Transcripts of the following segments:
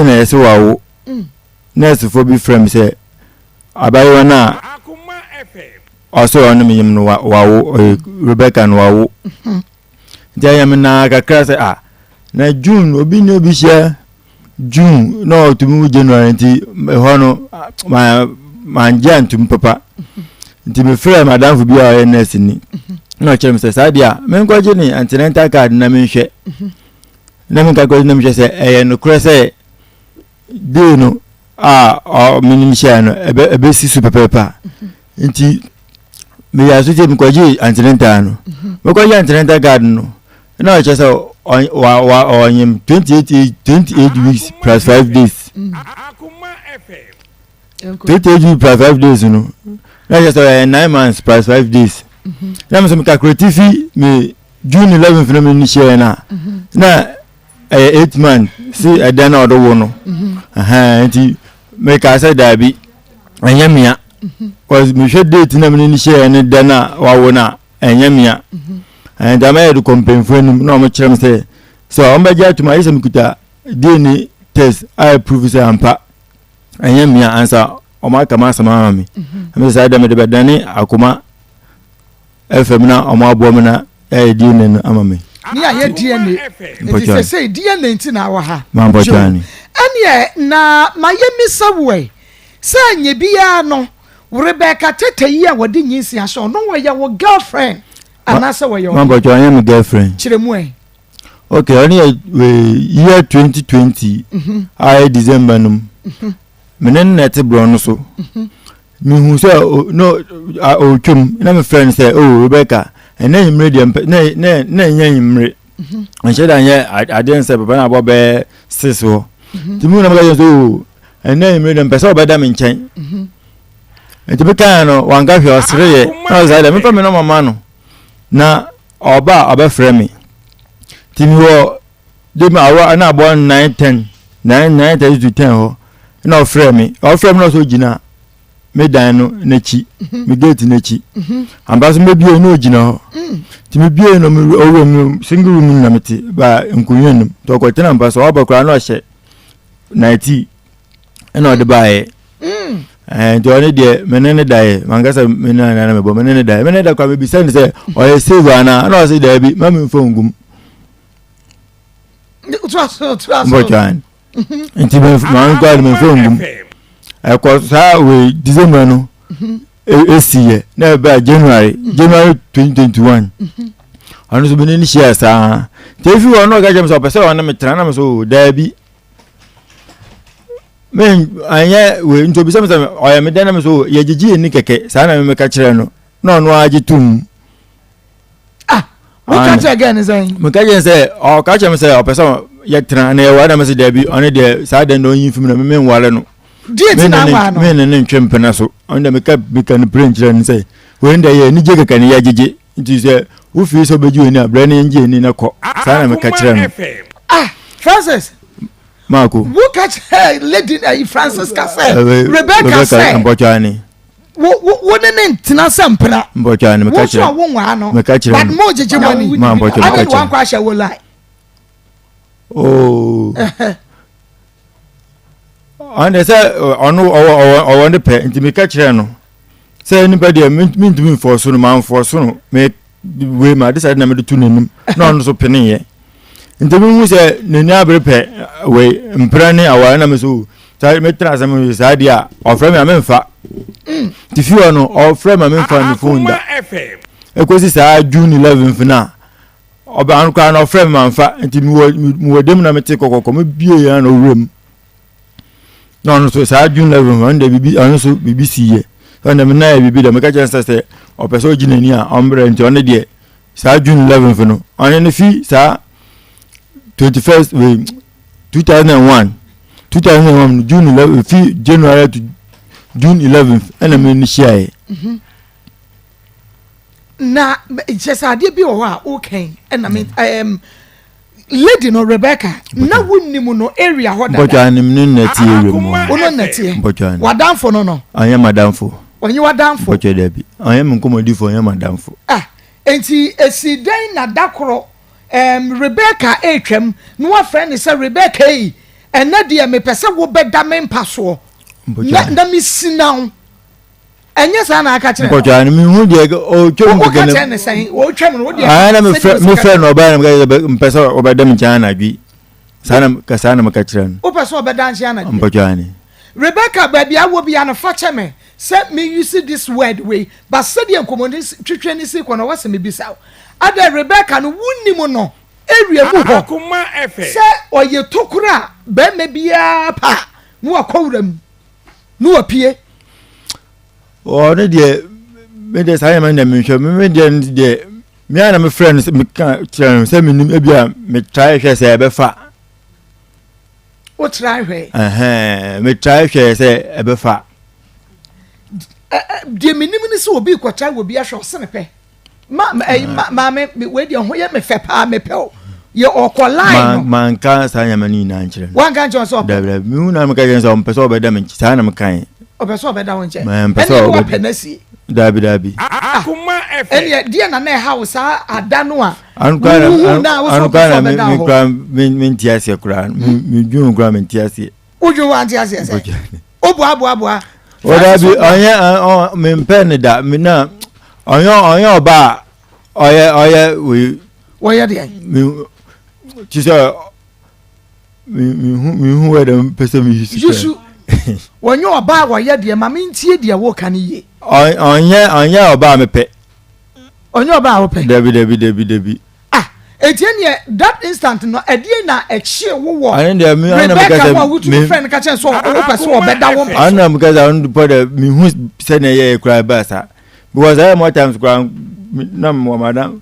Na yɛsɛ wawo. Nɛɛsefoɔ bi frɛ me sɛ abayewa no a ɔsɛ ɔne me yam no wawo, ɔyɛ Rebecca no wawo. Nti ɛyɛ me naa kakra sɛ ah, na June obi ne obi hyia June na ɔtumi wo January, nti ɛhɔ no ma mangye antum papa. Nti mefrɛ madamfo bi a ɔyɛ nurse ni na ɔkyerɛ me sɛ saa deɛ a menkɔgye ne antenatal card na menhwɛ na menka kɔgye na menhwɛ sɛ ɛyɛ nokorɛ sɛ day no a menim hyɛɛ no ɛbɛsi so pɛpɛɛpɛ a. Nti meyɛ aso sɛ mekɔgye antenatal no, mekɔgye antenatal card no na ɔkyerɛ sɛ ɔnyem 28 weeks plus 5 days. 28 weeks plus 5 days no na kyerɛ sɛ ɔyɛ 9 months plus 5 days. Na me sɛ mecalculate fi me June 11 no me ne hyɛɛ no a, na ɛyɛ 8 months si ɛdan na ɔde wo no. Nti meka sɛ daabi, ɛnyɛ mea, cause mehwɛ date na mene ne hyɛɛ ne da no a wawo no a, ɛnyɛ mea. Nti ama yɛde kɔ mpanyinfoɔ anim na wɔn kyerɛ me sɛ wɔn bɛgye atum ayɛ sɛ mekuta DNA test a prove sɛ ampa ɛnyɛ mea ansa wɔn aka m'asɛm ama me. Ɛmɛ sɛ saa dɛm de bɛdane Akoma FM na wɔn aboa me na ɛyɛ DNA no ama me. Ne ayɛ DNA nti sɛ sɛ DNA nti na awɔ ha. Mampɔtwa ni. Ɛneɛ na mayɛ misa woɛ sɛ nyɛ biara no, Rebecca Tete yi a wɔde nyinsi ahyɛ ɔno, wɔyɛ wo girlfriend anaasɛ wɔyɛ ɔno? Mampɔtwa, ɔnyɛ me girlfriend. Kyerɛ mu ɛ. Okay, ɔno yɛ year 2020 a ɛyɛ December no mu, me ne no na ɛte borɔ no so. Mehu sɛ no ɔretwam na mefrɛ no sɛ, "Oh Rebecca, ɛnɛ anwummere deɛ mpɛ na na na ɛnyɛ anwummere, nhyɛ da nyɛ adeɛ nsɛ papa na abɔ bɛyɛ 6 hɔ." Nti mu na meka kyerɛ sɛ, "Oh, ɛnɛ anwummere deɛ mpɛ sɛ ɔbɛda me nkyɛn." Nti mekaa no, wanka hwɛ, ɔsereyɛ na ɔsɛ dɛ mefa me nɔma ma no na ɔba a ɔbɛfrɛ me. Nti mewɔ de me awɔ na abɔ 9:10, 9:30 to 10 hɔ na ɔfrɛ me. Ɔfrɛ me na ɔsɛ ɔgyina me dan no n'akyi, me gate n'akyi. Ampa so mebie na ɔgyina hɔ. Nti mebie no, ɔwura mu single room na mete ba nkonnwa no mu. Nti ɔkɔtena mpa so, ɔba koraa na ɔhyɛ nightie ɛna ɔde baeɛ. Nti ɔne deɛ me ne ne daeɛ, mankasa me ne nana mebɔ me ne ne daeɛ, me ne da koraa mebisa no sɛ ɔyɛ save anaa, ɛna ɔsɛ daabi, ma memfa ngum. Mbɔtwan nti maame koraa de memfa ngum. Ɛkɔ saa wei December no esi yɛ na ɛbaa January 2021, ɔno nso me ne ne hyia saa. Nti efi hɔ no ɔka kyerɛ me sɛ ɔpɛ sɛ ɔne me tena na me so daabi, me anyɛ wei. Nti obisa me sɛ ɔyɛ me dɛn na me so yɛgyegye yɛn ni kɛkɛ saa na meka kyerɛ no na ɔno ara gye tom. Ah, woka kyerɛ gɛ ne sɛn? Meka kyerɛ sɛ ɔka kyerɛ me sɛ ɔpɛ sɛ yɛtena na yɛware na me sɛ daabi, ɔne deɛ saa dɛn na ɔnyi mfim na me menware no. Deɛ ti na anwaa no? Me ne ne ntwe mpena so. Ɔno deɛ meka no pere nkyerɛ no sɛ wei deɛ yɛ anigye kɛkɛ ne yɛgyegye, nti sɛ wofii sɛ wobɛgye w'ani a, brɛ ne yɛngye ani na kɔ. Saa na meka kyerɛ no. Ah, Francis. Maako. Woka kyerɛ lady ayi Francisca sɛ Rebecca sɛ mpɔtwa ne wo wo wo ne ne ntena sɛ mpena. Mpɔtwa ne meka kyerɛ. Wo nso a wo nwaa no. Meka kyerɛ but mo gyegye mo ani. Ma mpɔtwa meka kyerɛ. Ade wankɔ ahyɛ wo line. Oh. Ɔno deɛ sɛ ɔno ɔwɔ ɔwɔ ɔwɔ ne pɛ, nti meka kyerɛ no sɛ nipa deɛ mentumi nfɔɔ so no, manfɔɔ so no, me wei ma ade sɛ na mede to n'anim na ɔno nso peneeɛ. Nti mehu sɛ n'ani abere pɛ wei mpira ne aware na me so saa metena asɛm yi saa deɛ a ɔfrɛ me a memfa. Nti fie hɔ no ɔfrɛ me a memfa ne phone da ɛkɔsi saa June 11th no a ɔba no koraa na ɔfrɛ me mamfa. Nti mewɔ dam na mete kɔkɔkɔ mebie yɛ na ɔwura mu na ɔno nso saa June 11 ɔno deɛ biribi, ɔno nso biribi si yɛ ɔno deɛ mena yɛ biribi dɛ meka kyerɛ sɛ ɔpɛ sɛ ɔgye n'ani a ɔmbrɛ. Nti ɔno deɛ saa June 11 no ɔno ne fi saa 21st wei 2001 2001 June 11, fi January to June 11 ɛna me ne hyiaeɛ. Na kyerɛ sɛ adeɛ bi wɔ hɔ a wokɛn ɛna me lady no Rebecca na wonim no area hɔ dada? Mpɔtwa nim ne nnɛteɛ area mu hɔ. Wo no nnɛteɛ? Mpɔtwa. W'adamfo no? Ɔnyɛ madamfo. Ɔnyɛ w'adamfo? Mpɔtwa dabi, ɔnyɛ me nkɔmmɔdifo, ɔnyɛ madamfo. Ah, enti esi dɛn na da koro Rebecca retwam na wafrɛ no sɛ Rebecca yi? Ɛnɛ deɛ mepɛ sɛ wobɛda me mpa soɔ na na mesina wo. Ɛnyɛ saa na aka kyerɛ no? Mpɔtwa no mehu deɛ ɔtwa mu kɛkɛ. Woka kyerɛ no sɛn? Ɔtwa mu no wodeɛ. Ayɛ na mefrɛ no ɔbaa na meka sɛ mpɛ sɛ ɔbɛda me nkyɛn anadwo yi. Saa na ka saa na meka kyerɛ no. Wopɛ sɛ ɔbɛda nkyɛn anadwo yi? Mpɔtwa ne. Rebecca baabi a wɔ bia no fa kyɛ me sɛ me use this word wei but sɛdeɛ nkɔmmɔ twetwe ne si kɔ no ɔwɔ sɛ mebisa wo. Adɛn Rebecca no wonim no area mu hɔ sɛ ɔyɛ tokuro a barima biara pɛ a na wakɔ wura mu na wapue. Ɔno deɛ me deɛ saa nneɛma no deɛ menhwɛ me deɛ no deɛ me ara na mefrɛ no sɛ meka kyerɛ no sɛ menim ebi a metrae hwɛ sɛ ɛbɛfa. Wotrae hwɛ? Ɛhɛn metrae hwɛ sɛ ɛbɛfa. Deɛ menim ne sɛ obi kɔtrae wɔ bi ahwɛ ɔsene pɛ. Ma ɛyi ma maame wei deɛ ho yɛ me fɛ paa mepɛ o yɛ ɔkɔ line no. Manka saa nneɛma no nyinaa nkyerɛ no. Wanka nkyerɛ sɛ ɔpɛ. Dabi dabi mehu na meka kyerɛ sɛ ɔmpɛ sɛ ɔbɛda me nkyɛn saa na meka yɛ. Ɔpɛ sɛ ɔbɛda wo nkyɛn. Mpɛ sɛ ɔbɛda. Ɛnna wapɛ no asie. Dabi dabi. Akoma ɛfɛ. Ɛnna deɛ na na ɛha wo saa ada no a. Wohu na wo sɛ ɔpɛ sɛ ɔbɛda hɔ. Anokora na me nte aseɛ koraa me dwene koraa me nte aseɛ. Wodwene wo ante aseɛ sɛ. Woboaboaboa. Ɔdabi ɔnyɛ ɔ mempɛ ne da me na ɔnyɛ ɔnyɛ ɔba a ɔyɛ ɔyɛ wei. Wɔyɛ deɛ. Me ti sɛ me me hu me hu wɛ dɛ pɛ sɛ me yusu. Yusu wɔnyɛ ɔba a wɔyɛ deɛ ma me ntie deɛ wɔka ne yie. Ɔnyɛ ɔnyɛ ɔba a mepɛ. Ɔnyɛ ɔba a wopɛ. Dabi dabi dabi dabi. Ah, eti ɛneɛ that instant no ɛdeɛ na ɛkyee wo wɔ Rebecca ho a wotumi frɛ no ka kyerɛ sɛ wopɛ sɛ ɔbɛda wo mpa so. Ɛno na meka sɛ ɔno pɔ dɛ mehu sɛnea ɛyɛ koraa ɛbaa saa because ɛyɛ more times koraa na mewɔ madam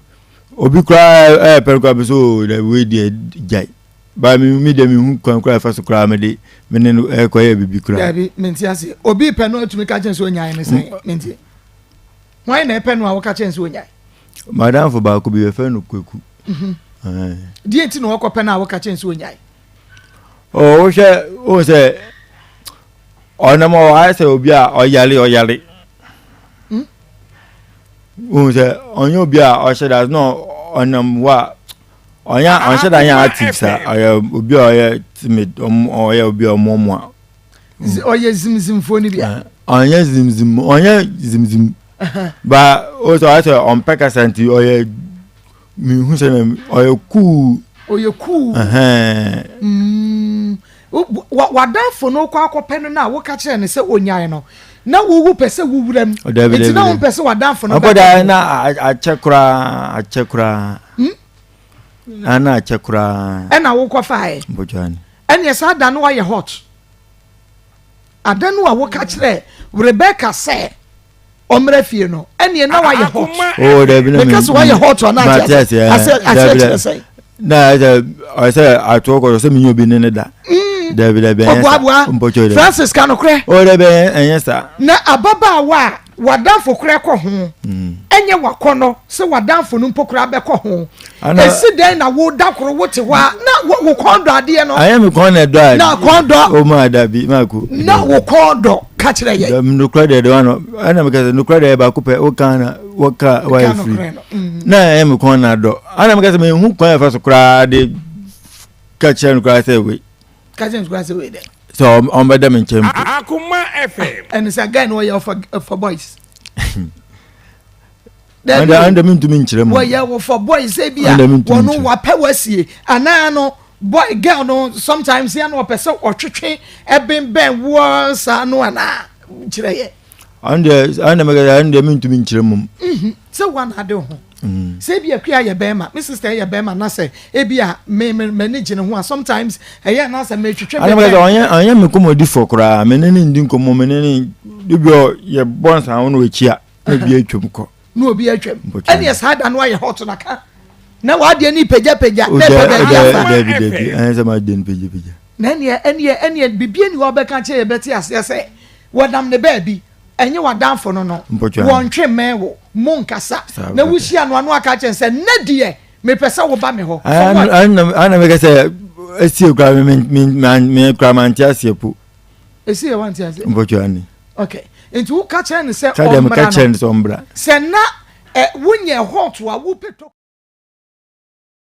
obi koraa ɛyɛ pɛ no koraa bi so dɛ wei deɛ gyae ba me me deɛ mehu kwan koraa ɛfa so koraa mede me ne no ɛkɔyɛ biribi koraa. Dabi mente aseɛ obi pɛ no atumi ka kyerɛ sɛ ɔnyae ne sɛn mente Hwan na ɛpɛ no a woka kyerɛ no sɛ ɔnyae? M'adamfo baako bi yɛfrɛ no Kwaku. Mhm. Deɛ nti na ɔkɔpɛ no a woka kyerɛ no sɛ ɔnyae? Wohwɛ wohu sɛ ɔnam ɔ ayɛ sɛ obi a ɔyare ɔyare. Hmm? Wohu sɛ ɔnyɛ obi a ɔhyɛ da na ɔnam hɔ a ɔnyɛ ɔnhyɛ da nyɛ active saa ɔyɛ obi a ɔyɛ timid ɔyɛ obi a ɔmoamoa. ɔyɛ zimzimfoɔ no bi a. ɔnyɛ zimzim ɔnyɛ zimzim ba o sɛ ɔyɛ sɛ ɔmpɛ kasa nti ɔyɛ mihu sɛ ɔyɛ kuu. ɔyɛ kuu. Mm. W'adamfo no kɔ akɔpɛ no na woka kyerɛ no sɛ onyae no na wowu pɛ sɛ wowura mu nti na wompɛ sɛ w'adamfo no bɛka na akyɛ koraa akyɛ koraa hmm? na akyɛ koraa ɛna wokɔfaeɛ Ɛneɛ saa da no ayɛ hot. Ada no a woka kyerɛ Rebecca sɛ ɔmmra fie no, ɛneɛ na wayɛ hot. Oh, dabi na meka sɛ wayɛ hot a na ate ase ase kyerɛ sɛ. Na sɛ ɔyɛ sɛ atoɔ kɔ sɛ menye obi ne ne da. Mm. Dabi dabi ɛnyɛ sa. Ɔboaboa. Francis ka nokorɛ. Oh, dabi ɛnyɛ sa. Na ababaawa a W'adamfo koraa kɔ ho. Ɛnyɛ w'akɔnnɔ sɛ w'adamfo no mpo koraa bɛkɔ ho. Esi dɛn na wo da koro wote hɔ a na wo kɔn dɔ adeɛ no? Ayɛ me kɔn na ɛdɔ a. Na kɔn dɔ. O ma dabi ma ko. Na wo kɔn dɔ ka kyerɛ yɛ. Nokora deɛ deɛ wano ɛna meka sɛ nokora deɛ baako pɛ woka na wɔka wayɛ firi. Na ɛyɛ me kɔn na dɔ. Ɛna meka sɛ mehu kwan ɛfa so koraa de ka kyerɛ no koraa sɛ wei. Ka kyerɛ no koraa sɛ wei dɛ. Sɛ ɔmbɛda me nkyɛn mpo. Akoma FM. Ɛne sɛ guy no ɔyɛ for boys. Dabi o. Mentumi nkyerɛ mu. Wɔyɛ wo for boys sɛ bi a wɔn wapɛ wasie anaa no boy girl no sometimes yɛ no ɔpɛ sɛ ɔtwetwe ɛbɛnbɛn woɔ saa no anaa kyerɛ yɛ. Ɔno deɛ ɔno deɛ mɛka ɔno deɛ mentumi nkyerɛ mu. Mhm. Sɛ wɔn ade ho. Mm. Sɛ ebi akua yɛ bɛrima me sister yɛ bɛrima na sɛ ebi a me me m'ani gye ne ho a sometimes ɛyɛ na sɛ metwetwe bɛbɛn. Ɔno ɔnyɛ ɔnyɛ me kɔmɔdifo koraa me ne ne ndi nkɔmɔ me ne ne ebi ɔ yɛ bɔ nsa ho na ɔkyi a. na obi atwam kɔ. na obi atwam ɛne saa da no ayɛ hot na ka na wadeɛ ne pagyapagya na ɛpɛ baabi afa. Dabi dabi ɛnyɛ sɛ madeɛ no pagyapagya. Na ɛneɛ ɛneɛ ɛneɛ biribi ani hɔ bɛka kyerɛ yɛbɛte aseɛ sɛ wɔnam ne baabi ɛnyɛ w'adamfo no no wɔntwe mmɛn wo mo nkasa na wohyia no ano aka kyerɛ sɛ nnɛ deɛ mepɛ sɛ woba me hɔ. Ɛna meka sɛ ɛsie koraa me koraa mante aseɛ po. Esi yɛ wante aseɛ. Mpɔtwa ni. Okay. Nti wo ka kyerɛ no sɛ ɔmmra no. Sɛ kyerɛ no sɛ ɔmmra. Sɛ na ɛ wonyɛ hot a wopɛ tɔ.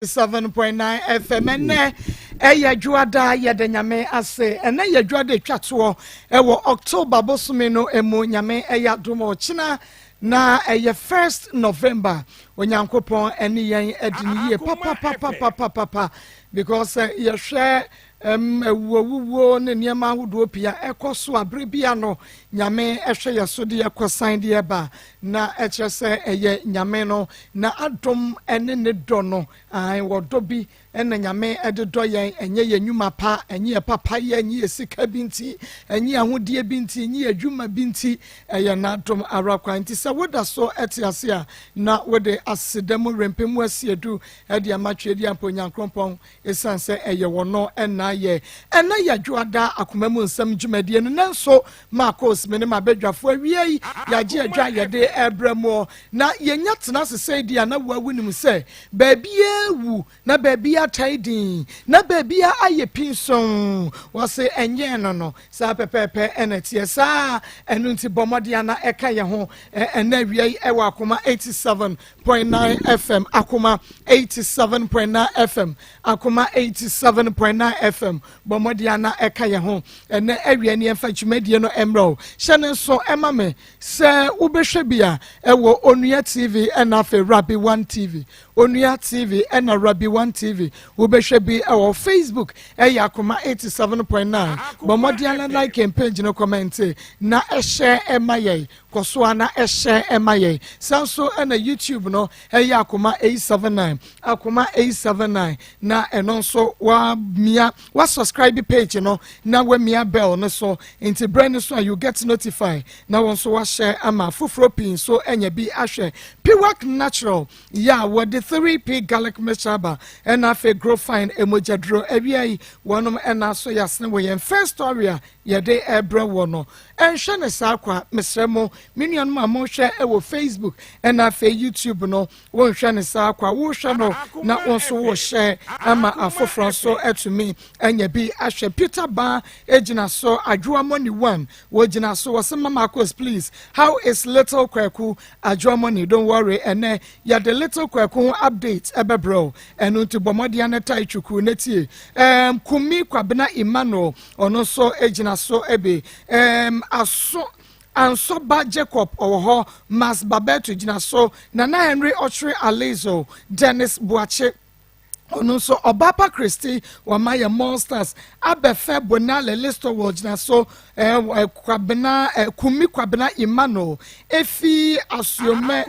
7.9 FM ɛnɛ. Ɛyɛ dwoada yɛda Nyame ase. Ɛnɛ yɛ dwoada etwa toɔ ɛwɔ October bosome no emu. Nyame ɛyɛ adom ɔkyena na ɛyɛ first November. Onyankopɔn ɛne yɛn ɛdi ne yie papapapapapapa because yɛhwɛ awuowuo ne nneɛma ahodoɔ pii a ɛkɔ so a bere bia no Nyame ɛhwɛ yɛ so de ɛkɔ san de ɛba na ɛkyerɛ sɛ ɛyɛ Nyame no na adom ɛne ne dɔ no ae wɔdɔ bi Ɛna Nyame de dɔ yɛn, ɛnyɛ yɛn nnwuma pa, ɛnyɛ yɛn papayɛ, ɛnyɛ yɛn sika bi nti, ɛnyɛ yɛn ahodeɛ bi nti, ɛnyɛ yɛn adwuma bi nti, ɛyɛ N'adom ara kwa. Nti sɛ woda so te ase a, na wode aseda mu werɛmpɛ mu asi adu de ama Tweaduampɔ Onyankrompɔn, ɛsiane sɛ ɛyɛ Ɔno na ayɛ. Ɛnɛ yɛ Dwoada Akoma Mu Nsɛm dwumadie no, nanso Marcos, me ne m'abadwafoɔ awia yi, yɛagye adwa a yɛde rebrɛ moɔ. Na yɛnya tena ase sɛi deɛ a, na woa wonim sɛ baabiara awu, na baabiara tae dinn, na baabiara ayɛ pinsonn. Wɔse ɛnyɛɛ no no, saa pɛpɛɛpɛ na ɛteɛ. Saa ɛno nti bɔ mmɔden a na ɛka yɛn ho ɛnnɛ awia yi ɛwɔ Akoma 87.9 FM, Akoma 87.9 FM, Akoma 87.9 FM. Bɔ mmɔden a na ɛka yɛn ho ɛnnɛ awia ne yɛmfa dwumadie no mmerɛ wo. Hyɛ no nso ɛma me sɛ wobɛhwɛ bi a ɛwɔ Onua TV ɛna afei Rabbi One TV. Onua TV ɛna Rabbi One TV. Wobɛhwɛ bi ɛwɔ Facebook ɛyɛ Akoma 87.9. Bɔ mmɔden a na like yɛn page no kɔmɛnte na ɛhyɛ ɛma yɛn. Kɔ so a na ɛhyɛ ɛma yɛn. Saa nso ɛna YouTube no ɛyɛ Akoma 879. Akoma 879 na ɛno nso wamia wa subscribe page no na wamia bell no so nti brɛ no so a you get notify na wɔn nso wahyɛ ama foforɔ pii nso anya bi ahwɛ. Piwak Natural yɛ a wɔde 3P garlic mixture aba ɛna afei grow fine emogyaduro awia yi wɔnom ɛna so yɛasene wɔ yɛn first story a yɛde ɛbrɛ wɔ no. Ɛnhwɛ ne saa kwa, mesrɛ mo me nuanom a mohwɛ ɛwɔ Facebook ɛna afei YouTube no, Wonhwɛ no saa kwa, wohwɛ no na wo nso wohyɛ ama afoforɔ nso atumi anya bi ahwɛ. Peter Baa gyina so, Adwoa Money One wɔgyina so, wɔse Mama Akos please, how is little Kwaku? Adwoa Money, don't worry, ɛnɛ yɛde little Kwaku ho update ɛbɛbrɛ wo, ɛno nti bɔ mmɔden na tae twukuu na tie. Um, Kumi Kwabena Emmanuel, ɔno nso gyina so bi. Um, aso Ansɔ ba Jacob ɔwɔ hɔ, Mas Babetto gyina so, Nana Henry Ɔkyere Alizo, Dennis Boakye, ɔno nso Ɔbaapa Christy wama yɛ Monsters, Abɛfɛ Bonale Listowel gyina so, eh, eh, Kwabena, eh, Kumi Kwabena Emmanuel, Efi Asuomɛ,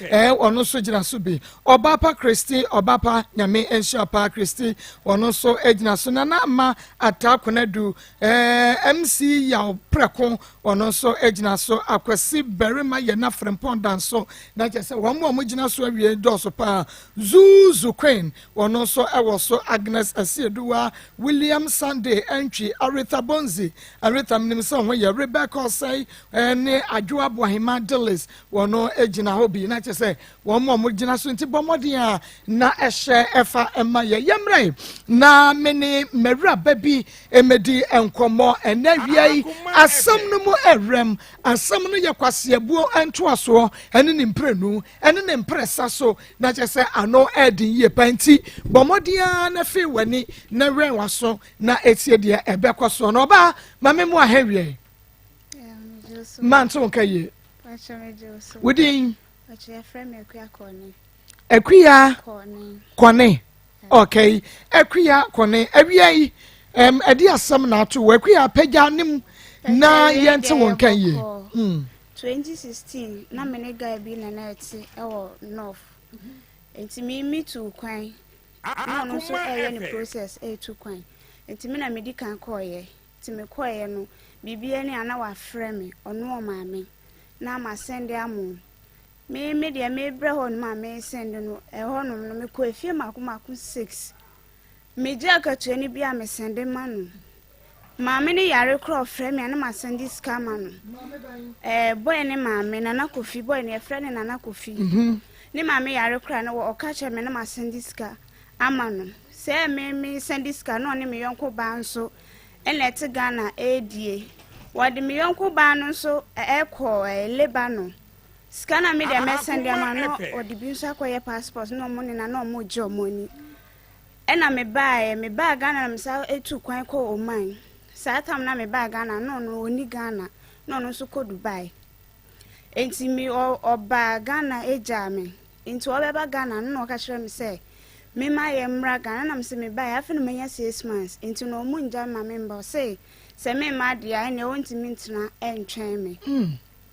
eh, ɔno nso gyina so bi. Ɔbaapa Christy, Ɔbaapa Nyame nhyira paa Christy, ɔno nso gyina so. Nana Ama Ataa Konadu, Eh, MC Yaw Prɛko, ɔno nso gyina so. Akwasi Barima yɛ na Frempɔn da nso. Na kyerɛ sɛ wɔn a wɔgyina so awie dɔɔso paa. Zuzu Queen, ɔno nso wɔ so. Agnes Asieduwa, William Sunday Antwi, Aretha Bonzi, Aretha menim sɛ ho yɛ, Rebecca Osei, ne Adwoa Boahema Dillis, wɔn gyina hɔ bi. Na kyerɛ sɛ Wɔn a wɔgyina so nti bɔ mmɔden a na ɛhyɛ ɛfa ɛma yɛ. Yɛmmrɛ na me ne m'awuraba bi mmɛdi nkɔmmɔ ɛnɛ awia yi. Asɛm no mu ɛwerɛm. Asɛm no yɛ kwaseabuo ntoasoɔ ɛne ne mprenu ɛne ne mprɛsa so na kyerɛ sɛ ano ɛɛden yie pa nti bɔ mmɔden ara na fee w'ani na wɛn w'aso na etie deɛ ɛbɛkɔ soɔ. Na ɔbaa ma me mu ahɛ wiɛ. Mante wo nka yie. Wo din? Akuya Kɔne. Okay. Akuya Kɔne. Awia yi, um, ɛde asɛm na ato wɔ Akuya apagya ne mu na yɛnte wɔn nka yie. 2016 na me ne guy bi na na ɛte ɛwɔ north nti me me tu kwan na ɔno nso ɛyɛ ne process ɛretu kwan nti me na me di kan kɔɔyɛ nti me kɔɔyɛ no biribiara ni a na wafrɛ me ɔno ɔmaame na masɛnde ama wo. Me me deɛ mebrɛ hɔ nom a mesɛnde no ɛhɔ nom no mekɔ efie mako mako six. Megye akatua no bi a mesɛnde ma no. Maame no yare koraa ɔfrɛ me a na masɛnde sika ama no. Ɛɛ boy ne maame Nana Kofi boy no yɛfrɛ no Nana Kofi. Mhm. Ne maame yare koraa na ɔka kyerɛ me na masɛnde sika ama no. Sɛ me mesɛnde sika na ɔne me yɔnko baa nso Ɛna ɛte Ghana ɛredie. Wɔde me yɔnko baa no nso ɛkɔ Lebanon. Sika na me deɛ mɛsɛn de ama no ɔde bi nso akɔyɛ passport na ɔmo nena na ɔmo gye ɔmo ani. Ɛna me baeɛ, me baa Ghana na me san tu kwan kɔɔ Oman. Saa tam na me baa Ghana na ɔno ɔnni Ghana, na ɔno nso kɔ Dubai. Nti me ɔbaa Ghana gyaa me. Nti ɔbɛba Ghana no na ɔka kyerɛ me sɛ me ma yɛ mmra Ghana na me se me baeɛ afei na manya 6 months nti na ɔmo ngya ma me mba. Ɔse sɛ me mma adeɛ a, ɛnneɛ ɔntumi ntena ɛntwɛn me.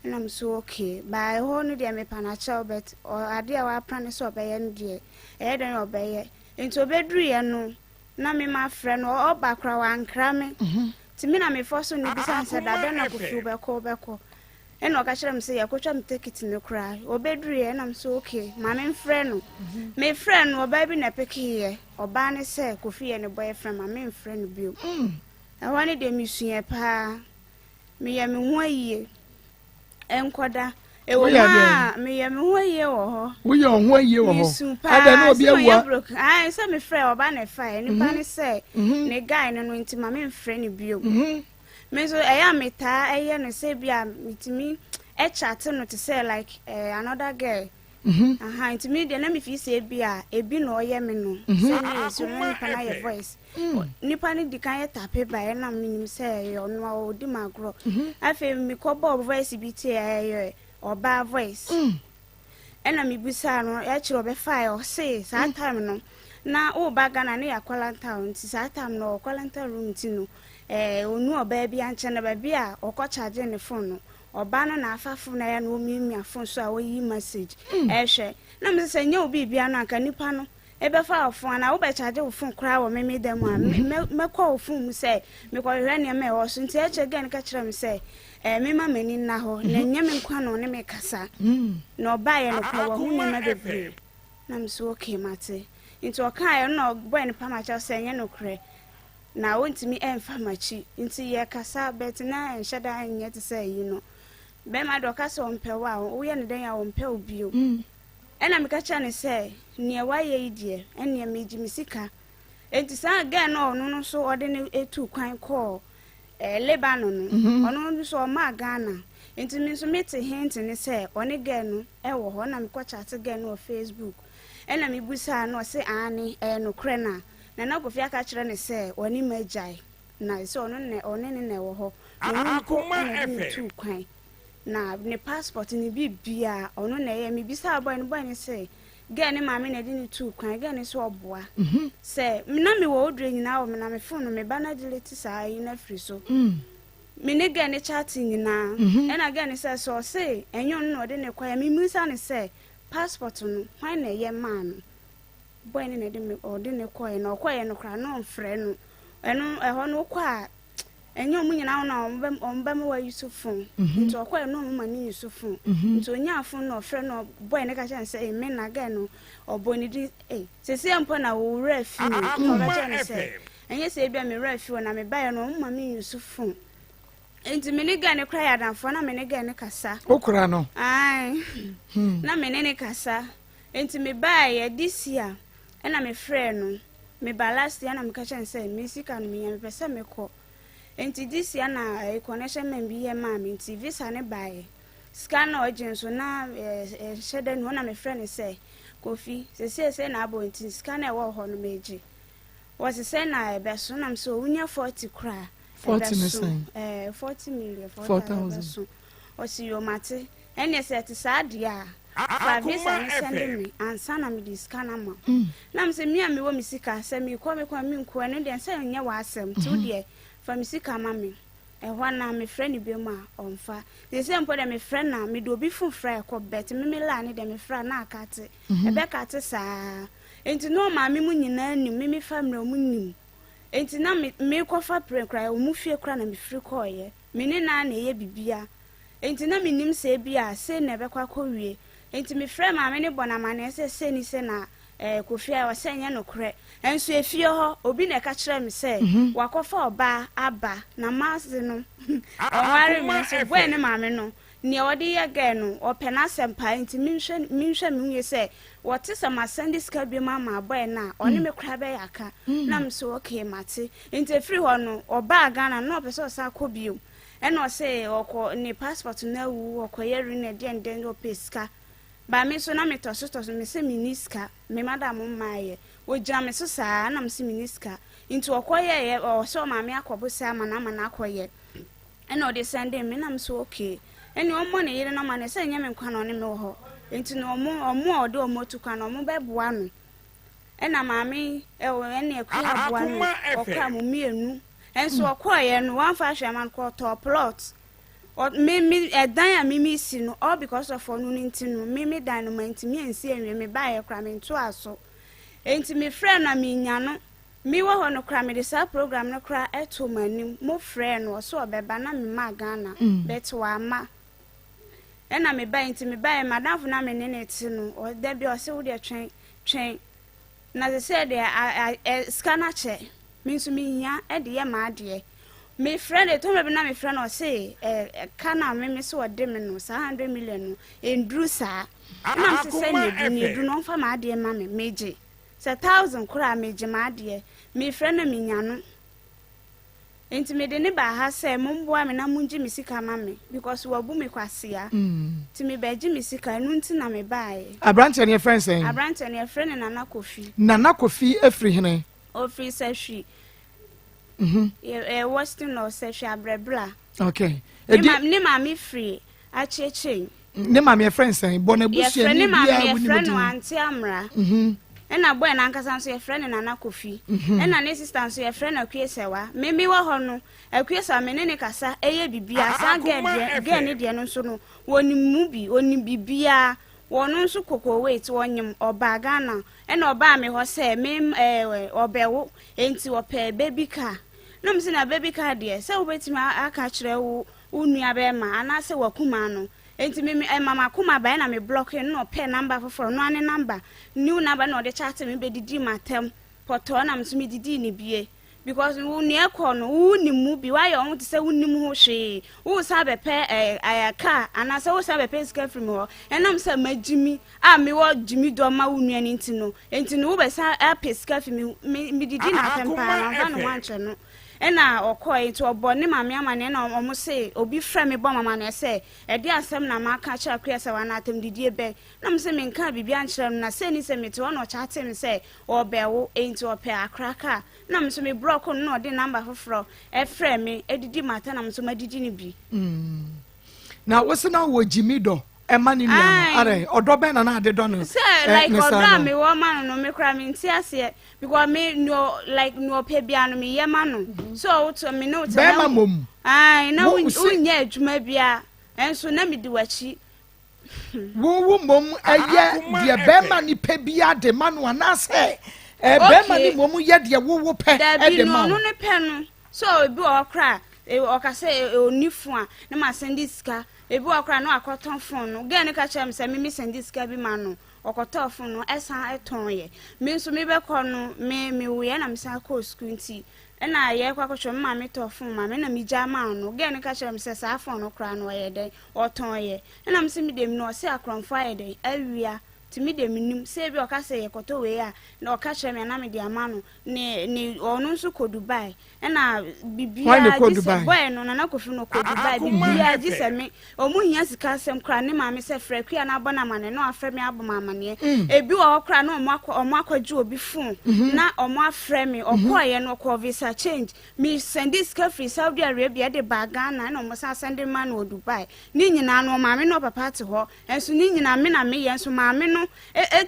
Ɛna me so okay, baa ɛhɔ no deɛ mepa no akyɛw, but adeɛ a wapra ne sɛ ɔbɛyɛ no deɛ, ɛyɛ dɛn ɔbɛyɛ. Nti ɔbɛduruiɛ no na me ma frɛ no, ɔba koraa wankra me. Nti me na mefɔ so no bisa no sɛ da bɛn na Kofi wobɛkɔ wobɛkɔ? Ɛna ɔka kyerɛ me sɛ yɛkɔtwa me ticket no koraa. Ɔbɛduruiɛ ɛna me so okay, ma memfrɛ no. Mefrɛ no, ɔbaa bi na ɛpekeeɛ. Ɔbaa ne sɛ Kofi yɛ ne boyfriend, ma memfrɛ no bio. Ɛhɔ ne deɛ mesuiɛ paa. Meyɛ me ho ayie. Nkɔda. Ɛwɔ mu a meyɛ me ho ayie wɔ hɔ. Woyɛ wo ho ayie wɔ hɔ? Mesu paa. Adɛn, na obi sɛ awu a? ɔyɛ broke. Ae, sɛ mefrɛ ɔba na ɛfaeɛ. Nipa ne sɛ ne guy no nti ma memfrɛ no bio. Me nso ɛyɛ a metaa ɛyɛ no sɛ bi a metumi ɛkyate no te sɛ like another girl. Aha, nti me deɛ na mefi sɛ bi a ebi na ɔyɛ me no. Sɛ ne yɛ so na nipa no ayɛ voice. Nipa no di kan yɛ tape baeɛ na menim sɛ ɛyɛ ɔno a ɔdi me agorɔ. Afei mekɔbɔɔ voice bi tie, ɛyɛ ɔbaa voice. Ɛna mebisaa no, ɛkyerɛ ɔbɛfaeɛ, ɔse saa time no na woba Ghana ne yɛ quarantine, nti saa time no ɔwɔ quarantine room, nti no ɔnu ɔbaa bi ankyɛn na baabi a ɔkɔ charge ne phone no, ɔbaa no na afa phone no, ɛyɛ na ɔmiamia phone so a ɔyi message ɛhwɛ. Na mesɛ sɛ nyɛ wo biribia no, anka nipa no ɛbɛfa wo phone anaa wobɛkyagye wo phone koraa wɔ meme da mu a, mɛkɔ wo phone mu sɛ mekɔhwehwɛ nneɛma a ɛwɔ so. Nti ɛkyɛ girl no ka kyerɛ me sɛ mema m'ani nna hɔ na ɛnyɛ me nkwa na ɔne me kasa na ɔbaeɛ no kora wahu nneɛma bebree. Na me so okay, mate. Nti ɔkaeɛ no na ɔbɔɛ no pam akyɛw sɛ ɛnyɛ nokorɛ na ɔntumi ɛmfa m'akyi. Nti yɛkasa, but na ɛnhyɛ da ɛnyɛ te sɛ ayi no. Bɛrima de, ɔka sɛ ɔmpɛ wo a, woyɛ no dɛn a ɔmpɛ wo bio. Ɛna meka kyerɛ no sɛ neɛ wayɛ yi deɛ, ɛneɛ megye me sika. Enti saa girl no a ɔno no nso ɔde no etu kwan kɔɔ Lebanon no, ɔno nso ɔmaa Ghana. Nti me nso mete hint ne sɛ ɔne girl no ɛwɔ hɔ, na mekɔ chat girl no wɔ Facebook. Ɛna mebusaa no, ɔse aane, ɛyɛ nokorɛ na Nana Kofi aka kyerɛ no sɛ ɔne ma agyae na sɛ ɔno na ɔne ne na ɛwɔ hɔ na ɔno mpo Akoma ɛna ɔde ne FM. tuu kwan na ne passport ne bibia ɔno na ɛyɛ. Mebisaa boy no, boy no sɛ girl ne maame na ɛde ne tuu kwan. Girl no sɛ ɔboa sɛ na mewɔ oduro nyinaa wɔ me na me phone no, me ba no delete saa yi no afiri so. Me ne girl ne chat nyinaa, ɛna girl no sɛ ɔse ɛnyɛ ɔno na ɔde ne kɔɛ. Memisa ne sɛ passport no, hwan na ɛyɛ maa no? Boy no na ɛde me ɔde ne kɔɛ na ɔkɔɛ no koraa na ɔmfrɛ no. Ɛno ɛhɔ no wokɔ a, ɛnyɛ ɔmo nyinaa na ɔmo bɛma wa use phone. Nti ɔkɔɛ no, ɔmo ma ne use phone. Nti onyaa phone na ɔfrɛ no boy no ka kyerɛ no sɛ me na girl no ɔbɔ ne din sɛsɛ mpo na wo werɛ fi me. Na ɔbɛkyerɛ no sɛ ɛnyɛ sɛ ebia me werɛ fi wɔ na mebaeɛ no, ɔmo ma me use phone. Nti me ne girl no koraa yɛ adamfoɔ na me ne girl no kasa. Wokora no? Ae, na me ne ne kasa. Nti mebaeɛ this year, ɛna mefrɛɛ no. Meba last year na meka kyerɛ no sɛ me sika no menya, mepɛ sɛ mekɔ. Nti this year na connection man bi yɛ maa me, nti visa ne baeɛ. Sika na ɔgye nso na ɛhyɛ da nu. Na mefrɛ no sɛ Kofi, sɛsei na abɔ, nti sika na ɛwɔ hɔ no megye. Wɔse sɛ na ɛbɛso nam sɛ wonya 40 koraa. 40 ne ɛbɛso. Sɛn? 40 million. 4,000. Ɛbɛso. Ɔsi yomate, ɛneɛ sɛ ɛte saa deɛ a, fa visa Akoma ne send FM. me ansa na mede sika no ama wo. Na me sɛ me a mewɔ me sika sɛ mekɔ mekɔ a menkɔ, ɛno deɛ sɛ nyɛ w'asɛm. Nti wo deɛ fa me sika ma me. Ɛhɔ na mefrɛ no biom a ɔmfa. Sɛ mpo deɛ mefrɛ no a, mede obi fo frɛ ɛkɔ, but me me laa ne deɛ mefrɛ a na akate, ɛbɛkate saa. Nti na ɔmaame mu nyinaa nim me, mefa mmerɛ ɔmo nim. Nti na mekɔfa plane koraa, ɔmo fie koraa na mefiri kɔɔyɛ. Me ne naa na ɛyɛ bibia. Nti na menim sɛ bi a sei na ɛbɛkɔ akɔwie. Nti mefrɛ maame ne bɔ no amanneɛ sɛ sei ni sɛ na Kofi a ɔsɛ nyɛ nokorɛ. Nso efie hɔ obi na ɛka kyerɛ me sɛ wakɔfa ɔbaa aba na maase no ɔnware me. Akoma Nso boy ne FM. maame no, nea ɔde yɛ girl no, ɔpɛ n'asɛm paa. Nti menhwɛ me ho yie sɛ wɔte sɛ masɛnde sika biom ama boy no a, ɔne me koraa bɛyɛ aka. Na me so okay, mate. Nti efiri hɔ no ɔbaa Ghana na ɔpɛ sɛ ɔsan kɔ biom. Ɛna ɔsɛ ɔkɔ ne passport no awu, ɔkɔyɛ renew deɛn deɛn, ɔpɛ sika. Ba me nso na metɔ so tɔ so, me sɛ menni sika, me madam mmaayɛ. Ɔgyina me so saa na mese menni sika. Nti ɔkɔyɛeɛ, ɔsɛ ɔmaame akɔ bosea ama no ama no akɔyɛ. Ɛna ɔde sɛndee me na mese okay. Ɛnneɛ ɔmmɔ ne yere no amaneɛ sɛ ɛnyɛ me nkwa na ɔne me wɔ hɔ. Nti no ɔmo ɔmo a ɔde ɔmo atu kwan no ɔmo bɛboa no. Ɛna maame yi ɛwɔ ɛne akua aboa no ɔkra mo mmienu. Ɛnso ɔkɔeɛ no wamfa ahwɛ ama no kɔ ɔtɔɔ plot. Ɔ me me ɛdan a me me si no all because of ɔno no nti no me me dan no mantumi ansi anwie me baeɛ koraa mentoaa so. Enti me frɛɛ no a mennya no. Me wɔ hɔ no koraa mede saa program no koraa too mo anim mo frɛɛ no ɔse ɔbɛba na me maa Ghana but wamma. Ɛna me baeɛ nti me baeɛ madamfo no a me ne no te no ɔ da bi ɔse wodeɛ twɛn twɛn Na sesei deɛ a a sika no akyɛ, me nso mehia de yɛ m'adeɛ. Mefrɛ no, ɛtɔ mmerɛ bi na mefrɛ no ɔse ɛ ka no a me me se ɔde me no, saa 100 million no, ɛnduru saa. Ɛna mese sɛ nea ɛduru no ɛduru no ɔmfa m'adeɛ ma me, megye. Sɛ thousand koraa a megye m'adeɛ. Mefrɛ no menya no. Nti mede no baa ha sɛ momboa me na mongye me sika ma me because wabu me kwasea nti mebɛgye me sika ɛno nti na mebaeɛ. Abranteɛ no yɛfrɛ no sɛn? Abranteɛ no yɛfrɛ no Nana Kofi. Nana Kofi firi hene? Ɔfiri Sahwi. Yɛ Western North Sahwi Abrɛbra. Okay. Ne maame firi Akyekye. Ne maame yɛfrɛ no sɛn? Bɔ n'abusuani biara wonim din. Yɛfrɛ ne maame yɛfrɛ no Ante Amra. Mhm. Ɛna boy no ankasa nso yɛfrɛ no Nana Kofi. Mhm. Ɛna ne sister nso yɛfrɛ no Akue Sɛwa. Me me wɔ hɔ no, Akue Sɛwa me ne ne kasa ɛyɛ biribiara. Saa girl deɛ girl ne deɛ no nso no, wɔnim mu bi, wɔnim biribiara. Wɔn nso kɔ Kuwait, wɔnyem, ɔbaa Ghana. Ɛna ɔbaa me hɔ sɛ me ɛɛ ɔbɛwo, enti ɔpɛ baby car. Na me sɛ na baby car deɛ, sɛ wobɛtumi aka akyerɛ wo wo nua bɛɛma anaasɛ w'akumaa no enti me me ɛma m'akoma bae na me blɔkee no na ɔpɛɛ number foforɔ ɔno ara ne number new number na ɔde chatee me bɛdidii m'atɛm pɔtɔɔ na me nso medidii ne bie because wo nea ɛkɔ no wo nim mu bi woayɛ wo ho te sɛ wonim ho hwee woresan bɛpɛ ɛɛ ɛɛ car anaasɛ woresan bɛpɛ sika firi me hɔ ɛnam sɛ magyimi a mewɔ gyimi dɔ ma wo nua no nti no enti no wobɛsan apɛ sika fi me me medidi n'atɛm paa mamfa ne ho ankyɛ no Ɛna ɔkɔe, nti ɔbɔ ne maame amaneɛ na ɔmo se obi frɛ me bɔ me amaneɛ sɛ ɛdeɛ asɛm na maka akyerɛ Akua sɛ wana atɛmdidie bɛn? Na me se menkaa biribiara nkyerɛ no na sei ne sɛ mete hɔ na ɔkyatee me sɛ ɔɔbɛwo enti ɔpɛ akra kaa na me nso me brɔko no na ɔde number foforɔ ɛfrɛ me ɛdidi m'atɛm na me nso madidi no bi. Na wo se na wɔ gyimi dɔ ɛma ne nua no adɛn ɔdɔ bɛn na na ade dɔ no sɛ like ɔdɔ a mewɔ ma no no me koraa mente aseɛ because me no like no ɔpɛ bia no meyɛ ma no mhm. so woto me ne wote bɛrima mmom na wonyɛ adwuma bia ɛnso na medi w'akyi wo wo mmom ɛyɛ deɛ bɛrima ne pɛ bia de ma no anaasɛ bɛrima ne mmom yɛ deɛ wo wo pɛ de ma wo. Dabi no ɔno ne pɛ no so ebi wɔ hɔ koraa ɔka sɛ ɔni fon a na ma sɛnde sika ebi wɔ hɔ koraa na wakɔtɔn fon no gɛɛ no ka kyerɛ me sɛ me me sɛnde sika bi ma no ɔkɔtɔɔ fon no ɛsan tɔn yɛ me nso me bɛkɔ no me me wuyɛ na me san kɔɔ sukuu nti ɛna yɛkɔ akɔtwerɛ me maame tɔɔ fon ma me na me gya maa no gɛɛ no ka kyerɛ me sɛ saa fon no koraa no ɔyɛ dɛn ɔtɔn yɛ ɛna me sɛ me deɛ me no ɔsɛ akorɔmfo ayɛ dɛn awia nti me deɛ me nim sɛ ebi ɔka sɛ yɛkɔtɔ wei a na ɔka kyerɛ me a na me de ama no ne ne ɔno nso kɔ Dubai ɛna biribiara gye sɛ bɔɛ no Nana Kofi no kɔ Dubai biribiara gye sɛ me ɔmo hia sika asɛm koraa ne maame sɛ frɛ Akua na abɔ no amaneɛ na wafrɛ me abɔ me amaneɛ mm. ebi wɔ hɔ koraa na ɔmo akɔ ɔmo akɔgye obi phone mm-hmm. na ɔmo afrɛ me mm-hmm. ɔkɔɔyɛ no ɔkɔɔ visa change me sɛnde sika firi Saudi Arabia de baa Ghana ɛna ɔmo san sɛnde ma no wɔ Dubai ne nyinaa no ɔmaame ne ɔpapa te hɔ nso ne nyinaa me na meyɛ nso maame no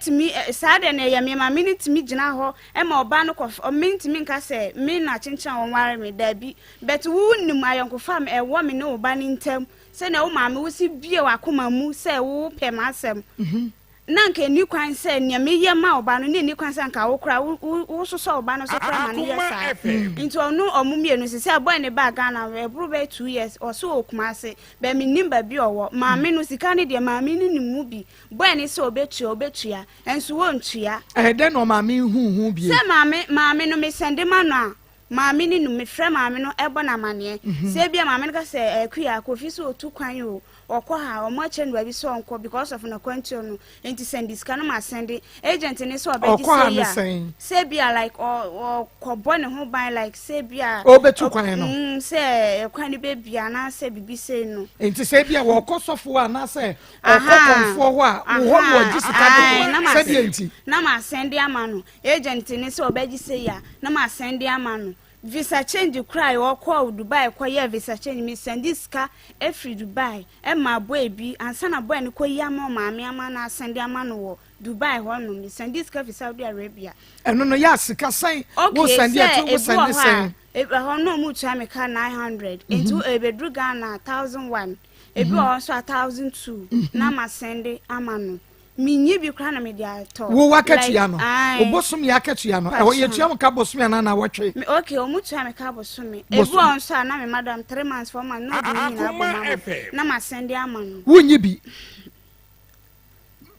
tumi saa deɛ na ɛyɛ me maame no tumi gyina hɔ ma ɔbaa no kɔ me ntumi nka sɛ me na kyenkyen a wɔnware me daabi but wo nim ayɔnkofa a ɛwɔ me ne wo ba no ntam sɛnea wo maame wo si bie w'akoma mu sɛ wo pɛ m'asɛm mhm. na nka ɛni kwan sɛ nea meyɛ ma ɔba no ne ɛni kwan sɛ nka wo kora wo sosɔ ɔba no so kora ma no yɛ saa nti ɔno ɔmo mmienu sɛ sɛ bɔɛ ne baa Ghana ɛboro bɛyɛ 2 years ɔso wɔ Kumase bɛ menim baabi ɔwɔ maame no sika ne deɛ maame no nim mu bi Bɔɛ ne sɛ ɔbɛtua ɔbɛtua nso wɔntua. Ɛyɛ dɛn na ɔmaame nhuu ho bie? Sɛ maame maame no me sɛnde ma no a Maame no nim, mefrɛ maame no bɔ no amaneɛ. Sɛ ebia maame no ka sɛ, Akua, Kofi sɛ ɔtu kwan o, ɔkɔ ha, wɔn akyerɛ no baabi sɛ ɔnkɔ because of n'akwantuo no, nti sɛnde sika no ma sɛnde. Agent no sɛ ɔbɛgye Ɔkɔ ha sei ne a, sɛn? sɛ ebia like ɔ ɔkɔbɔ ne ho ban like sɛ ebia. Ɔbɛtu kwan no. Mm, sɛ kwan no bɛbia anaasɛ biribi sei no. Nti sɛ ebia wɔkɔ sɔfo hɔ anaasɛ ɔkɔ kɔmfoɔ hɔ a, wo hɔ na wɔgye sika de kɔ, sɛdeɛ nti. Na ma sɛnde ama no. Agent no sɛ ɔbɛgye sei a na ma sɛnde ama no. Visa change koraa a ɔkɔɔ Dubai kɔ yɛɛ visa change me sɛnde sika firi Dubai maa boy bi ansa na boy no kɔ yi ama ɔmaame ama no asɛnde ama no wɔ Dubai hɔ nom me sɛnde sika firi Saudi Arabia. Ɛno no yɛ a sika sɛn wo sɛnde ɛto wo sɛnde sɛn? Ɛhɔ no ɔmo tua me ka 900 nti ɛbɛduru Ghana 1001 ebi wɔ hɔ nso a 1002 na ma sɛnde ama no. Menyi bi koraa na mede atɔ. Wo w'akatua no, wo bosome akatua no, ɛhɔ yɛtua wo ka bosome anaa naawɔtwe? Me okay, wɔn tua me ka bosome. Ebi wɔ hɔ nso a na me madam 3 months, 4 months na ɔde ne nyinaa bɔ ma me na ma send ama no. Wonyi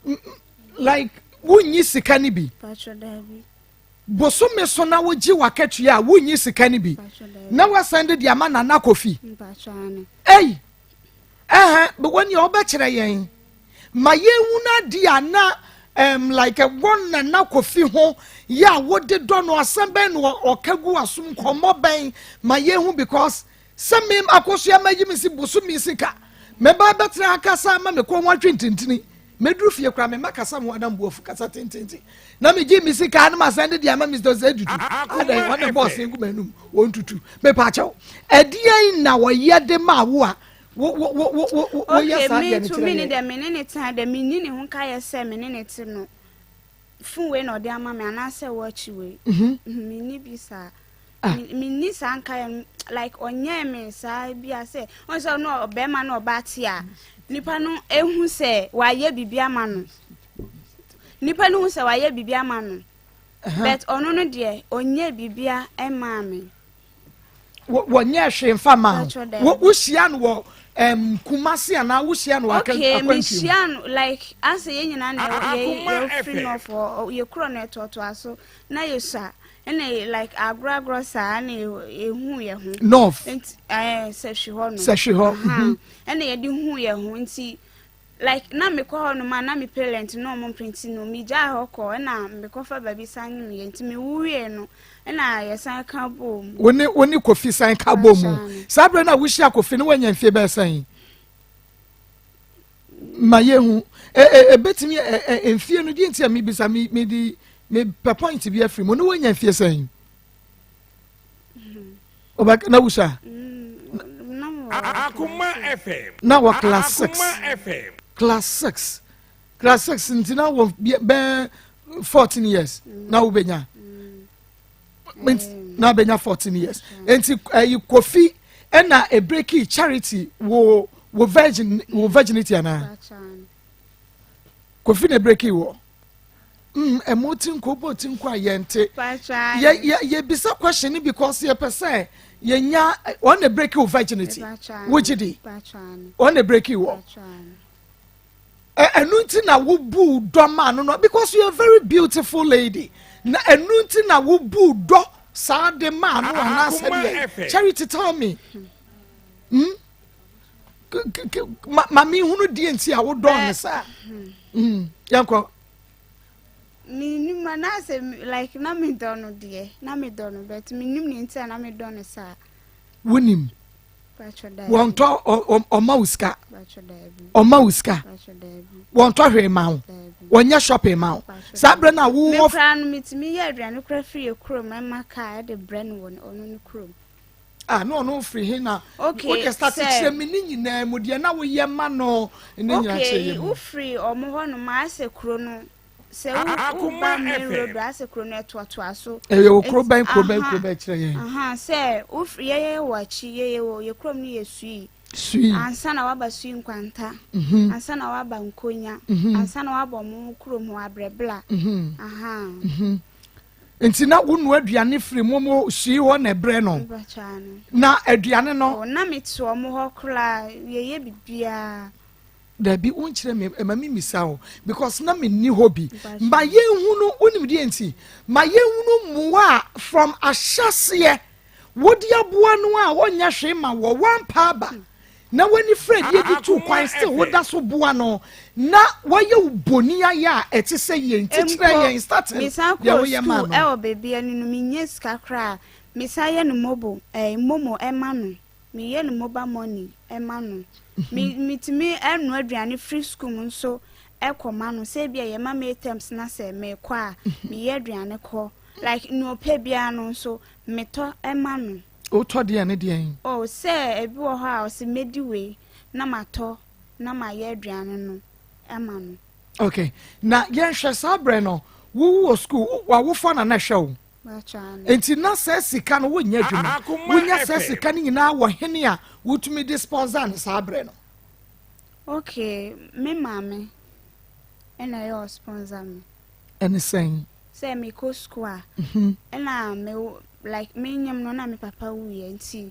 bi, like wonyi sika no bi. Patro daabi. Bosome so na wogye w'akatua a wonyi sika no bi na wasɛnde de ama Nana Kofi. Mpatro ane. Ei! Ɛhɛn, but wɔn deɛ wɔbɛkyerɛ yɛn ma yɛnhunu adeɛ a na um, like ɛwɔ Nana Kofi ho yɛ a wode dɔ no, asɛm bɛn na ɔka gu asom, nkɔmmɔ bɛn ma yɛnhu, because sɛ me akosua ma yi me si bosome sika mɛba bɛtena akasa ama me kɔn ho atwe ntintini, mɛduru fie koraa mema kasa ho anam buafu kasa tententen na megye me sika no masan de de ama Mr. Sɛ tutu adɛn ɔne bɔɔse ngu m'anum wɔntutu. Mepaakyɛw, ɛdeɛn na wɔyɛ de ma wo a woyɛ saa deɛ no? Kyerɛ yɛ. Deɛ me ne ne tena deɛ, menni ne ho nkaeɛ sɛ me ne ne te no, phone wei na ɔde ama me anaasɛ wɔakyi wei. Menni bi saa, menni saa nkaeɛ no, like ɔnyɛɛ me saa bi a sɛ ɔn sɛ ɔno ɔbɛrima no ɔbaa te a nipa no ehu sɛ wayɛ biribi ama no, nipa no hu sɛ wayɛ biribi ama no, but ɔno no deɛ ɔnyɛ biribi ɛmaa me. Wɔnyɛ hwee nfa ma wo? Wohyia no wɔ Kumasi anaa wohyia no wɔ akwantuo? Okay, mehyia no like asɛ yɛn nyinaa na yɛ yɛfiri nɔfo yɛ kuro no ɛtoatoa so na yɛsua ɛna like agorɔ agorɔ saa na ehu yɛ ho. North. Nti Sɛhwi hɔ no. Sɛhwi hɔ. Ɛna yɛde hu yɛ ho, nti like na mekɔ hɔ nom a na me parent na ɔmo mpɛ, nti no megyaa hɔ kɔ ɛna mekɔfa baabi san nyim yɛ, nti mewu wie no ɛna yɛsan ka bɔ mu. Wo ne Kofi san ka bɔ mu. Saa berɛ no a wohyia Kofi no, woanya mfie bɛyɛ sɛn? Ma yɛhu ɛbɛtumi mfie no deɛ nti a mebisa, mede mepɛ point bi afiri mu ne woanya mfie sɛn ɔbɛka na wusa? Akoma FM. Na wɔ class six, class six, class six, nti na wɔ bɛɛ 14 years na wobɛnya na bɛnya 14 years. Nti ɛyi Kofi ɛna ebreak Charity wo virginity anaa Kofi na ebreak wɔ ɛmo ti nko bɔ ti nko a yɛnte yɛ yɛ yɛbisa question ni because yɛpɛ sɛ yɛnya wɔn na break wo virginity. Wogye di wɔn na break wɔ ɛnu nti na wobu dɔ maa no because you are a very beautiful lady, na ɛnu nti na wobu dɔ saa de maa no anaasɛ deɛ? Charity, tell me, Ma mi hunu deɛ nti a wodɔ ne saa. Yɛnkɔ. Menim anaasɛ like na medɔ no deɛ, na medɔ no, but menim ne nti a na medɔ no saa. Wonim wɔntɔ ɔma wo sika, ɔma wo sika, wɔntɔ hwee ma wo, wɔnyɛ shopping ma wo saa berɛ no a wowɔ? Mekora no metumi yɛ aduane kora firi yɛ kurom ɛma kaa ɛde brɛ no wɔ ɔno no kurom. Ah, na ɔno firi he na? Okay. Wode start kyerɛ me ne nyinaa mu deɛ na woyɛ ma no ne nyinaa kyerɛ yɛ mu. Wofiri ɔmo hɔ nom a, asɛ kuro no sɛ woba main road, asɛ kuro no ɛtoatoa so. Ɛyɛ wɔ kuro bɛn, kuro bɛn, kuro bɛn? Kyerɛ yɛn. Sɛ wofiri yɛyɛ wɔ akyi, yɛyɛ wɔ yɛ kurom no yɛ Sui. Sui. Ansa na waba Sui Nkwanta, ansa na waba Nkonya, ansa na waba ɔmo kurom hɔ Abrɛbla. Nti na wonua aduane firi mo mo Sui hɔ na ɛbrɛ no na aduane no? Na mete ɔmo hɔ koraa, yɛyɛ biribiara. Dabi, wonkyerɛ me, ɛma me misa o because na menni hɔ bi. Ma yɛnhunu, wonim deɛ nti ma yɛnhunu mmoa a from ahyɛseɛ. Wode aboa no a ɔnyɛ hwee ma wɔ wampa aba na w'ani fira die de tu kwan still woda so boa no na wayɛ wo boni ayɛ a ɛte sɛ yie nti kyerɛ Mpo yɛn starting mesan deɛ kɔɔ woyɛ maa sukuu no. ɛwɔ baabi ɛno no mennya sika koraa mesan yɛ no mobo ɛɛ momo ɛma no meyɛ no mobile money ɛma no me metumi ɛnoa aduane firi sukuu mu nso ɛkɔ ma no sɛ ebia yɛma me terms na sɛ mekɔ a meyɛ aduane kɔ like nea ɔpɛ biara no nso metɔ ɛma no. Wotɔ deɛn ne deɛn? Oh sɛ ebi wɔ hɔ a ɔse mɛdi wei na matɔ na mayɛ aduane no ama no. Ok, na yɛnhwɛ saa berɛ no wo wɔ school w'awofoɔ na na ɛhwɛ wo? Nti na saa sika no wonyɛ adwuma wonya saa sika no nyinaa wɔ hene a wotumi de sponsor no saa berɛ no? Ok, me maame ɛna ɛyɛ ɔsponsor me. Ɛne sɛn? Sɛ mekɔ sukuu a ɛna me like menyim no na me papa wuiɛ nti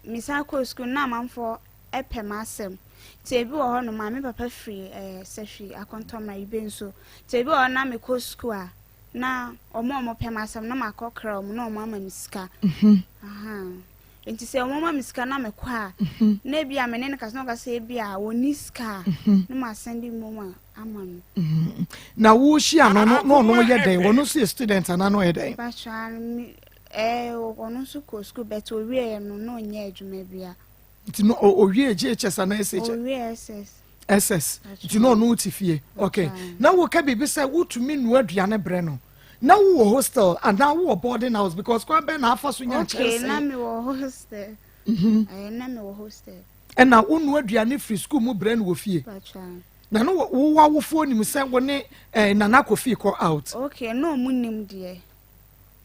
mesan kɔɔ sukuu na amanfoɔ pɛ m'asɛm nti ebi wɔ hɔ nom a me papa firi ɛɛ sɛhwi akɔntɔmra ibe nso nti ebi wɔ hɔ na mekɔ sukuu a na ɔmo a ɔmo pɛ m'asɛm na makɔ kra ɔmo na ɔmo ama me sika ahaa nti sɛ ɔmo ma me sika na mekɔ a na ebi a me ne no kasa na ɔka sɛ ebi a wɔnni sika a na masɛnde mmom a ama no. Na wohyia no no na ɔno yɛ dɛn? Ɔno nso yɛ student anaa na ɔyɛ dɛn? Bàtwa mi ɛɛ ɔno nso kɔ sukuu bɛtɛ owieɛ no na ɔnyɛ adwuma bia. Nti no owie JHS anaa SHS? Owie SS. SS nti na ɔno te fie. Okay. Na woka biribi sɛ wotumi nua aduane brɛ no. Na wowɔ hostel anaa wowɔ boarding house because kwan bɛn na afa so nya nkyɛnsee? Okay, na mewɔ hostel. Ɛɛ na mewɔ hostel. Ɛna wonua aduane firi sukuu mu brɛ no wɔ fie? Bàtwa. Na no wo w'awofoɔ nim sɛ wo ne eh, Nana Kofi kɔ out? Okay, na ɔmo nim deɛ.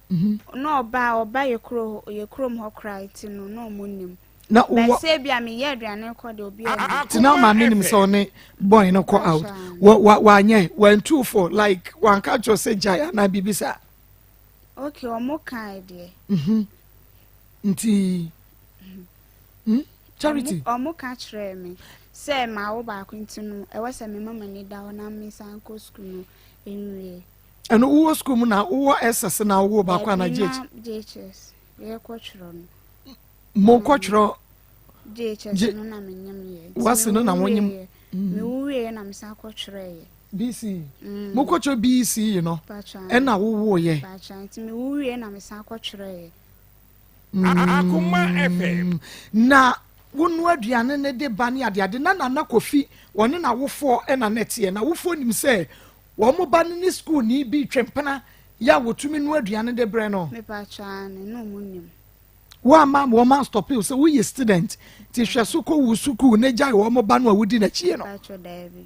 Mm -hmm. Na ɔba ɔba yɛ kuro yɛ kurom hɔ koraa nti no na ɔmo nim. Na wowɔ. Bɛsɛ bi a meyɛ aduane kɔ de obi anim. Ti na maame nim sɛ ɔne boy no kɔ out. Wa wa wanyɛ wantu fo like wanka kyerɛ sɛ gyae anaa biribi saa. Okay, ɔmo kae deɛ. Mhm. Nti. Hmm? Charity. Ɔmo ka kyerɛɛ me sɛ mawo baako nti no ɛwɔ sɛ mema m'ani da hɔ na mesan kɔ sukuu no nwie. Ɛno wowɔ sukuu mu na wowɔ SS na wowɔ baako ana JHS? JHS yɛkɔ twerɛ no. Mo kɔ twerɛ. JHS no na menyam yɛ. Wasi no na wonyam. Mewo wie na mesan kɔ twerɛ yɛ. BC. Mm. Mo kɔ twerɛ BC yi no. Ɛna wowo yɛ. Nti mewo wie na mesan kɔ twerɛ yɛ. Akoma FM. Na wonoa aduane no de ba ne adeade na Nana Kofi wɔne n'awofoɔ na na ɛteɛ. N'awofoɔ nim sɛ wɔn ba no ne sukuuni bi retwe mpena yɛ a wɔtumi noa aduane de brɛ no. Mepakyɛ aane, na wɔn nim. Woamma wɔn anstɔpe wo sɛ woyɛ student nti hwɛ so kɔ wo sukuu na gyae wɔn ba no a wodi n'akyi no. Mepakyɛ daabi.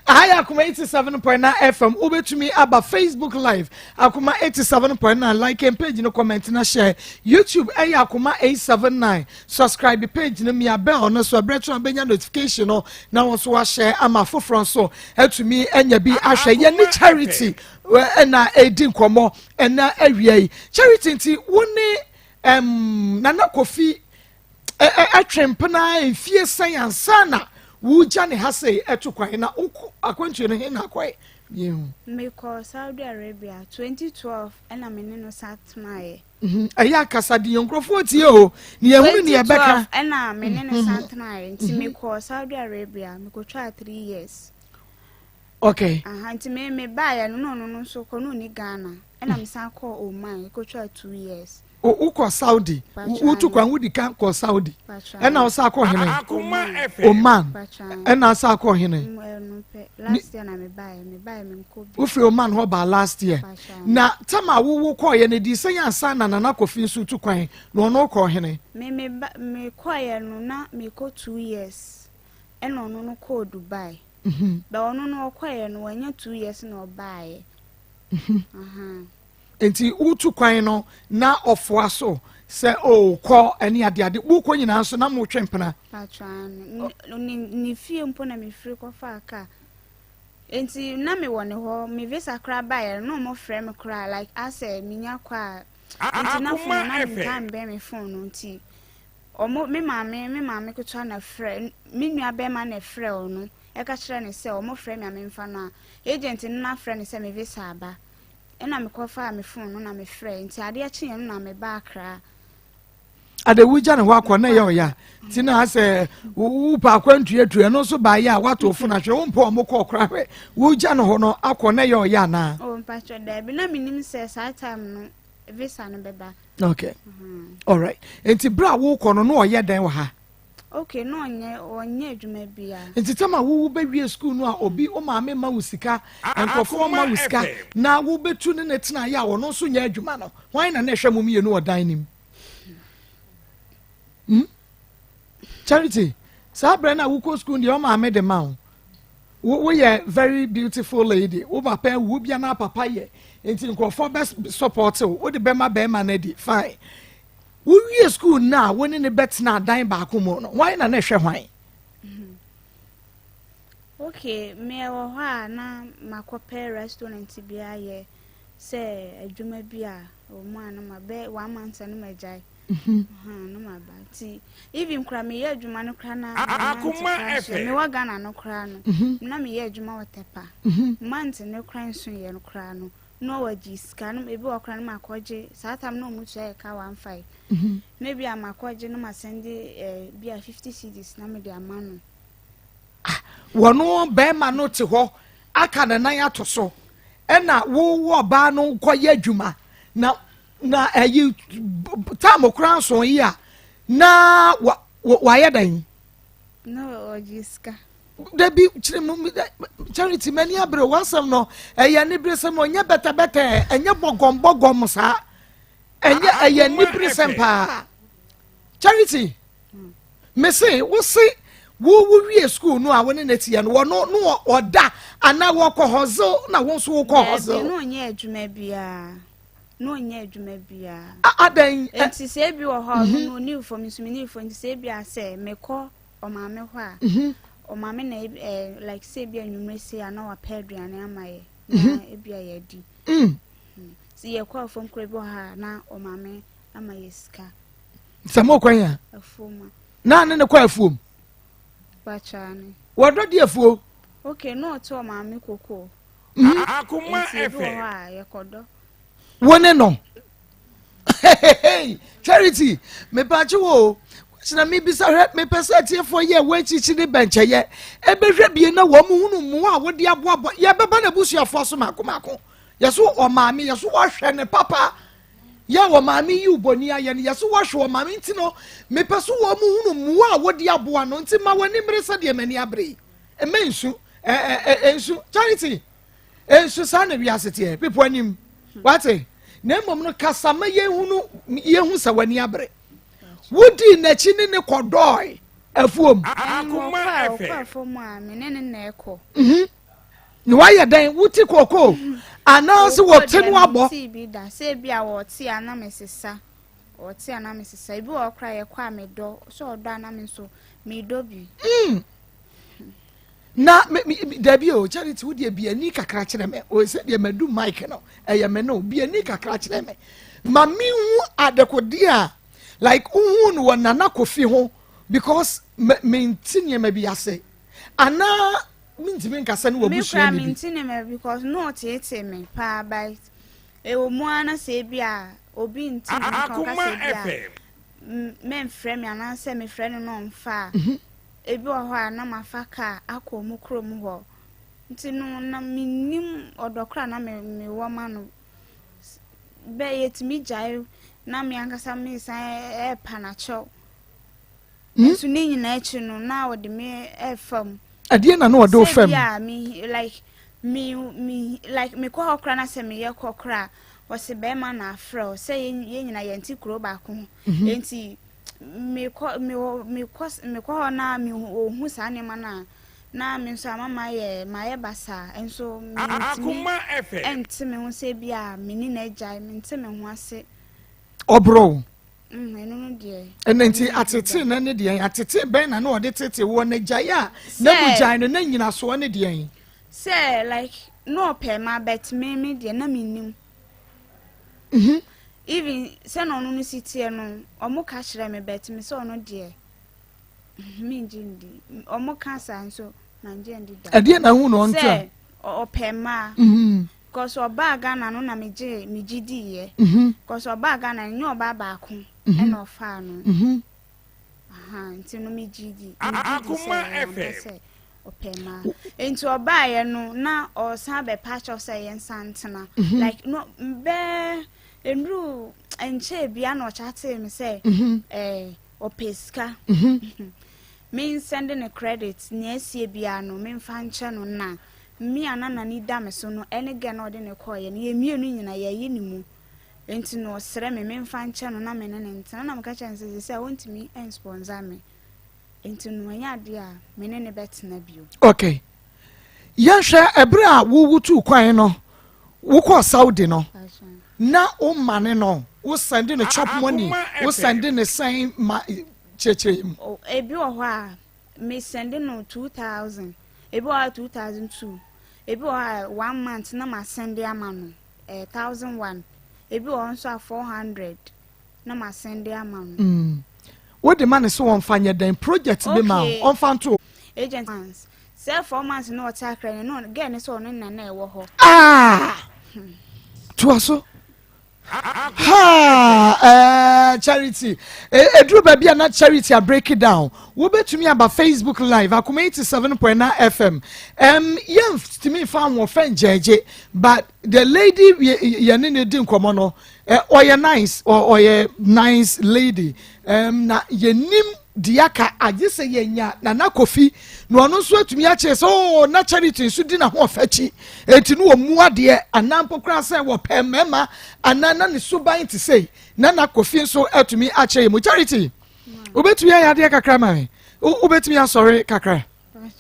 Aha yɛ Akoma 87.9 FM. Wobɛtumi aba Facebook Live Akoma 87.9 like and page no comment na share. YouTube ɛyɛ Akoma 879. Subscribe page no mia bell no so ɛberɛ to abɛnya notification no na wɔn nso wahyɛ ama afoforɔ nso atumi anya bi ahwɛ. Yɛne Charity ɛna ɛdi nkɔmmɔ ɛna awia yi. Charity nti wo ne um, Nana Kofi Ɛtwe mpena mfie sɛn ansa na wogya ne ha sei ɛto kwan na wokɔ akwantuo no he na akɔɛ yɛhu. Mekɔɔ Saudi Arabia 2012 ɛna me ne no san tenaeɛ. Mhm, ɛyɛ akasa de yɛn nkurɔfoɔ tie o ne yɛhunu ne yɛbɛka. 2012 ɛna me ne no san tenaeɛ nti mekɔɔ Saudi Arabia mekɔtwaa 3 years. Okay. Aha nti me me baeɛ no na ɔno no nso kɔ na ɔni Ghana ɛna me san kɔɔ Oman ɛkɔtwaa 2 years. Wokɔ Saudi, wotu kwan wodi kan kɔ Saudi, ɛna wosan kɔ hene? Oman, ɛna wosan kɔ hene? Wofiri Oman hɔ baa last year. Na tam a wowo kɔɔyɛ no di sɛ yɛ ansa na Nana Kofi nso tu kwan na ɔno kɔɔ hene? Me me ba me kɔɔyɛ no na mekɔ 2 years ɛna ɔno no kɔɔ Dubai. Bɛ ɔno no ɔkɔɔyɛ no wanya 2 years na ɔbaayɛ. Enti wotu kwan no na ɔfoa so sɛ oh kɔ ɛne adeade wokɔ nyinaa nso na motwe mpena. Paatwa ne ne fie mpo na mefiri kɔfaa kaa nti na mewɔ ne hɔ me visa koraa baeɛ no na ɔmo frɛ me koraa like asɛ menya kɔ a nti na phone na mentaa mbɛn me phone no nti ɔmo me maame me maame ketewa na frɛ me nua bɛrima na ɛfrɛ ɔno ɛka kyerɛ ne sɛ ɔmo frɛ me a memfa no a agent no na frɛ ne sɛ me visa aba. Ɛna mekɔfaa me phone no na mefrɛɛ nti adeɛ kyeeɛ no na mebaa Accra. Ade wogya ne hɔ akɔ na ɛyɛ ɔya nti na asɛ wopɛ akwantuatu ɛno nso baayɛ a woato fo no ahwɛ wompɛ ɔmo kɔ ɔkora hwɛ wogya ne hɔ no akɔ na ɛyɛ ɔya anaa? Oh mpakyɛ daabi na menim sɛ saa time no visa no bɛba. Okay. Mm -hmm. Alright. Nti berɛ a wokɔ no na ɔyɛ dɛn wɔ ha? Okay, na ɔnyɛ ɔnyɛ adwuma bia. Nti tɛm a wowu bɛwie sukuu no a obi wo maame ma wo sika nkurɔfoɔ ma wo sika na wobɛtu ne ne tena yɛ a ɔno nso nyɛ adwuma no hwan na na ɛhwɛ mo mmienu wɔ dan no mu? Hmm? Charity, saa berɛ no a wokɔ sukuu deɛ ɔmaame de ma wo woyɛ very beautiful lady wo papa awu bia na papa yɛ nti nkurɔfoɔ bɛ support wo wode bɛma bɛrima no adi fine Wowie sukuu no a wo ne no bɛtena dan baako mu no, hwan na na ɛhwɛ hwan? Okay, me ɛwɔ hɔ a na makɔpɛ restaurant bi ayɛ sɛ adwuma bi a ɛwɔ mu a na ma bɛ one month na magyae. Mhm. Na ma ba nti even kora meyɛ adwuma no kora na Akoma FM. mewɔ Ghana no kora no mhm. na meyɛ adwuma wɔ Tɛpa. Mhm. Month no kora nso yɛ no kora no. na wɔgye sika no ebi wɔ koraa no makɔgye saa tam na wɔn tua yɛ ka 15 mhm. na ebi a makɔgye no masɛnde ɛɛ eh, bi a 50 cedis na mede ama no. Ah, wɔn bɛrima no te hɔ aka ne nan ato so ɛna wowɔ ɔbaa no kɔyɛ adwuma na na ɛyi tam koraa nso yi a na wa wayɛ dɛn. na ɔgye sika. Dabi kyerɛ mu Charity m'ani abere w'asɛm no ɛyɛ aniberesɛm ɔnyɛ bɛtɛbɛtɛ ɛnyɛ bɔgɔm bɔgɔm saa ɛnyɛ ɛyɛ aniberesɛm paa Charity mese wose wo wo wie school no a wo ne ne teɛ no wɔno no ɔda anaa wɔkɔ hɔzel na wo nso wokɔ hɔzel. Dabi no ɔnyɛ adwuma biara no ɔnyɛ adwuma biara. Adan. Nti sɛ ebi wɔ hɔ a ɔno no ɔni fam nso mi ni fam nti sɛ ebi asɛ mekɔ. Ɔmaame hɔ a, mhm. ɔmaame na ɛɛ eh, like sɛ ebi anwummerɛ sei a na wapɛ aduane ama yɛ na mhm. ebi a yɛadi. Mm. Hmm. Sɛ yɛkɔ afuom kora bi wɔ ha a na ɔmaame ama yɛ sika. Sɛ mo kwan ya? Afuom a. Na ne ne kɔ afuom? Bakyaa ne. Wɔdɔ di afuo? Okay, na ɔte ɔmaame koko. Mhm. Akoma Nti ebi wɔ FM. hɔ a yɛkɔdɔ. Wo ne no. Charity, mepakye wo o. Question a mebisa hwɛ, mepɛ sɛ atiefoɔ yɛ wɔ akyikyi ne bɛnkyɛyɛ ɛbɛhwɛ bie na wɔn hunu mmoa a wɔde aboaboa yɛbɛba n'abusuafoɔ so mako mako. Yɛso ɔmaame, yɛso wɔhwɛ ne papa. Yɛ ɔmaame yi bɔni ayɛ no, yɛso wɔhwɛ ɔmaame nti no, mepɛ so wɔn hunu mmoa a wɔde aboa no nti ma wɔn ani mmere sɛdeɛ m'ani abere yi. Mma nsu, ɛ ɛ nsu, Charity. Nso saa na wiase teɛ, bepɔ anim. Wate? Na mmom no, kasa ma yɛnhunu, yɛhu sɛ w'ani abere. Wodii n'akyi ne ne kɔdɔɔe afuom. Akoma FM. Ɔkɔ afuom a, me ne ne na ɛkɔ. Mhm. Na wayɛ dɛn? Wote kookoo anaasɛ wɔte no abɔ? Ɔkɔ deɛ bi da. Sɛ ebi a wɔte a na mesesa. Wɔte a na mesesa. Ebi wɔ hɔ koraa yɛkɔ a medɔ. Sɛ ɔdɔ a na me nso medɔ bi. Mm. Na me me dabi o Charity wo deɛ bi ani kakra kyerɛ me o sɛ deɛ madu mic no ɛyɛ me no bi ani kakra kyerɛ me ma me hu adekodeɛ a like wohu no wɔ Nana Kofi ho because me me nti nneɛma bi ase anaa mentumi nkasa ne wabusua ne bi. Me kura me nti nneɛma because no ɔteetee me paa but ɛwɔ mu ara na sɛ ebi a obi nti me nka ɔka sɛ ebi a mɛmfrɛ me anaasɛ mefrɛ no na ɔmfa a. Mhm. Ebi wɔ hɔ a na mafa kaa akɔ wɔn kurom hɔ. Nti no na mennim ɔdɔ koraa na me mewɔ ma no. Bɛ yɛtumi gyae na me ankasa mesan ɛrepa no akyɛw. Hmm? Nso ne nyinaa akyi no na ɔde me ɛrefa mu. Ɛdeɛ na na ɔde wo fa mu? Sɛ bi a me like me me like mekɔ hɔ koraa na sɛ meyɛ kɔ koraa ɔse bɛrima na afrɛ wo sɛ yɛn nyinaa yɛnte kuro baako ho. Mhm. Nti mekɔ mewɔ mekɔ mekɔ hɔ na mehu saa nneɛma no a na me nso ama mayɛ mayɛ basaa nso mentumi ɛnte me ho sɛ bi a me ne no agyae mente me ho ase. Ɔborɔ wo. Mm, ɛno no deɛ. Ɛnna nti atete na ne deɛn atete bɛn na na ɔde tete woɔ na gyae a na mu gyae no na nyinasoɔ ne deɛn. Sɛ like na ɔpɛ ma but me me deɛ na mennim. Mhm. Even sɛ na ɔno no si teɛ no, ɔmo ka kyerɛ me but me sɛ ɔno deɛ mengye ndi. Ɔmo ka saa nso mangye ndi da. Ɛdeɛ na ahu na ɔntra. Sɛ ɔpɛ mmaa. Mhm. Cause ɔbaa Ghana no na megye megye diiɛ. Cause ɔbaa Ghana no nyɛ ɔbaa baako ɛna ɔfaa no. Ahaa nti no megye di megye di sɛ ɛyɛ ampa sɛ ɔpɛ mmaa. Nti ɔbaeɛ no na ɔsan bɛpa kyɛw sɛ yɛnsan ntena. Like no bɛɛ nnuru nkyɛɛ bia na ɔkyatee me sɛ ɛɛ ɔpɛ sika. Me nsɛnde no credit nea asie biara no memfa nkyɛ no na me a na n'ani da me so no ɛne girl no a ɔde no kɔeɛ no yɛn mmienu nyinaa yɛayi ne mu. Enti no ɔsrɛ me memfa nkyɛ no na me ne no ntena na meka kyerɛ no sɛ seesei a ɔntumi nsponsor me enti no ɛnyɛ adeɛ a me ne no bɛtena bio. Ok. Yɛnhwɛ, ɛberɛ a wo wotuu kwan no, wokɔɔ Saudi no, na wo mane no, wo sɛnde no chop money, wo sɛnde no sɛn ma kyerɛkyerɛ mu. Oh, ebi wɔ hɔ a me sɛnde no 2000, ebi wɔ hɔ a 2002, ebi wɔ hɔ a one month na ma sɛnde ama no. Eh, 1001. Ebi wɔ hɔ nso a 400 na ma sɛnde ama no. Mm. Wo de ma ne so wɔnfa nyɛ dɛn project bi ma wo ɔnfa nto. Agent months. Sɛ 4 months na ɔte akra no no girl ne sɛ ɔno na na ɛwɔ hɔ. Ah! Toa so. Ha! Eh, Charity. Eduru baabi a na Charity a break it down. Wobɛtumi aba Facebook live Akoma 87.9 FM. Um, yɛntumi mfa ahoɔfɛ ngyɛgye but the lady yɛne ne di nkɔmmɔ no ɔyɛ nice ɔyɛ nice lady um, na yɛnim deɛ aka agye sɛ yɛnya Nana Kofi na ɔno nso atumi akyerɛ sɛ oo oh, na Charity nso di n'ahoɔfɛ akyi enti no wɔn mu adeɛ anaa mpo koraa sɛ wɔpɛ mmarima anaa na ne suban te sei. Nana Kofi nso atumi akyerɛ yɛn mu. Charity, wobɛtumi ayɛ adeɛ kakra ma me? Wobɛtumi asɔre kakra?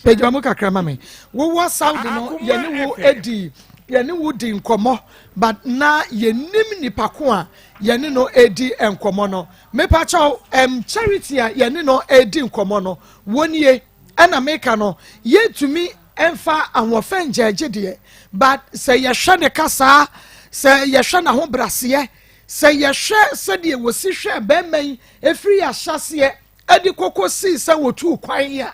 Pagya mu kakra ma me. Wowɔ Saudi no, yɛne wo adi yɛne wo di nkɔmmɔ but na yɛnim nipa ko a yɛne no edi nkɔmmɔ no. Mepakyɛw, um, Charity a yɛne no edi nkɔmmɔ no, wɔnie ɛna meka no, yɛntumi mfa ahoɔfɛ ngyɛgye deɛ but sɛ yɛhwɛ ne kasaa, sɛ yɛhwɛ n'ahobraseɛ, Sɛ yɛhwɛ sɛdeɛ wɔsi hwɛɛ barima yi ɛfiri ahyɛaseɛ de kɔkɔsii sɛ wɔtuu kwan yi a,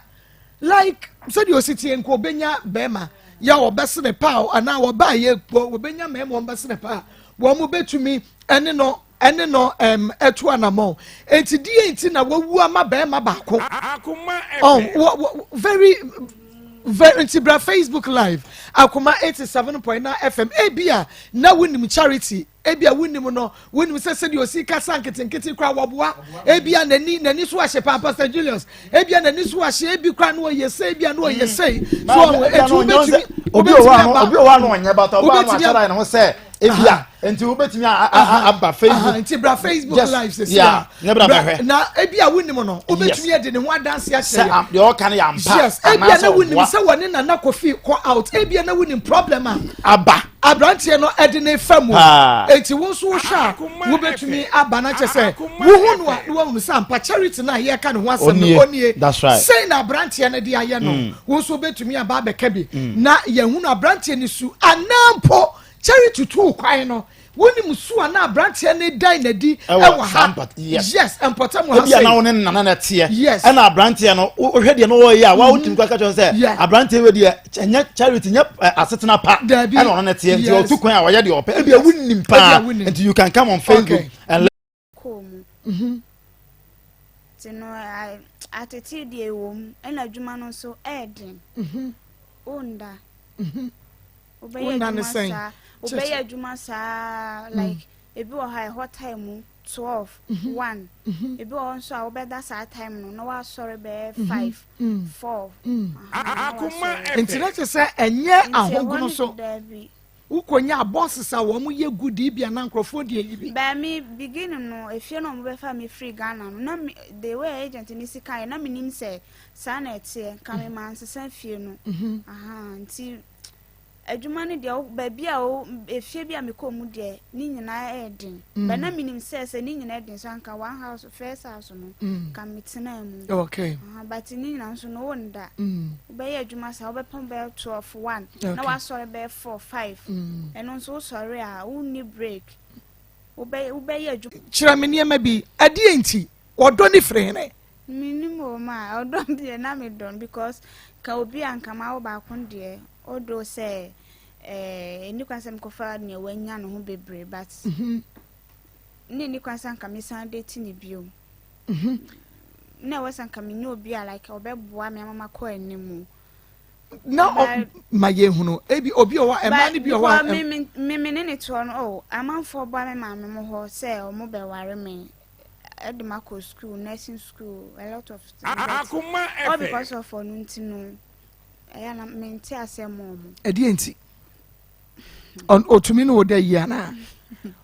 like sɛdeɛ ɔsi teɛ nka ɔbɛnya barima yɛ a ɔbɛsene paa anaa ɔbaa yɛ wɔbɛnya mmarima wɔn bɛsene paa wɔn bɛtumi ɛne no ɛne no ɛm ɛtu anamɔn eti deɛ nti na wawu ama barima baako ɔn wɔ wɔ very very nti bra Facebook live akoma 87.9 FM ebi a na wonim Charity. Ebia wunnim no, wunnim sɛ sɛdeɛ osi kasa nketenkete koraa wɔboa. Ebia n'ani n'ani so ahye paa, Pastor Julius. Ebia n'ani so ahye, ebi koraa no ɔyɛ sei, ebia no ɔyɛ sei. So ɔho, etu wobɛtumi obi wɔ hɔ a obi wɔ hɔ a no ɔnyɛ bata ɔbaa no akyɛrɛ ayɛ ne ho sɛ ebia nti wobɛtumi aba Facebook. Nti bra Facebook live sisi a. Ne bra bɛhwɛ. Na ebi a wonim no, wobɛtumi adi ne ho adanse akyerɛ yɛn. Deɛ ɔka no yɛ ampa. Yes, ebia na wonim sɛ wɔne Nana Kofi kɔ out. Ebia na wonim problem a. Aba. Aberanteɛ no ɛde ne fa mu. Eti wo nso wohwɛ a, wobɛtumi aba na kyɛ sɛ wohu no a na woahunu sɛ ampa Charity no a yɛreka ne ho asɛm no onie. That's right. Sei na aberanteɛ no de ayɛ no. Mm. Wo nso wobɛtumi aba abɛka bi. Mm. Na yɛhunu aberanteɛ no su anaa mpo Charity tuu kwan no. Wonim su a na aberanteɛ no dan n'adi wɔ ha. Yes. Yes, mpɔtam ha sei. Ebia na wo ne nana na ɛteɛ. Yes. Ɛna aberanteɛ no, wohwɛ deɛ no wɔyɛ a, wa wotumi kɔ aka kyerɛ sɛ aberanteɛ wei deɛ ɛnyɛ charity nyɛ asetena pa. Dabi. Ɛna ɔno na ɛteɛ nti ɔtu kwan a ɔyɛ deɛ ɔpɛ. Ebia wonim paa. Nti you can come on Facebook and kɔɔ mu. Mhm. Nti no atetee deɛ ɛwɔ mu ɛna adwuma no nso ɛyɛ den. Mhm. Wonda. Mhm. Wobɛyɛ adwuma saa wobɛyɛ adwuma saa mm. like ebi wɔ hɔ a ɛhɔ time mu 12 1 mhm. mhm. ebi wɔ hɔ nso a wobɛda saa time no na wasɔre bɛyɛ 5 4. Akoma ɛfɛ. Nti na kyerɛ sɛ ɛnyɛ ahogono so. Wokɔnya bosses a wɔn yɛ good yi bi anaa nkurɔfoɔ deɛ yi bi. But me beginning no efie na wɔn bɛfa me firi Ghana no na me the way agent no si kaeɛ na me nim sɛ saa na ɛteɛ nka me ma nsesa fie no ahaa nti adwuma no deɛ baabi a o efie bi a mekɔ mu deɛ ne nyinaa ɛyɛ den mm. but na menim sɛ sɛ ne nyinaa den so anka one house first house no mm. ka metena mu okay. uh, but ne nyinaa nso no wonda mm. wobɛyɛ adwuma saa wobɛpɔn bɛyɛ 12 1 okay. na wasɔre bɛyɛ 4 5 mm. ɛno nso wosɔre a wonni break wobɛyɛ wobɛyɛ adwuma kyerɛ me nneɛma bi ɛdeɛ nti ɔdɔ ne firi hene Menim o ma ɔdɔ deɛ na medɔ no because ka obi a nka mawo baako deɛ although sɛ. Ɛɛ ɛni kwan sɛ mekɔfa nea wanya ne ho bebree but na ɛni kwan sɛ anka mesan date ne biom. Na ɛwɔ sɛ anka menya obi a like ɔbɛboa me ama makɔ anim. Na ɔ ma yɛn hunu ebi obi wɔ hɔ a mmaa no bi wɔ hɔ a. Me me me ne ne toɔ no oh amanfoɔ ba me maame mo hɔ sɛ ɔmo bɛware me ɛde ma kɔ school nursing school a lot of things but all because of ɔno nti no ɛyɛ na mente aseɛ mo ɔmo. Ɛdeɛ nti ɔtumi ne wo da yie anaa?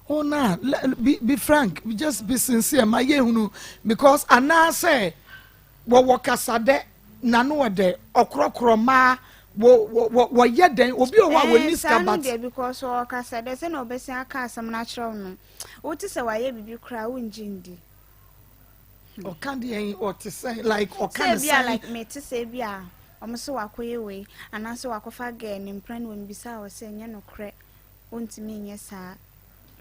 Oh nah be be frank just be sincere ma yɛn hunu because anaasɛ. Wɔwɔ kasadɛ, n'ano ɔdɛ, ɔkorɔkorɔ mmaa, wɔ wɔ wɔ wɔyɛ dɛn? Obi wɔ hɔ a wɔnni sika saa no but. deɛ because ɔwɔ kasadɛ sɛnea ɔbɛsan aka asɛm no akyerɛ wo no, wote sɛ wayɛ biribi koraa a wongye ndi. Ɔka deɛn? Ɔte sɛn? Like ɔka Sɛ ne ebi a sɛn? like mete sɛ ebi a wɔn sɛ wakɔyɛ wei anaasɛ wakɔfa girl ne mpena ne wɔ mebisa wɔ sɛ ɛnyɛ nokorɛ wontumi nyɛ saa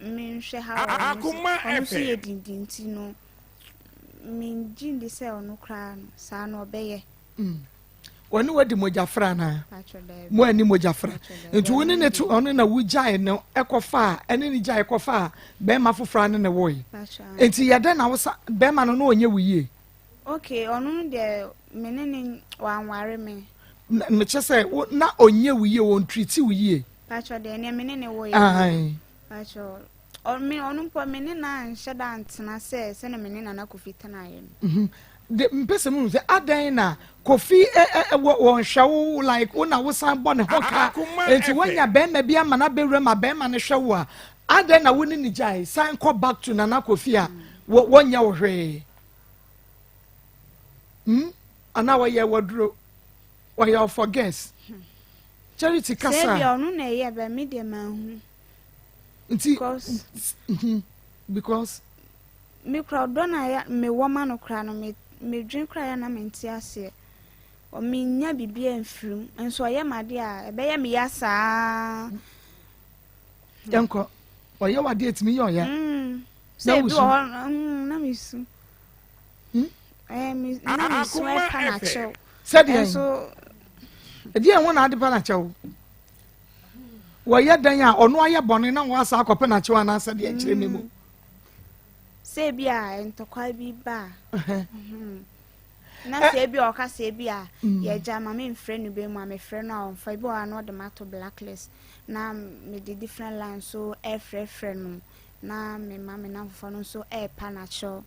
menhwɛ how a ɔno nso ɔno nso yɛ dindin nti no Mengye ndi sɛ ɔno koraa no, saa no ɔbɛyɛ. Mm. Wɔne wadi mogyafra anaa? Mo ani mogyafra. Nti wo ne ne to ɔno na wogyae no ɛkɔfa a ɛne ne gyae kɔfa a bɛrima foforɔ ne ne woe. Nti yɛ dɛn na wosa bɛrima no na ɔnyɛ wo yie? Okay, ɔno no deɛ me ne ne wanware me. Mekyɛ sɛ wo na ɔnyɛ wo yie, ɔntriti wo yie. Pakyɛ deɛ nea me ne ne woeɛ. Ae. Pakyɛ Ɔ me ɔno mpo me ne no anhyɛ da antena sɛ sɛnea me ne Nana Kofi tenaeɛ no. Mhm. De mpɛ sɛ muhu sɛ adɛn na Kofi ɛ ɛ ɛ wɔ wɔnhwɛ wo like wo na wosan bɔ ne ho ka Akoma nti FM. woanya bɛrima bi ama no abɛwura ma bɛrima no hwɛ wo a adɛn na wo ne no gyae san kɔ back to Nana Kofi a wɔ wɔnyɛ wo hwee hmm anaa wɔyɛ waduro wɔyɛ wo for guess Charity Sɛ kasa ebia ɔno na ɛyɛ bɛ me deɛ manhu. nti Because mhm, because me kura ɔdɔ na ya mewɔ ma no kura no me medwen kura ya na mente aseɛ menya biribi amfiri mu nso ɔyɛ me adeɛ a ɛbɛyɛ me ya saa yɛnkɔ ɔyɛ w'adeɛ ɛtumi yɛ ɔya mm. sɛ ebi wɔ hɔ mm, na mesu hmm? eh, na mesu ɛpa n'akyɛw sɛdeɛ ɛdeɛ ɛho na ade pa n'akyɛw Wɔyɛ dɛn a ɔno ayɛ bɔne na wɔasa akɔpɛ n'akyew anaasɛ deɛ nkyerɛ me mu. Mm. Sɛ ebi a ntɔkwa bi ba a. Mhm. Na sɛ ebi a ɔka sɛ ebi a mm. yɛgya ma memfrɛ no bi mu a mefrɛ no a ɔmfa ebi wɔ a na ɔde mato blacklist na mede different line so ɛfrɛfrɛ no na mema me namfofoɔ no nso ɛrepa n'akyɛw.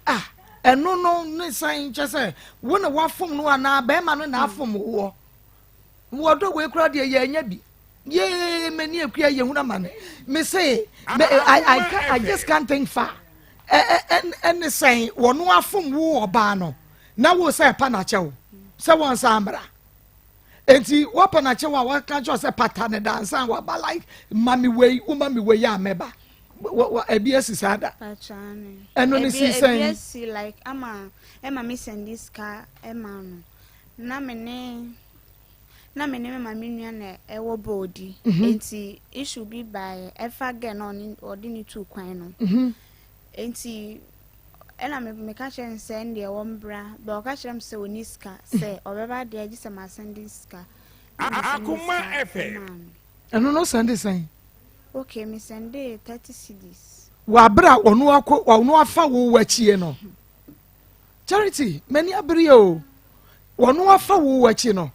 Ah, ɛno no ne san kyɛ sɛ wo na wafom no anaa bɛrima no na afom woɔ. Wɔ dɔ wei koraa deɛ yɛanya bi. Yee m'ani akua yɛhunu amane. Me se me I I can't, I just can't think far. Ɛne sɛn wɔn afom wo ɔbaa no na wo sɛ ɛpa n'akyɛw sɛ wɔn nsa amra. Enti wɔpa n'akyɛw a wɔka kyerɛ sɛ pata ne dansa waba like ma me wei wo ma me wei a mɛba. Ebi asi saa da. Ɛno ne si sɛn. Ebi asi like ama ɛma me sɛndi sika ɛma no. Na me ne na me ne me maame nua na ɛwɔ boodi mhm. nti issue bi baeɛ ɛfa girl na ɔne ɔde ne tu kwan no mhm. nti ɛna me meka kyerɛ no sɛ ɛndeɛ wɔmbra bɛ ɔka kyerɛ me sɛ ɔni sika sɛ ɔbɛba deɛ gye sɛ masɛnde sika Akoma FM. Ɛno no sɛnde sɛn? Okay, me sɛnde 30 cedis. Wɔ abere a ɔno akɔ ɔno afa wo w'akyie no. Charity, m'ani abere o. Wɔn afa wo akyi no,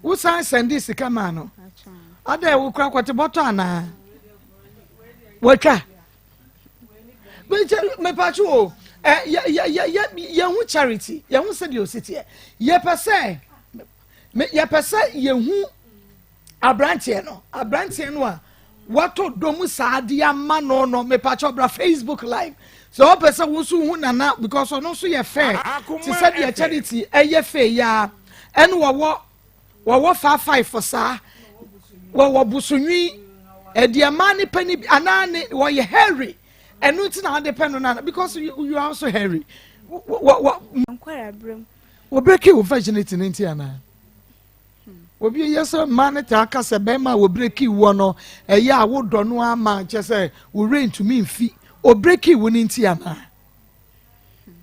wosan sɛnde sika maa no. Adɛ wo kura kɔte bɔtɔ anaa? Watwa. Mepatwo o, yɛhu Charity, yɛhu sɛdeɛ osi teɛ. Yɛpɛ sɛ yɛpɛ sɛ yɛhu aberanteɛ no aberanteɛ no a watɔ dɔ mu saa de ama no no mepakyɛ ɔbra facebook live sɛ ɔpɛ sɛ wo nso hu nana because ɔno nso yɛ fɛ te sɛ deɛ charity ɛyɛ fɛ yi a ɛne wɔwɔ wɔwɔ fa five for saa wɔwɔ bosonwi ɛdeɛ mmaa ne pɛ ne bi anaa ne wɔyɛ hairy ɛno nti na ɔde pɛ no nana because you, you are also hairy wɔ wɔ wɔ breaking wo virginity ne nti anaa. Obi yɛ sɛ mmaa no taa ka sɛ bɛrima a wɔbreki woɔ no, ɛyɛ a wodɔ no ama kyɛ sɛ wo werɛ ntumi mfi. Ɔbreki wo no nti anaa?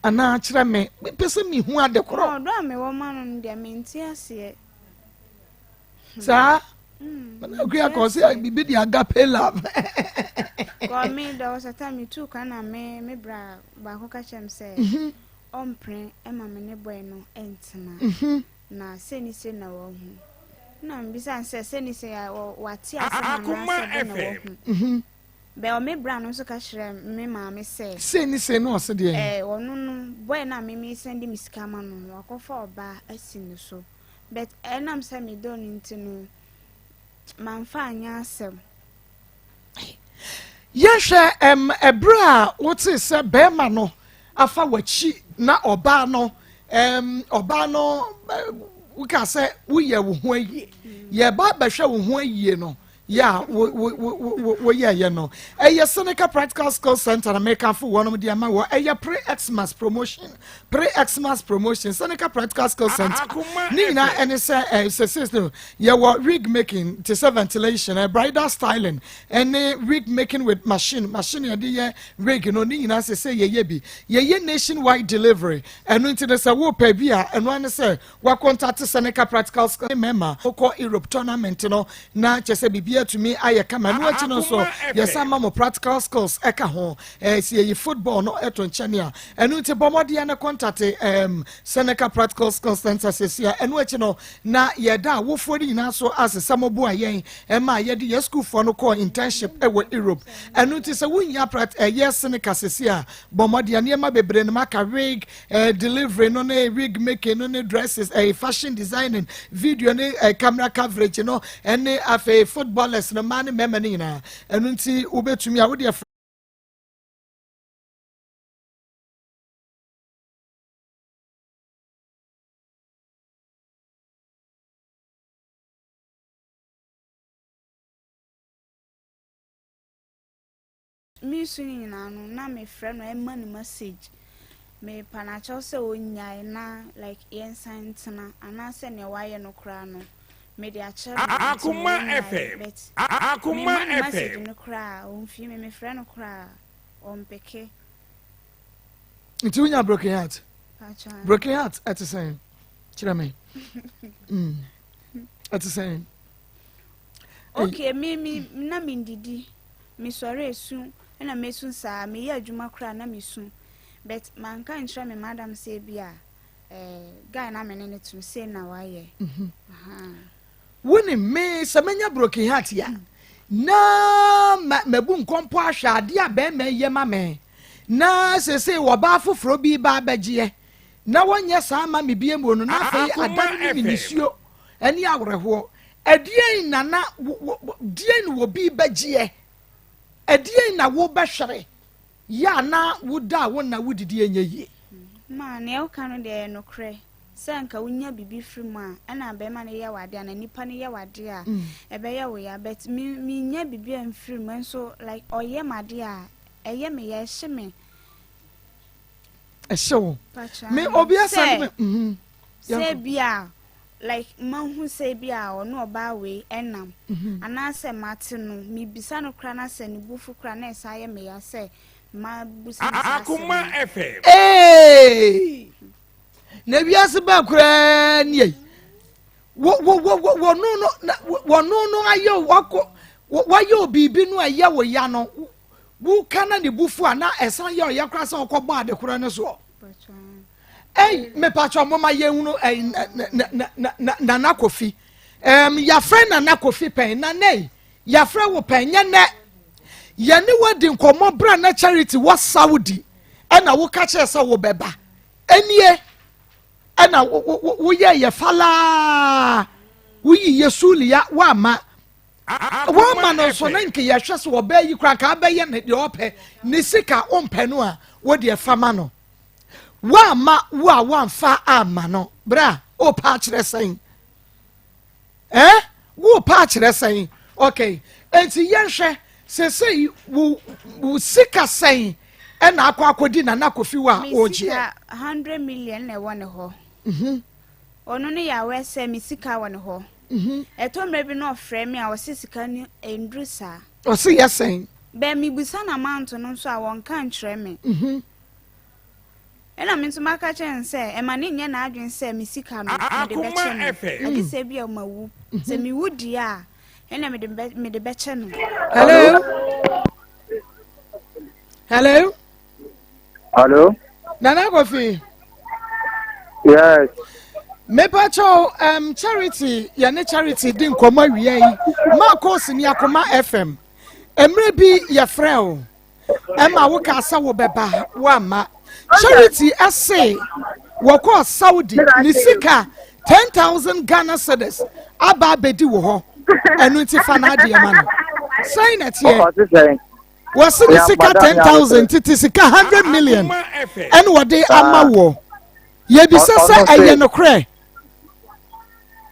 Anaa kyerɛ me, mepɛ sɛ mehu ade korɔ. Ɔdɔ a mewɔ ma no no deɛ mente aseɛ. Saa? Nana Akua ka ɔsɛ biribi de agape love. Kɔ me there was a time me tu kwan na me me bra baako ka kyerɛ me sɛ ɔmpene ma me ne boy no ntena na sei ne sei na wahu. Na mebisa no sɛ sei ne sei a wate asɛm anaasɛ dɛn na wahu. Bɛ me bra no nso ka kyerɛ me maame sɛ. Sei ne sei na ɔse deɛn? Ɛɛ ɔno no boy no a me me sɛnde me sika ma no no wakɔfa ɔbaa asi ne so. But ɛnam sɛ medɔ no nti no, mamfa anyɛ asɛm. Yɛhwɛ ɛm ɛberɛ a wotee sɛ bɛrima no afa w'akyi na ɔbaa no ɛm ɔbaa no woka sɛ woyɛ wo ho ayie yɛba bɛhwɛ wo ho ayie no yɛ a wo wo wo wo woyɛɛyɛ no ɛyɛ Seneca Practical Skills Center na mekamfo wɔnom de ama wɔ ɛyɛ pre Xmas promotion pre Xmas promotion Seneca Practical Skills Center ne nyinaa ɛne sɛ ɛɛ sɛ sɛ no yɛwɔ wig making te sɛ ventilation ɛ bridal styling ɛne wig making with machine machine yɛde yɛ wig no ne nyinaa sɛ sɛ yɛyɛ bi yɛyɛ nationwide delivery ɛno nti no sɛ wopɛ bi a ɛno ano sɛ Wakontate Seneca Practical Skills ne mmarima kɔ Europe tournament no na kyerɛ sɛ biribi atumi ayɛ kama. Ɛno akyi no nso yɛsan ma mo practical skills ɛka ho. Ɛɛ sɛ yɛyi football no ɛto nkyɛn a, ɛno nti bɔ mmɔden ne kontate ɛɛm Seneca Practical Skills Center sɛsi a. Ɛno akyi no na yɛda awofoɔ no nyinaa so ase sɛ moboa yɛn ɛma yɛde yɛn sukuufoɔ no kɔɔ internship ɛwɔ Europe. Ɛno nti sɛ wohia prat ɛyɛ Seneca sɛsi a, bɔ mmɔden nneɛma bebree no maka wig eh, delivery no ne wig making no ne dresses eh, fashion designing video ne eh, camera coverage no ɛne afei footballers no mmaa ne mmarima no nyinaa ɛno nti wobɛtumi a wodeɛ Me su no nyinaa no na me frɛ no ɛma no message me pa no akyɛw sɛ ɔnyae na like yɛnsan ntena anaasɛ nea wayɛ no koraa no me de akyɛ no nti no ɔnyae but me ma no message no koraa ɔmfii me me frɛ no koraa ɔmpeke. Nti wonya broken heart? Broken heart ɛte sɛn? Kyerɛ me. Mm. Ɛte sɛn? Okay, me me na mendidi. Mesɔre esu na mesu saa, meyɛ adwuma koraa na mesu. But manka nkyerɛ me madam sɛ bi a eh, guy na me ne ne to sei na wayɛ. Mhm. Wonim me sɛ menya broken heart ya na mabu nkɔmpɔ ahwɛ adeɛ a bɛrima yɛ ma me na seesei wɔbaa foforɔ bi ba abɛgyeɛ na wɔnyɛ saa ma me bie mu no na afei adane ne me nisuo ɛne awerɛhoɔ. Ɛdeɛn na na deɛn na obi bɛgyeɛ? Ɛdeɛn na wobɛhwere yɛ a na woda a wonna wodidi ɛnyɛ yie? Ma nea woka no deɛ ɛyɛ nokorɛ sɛ anka wonya biribi firi mu a ɛna bɛrima no yɛ w'adeɛ anaa nipa no yɛ w'adeɛ a mm. ɛbɛyɛ wo ya but me menya biribi amfiri mu nso like ɔyɛ m'adeɛ a ɛyɛ me ya ɛhye me ɛhyɛ wo me obi asɛn me mhm. sɛ bi a Like mahu sɛ ebi a ɔne ɔbaa wei ɛnam anaasɛ mate no mebisa no koraa na sɛ ne bo fu koraa na ɛsan yɛ me ya sɛ mabusa no saa asɛm Akoma no. FM. Eeii! Na wiase bɛn koraa nie yi? Wɔ wɔ wɔ wɔ wɔno no na wɔno no ayɛ wakɔ wayɛ o biribi no a ɛyɛ wo ya no woka na ne bo fu a na ɛsan yɛ ɔyɛ koraa sɛ ɔkɔbɔ ade korɔ no soɔ. Ei, mepatwa mo ma yɛhunu ei, Nana Kofi. Um, yɛafrɛ Nana Kofi pɛn. Nana yi, yɛafrɛ wo pɛn, nyɛ nɛ. Yɛne wo adi nkɔmmɔ berɛ na Charity wɔ Saudi, ɛna woka kyerɛ sɛ wobɛba. Ɛnie, ɛna woyɛ yɛ falaa, woyi yɛ sulia, woama. Woama no nso ne nke yɛhwɛ sɛ ɔbaa yi koraa nka abɛyɛ ne deɛ ɔpɛ, ne sika wompɛ no a, wo deɛ fa ma no. Woamma wo a woamfa amma no bra wopa akyerɛ sɛn eh wopa akyerɛ sɛn okay enti yɛnhwɛ sesei wo wo sika sɛn ɛna akɔ akɔdi Nana Kofi wo a wogyeɛ. Me sika 100 million na ɛwɔ ne hɔ. Mhm. Ɔno no yɛ aware sɛ me sika wɔ ne hɔ. Mhm. Ɛtɔ mmerɛ bi na ɔfrɛ me a ɔse sika no ɛnduru saa. Ɔse yɛ sɛn? Bɛ mebisa no amount no nso a wɔnka nkyerɛ me. Mhm. Ɛna me nso maka kyerɛ no sɛ ɛma no nyɛ n'adwene sɛ me sika no mede bɛkyɛ no. Agye sɛ bi a mawu. Sɛ mewu deɛ a, Ɛna mede bɛ mede bɛkyɛ no. Hello. Hello. Hello. Nana Kofi. Yes. Mepacho um, charity yɛne charity di nkɔmɔ awia yi Marcos ni akoma FM mmerɛ bi yɛfrɛ o ɛma wo kaa sɛ wobɛba woamma charity ɛse wɔkɔɔ Saudi ne sika 10,000 Ghana cedis aba abɛdi wɔ hɔ ɛno nti fa n'adeɛ ma no sɛn na ɛteɛ wɔsi ne sika 10,000 tete sika 100 million ɛna wɔde ama wɔ yɛbisa sɛ ɛyɛ nokorɛ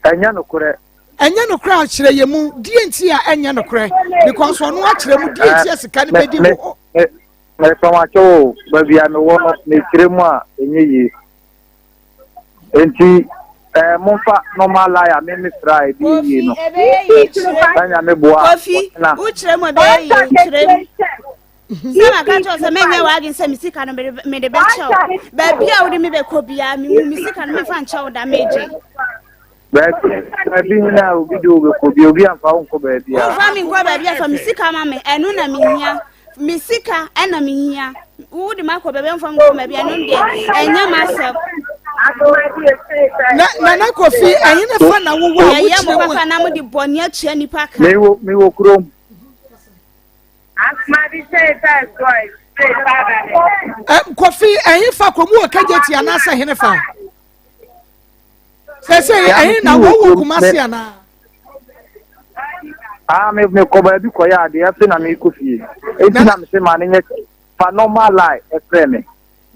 ɛnyɛ nokorɛ ɛnyɛ nokorɛ akyerɛ yɛ mu deɛ nti a ɛnyɛ nokorɛ because ɔno akyerɛ mu deɛ nti a sika no bɛdi wɔ hɔ. mepamakyɛ o baabi a mewɔ no mekyerɛ mu a ɛnyɛ yie nti ɛɛ momfa normal lie a me mefra a ebi yie no na nyame boa kofi wokyerɛ mu ɛbɛyɛ yie kyerɛ mu sɛ maka kyerɛ sɛ menyɛ w'adwene sɛ me sika no mede bɛkyɛ wo baabi a wode me bɛkɔ biara mewu me sika no memfa nkyɛ wo da megye Baabi baabi nyinaa obi de wobɛkɔ bi obi amfa wo nkɔ baabi a. Womfa me nkɔ baabi afa me sika ma me ɛno na mehia me sika ɛna mehia wo de makɔ baabi amfa me nkɔ baabi ɛno deɛ ɛnyɛ m'asɛm. Na Nana Kofi ɛhene fa na wowɔ a wokyerɛ mu. Yɛyɛ mo papa na mo de bɔne atua nipa ka. Mewɔ mewɔ kurom. Kofi ɛhe fa kɔ mu wɔ kagye anaasɛ hene fa? Sɛsɛ ɛhe na wɔwɔ Kumasi anaa? Ah, me me kɔ baabi kɔyɛ adeɛ afei na mekɔ fie. Eti na mese ma ne nyɛ fa normal line ɛfrɛ me.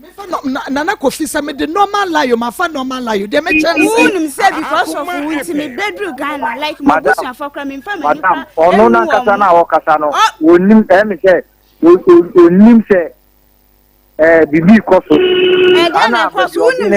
Mefa no na nana kofi sɛ mede normal line o mafa normal line o deɛ mekyɛ ne sɛ. Wonim sɛ because of wo nti mebɛduru Ghana like m'abusuafoɔ koraa memfa m'ani koraa ɔno nankasa no a ɔkasa no wɔnim ɛyɛ me sɛ ɔnim sɛ ɛɛ biribi kɔ so. Ɛdeɛ na ɛkɔ so wonim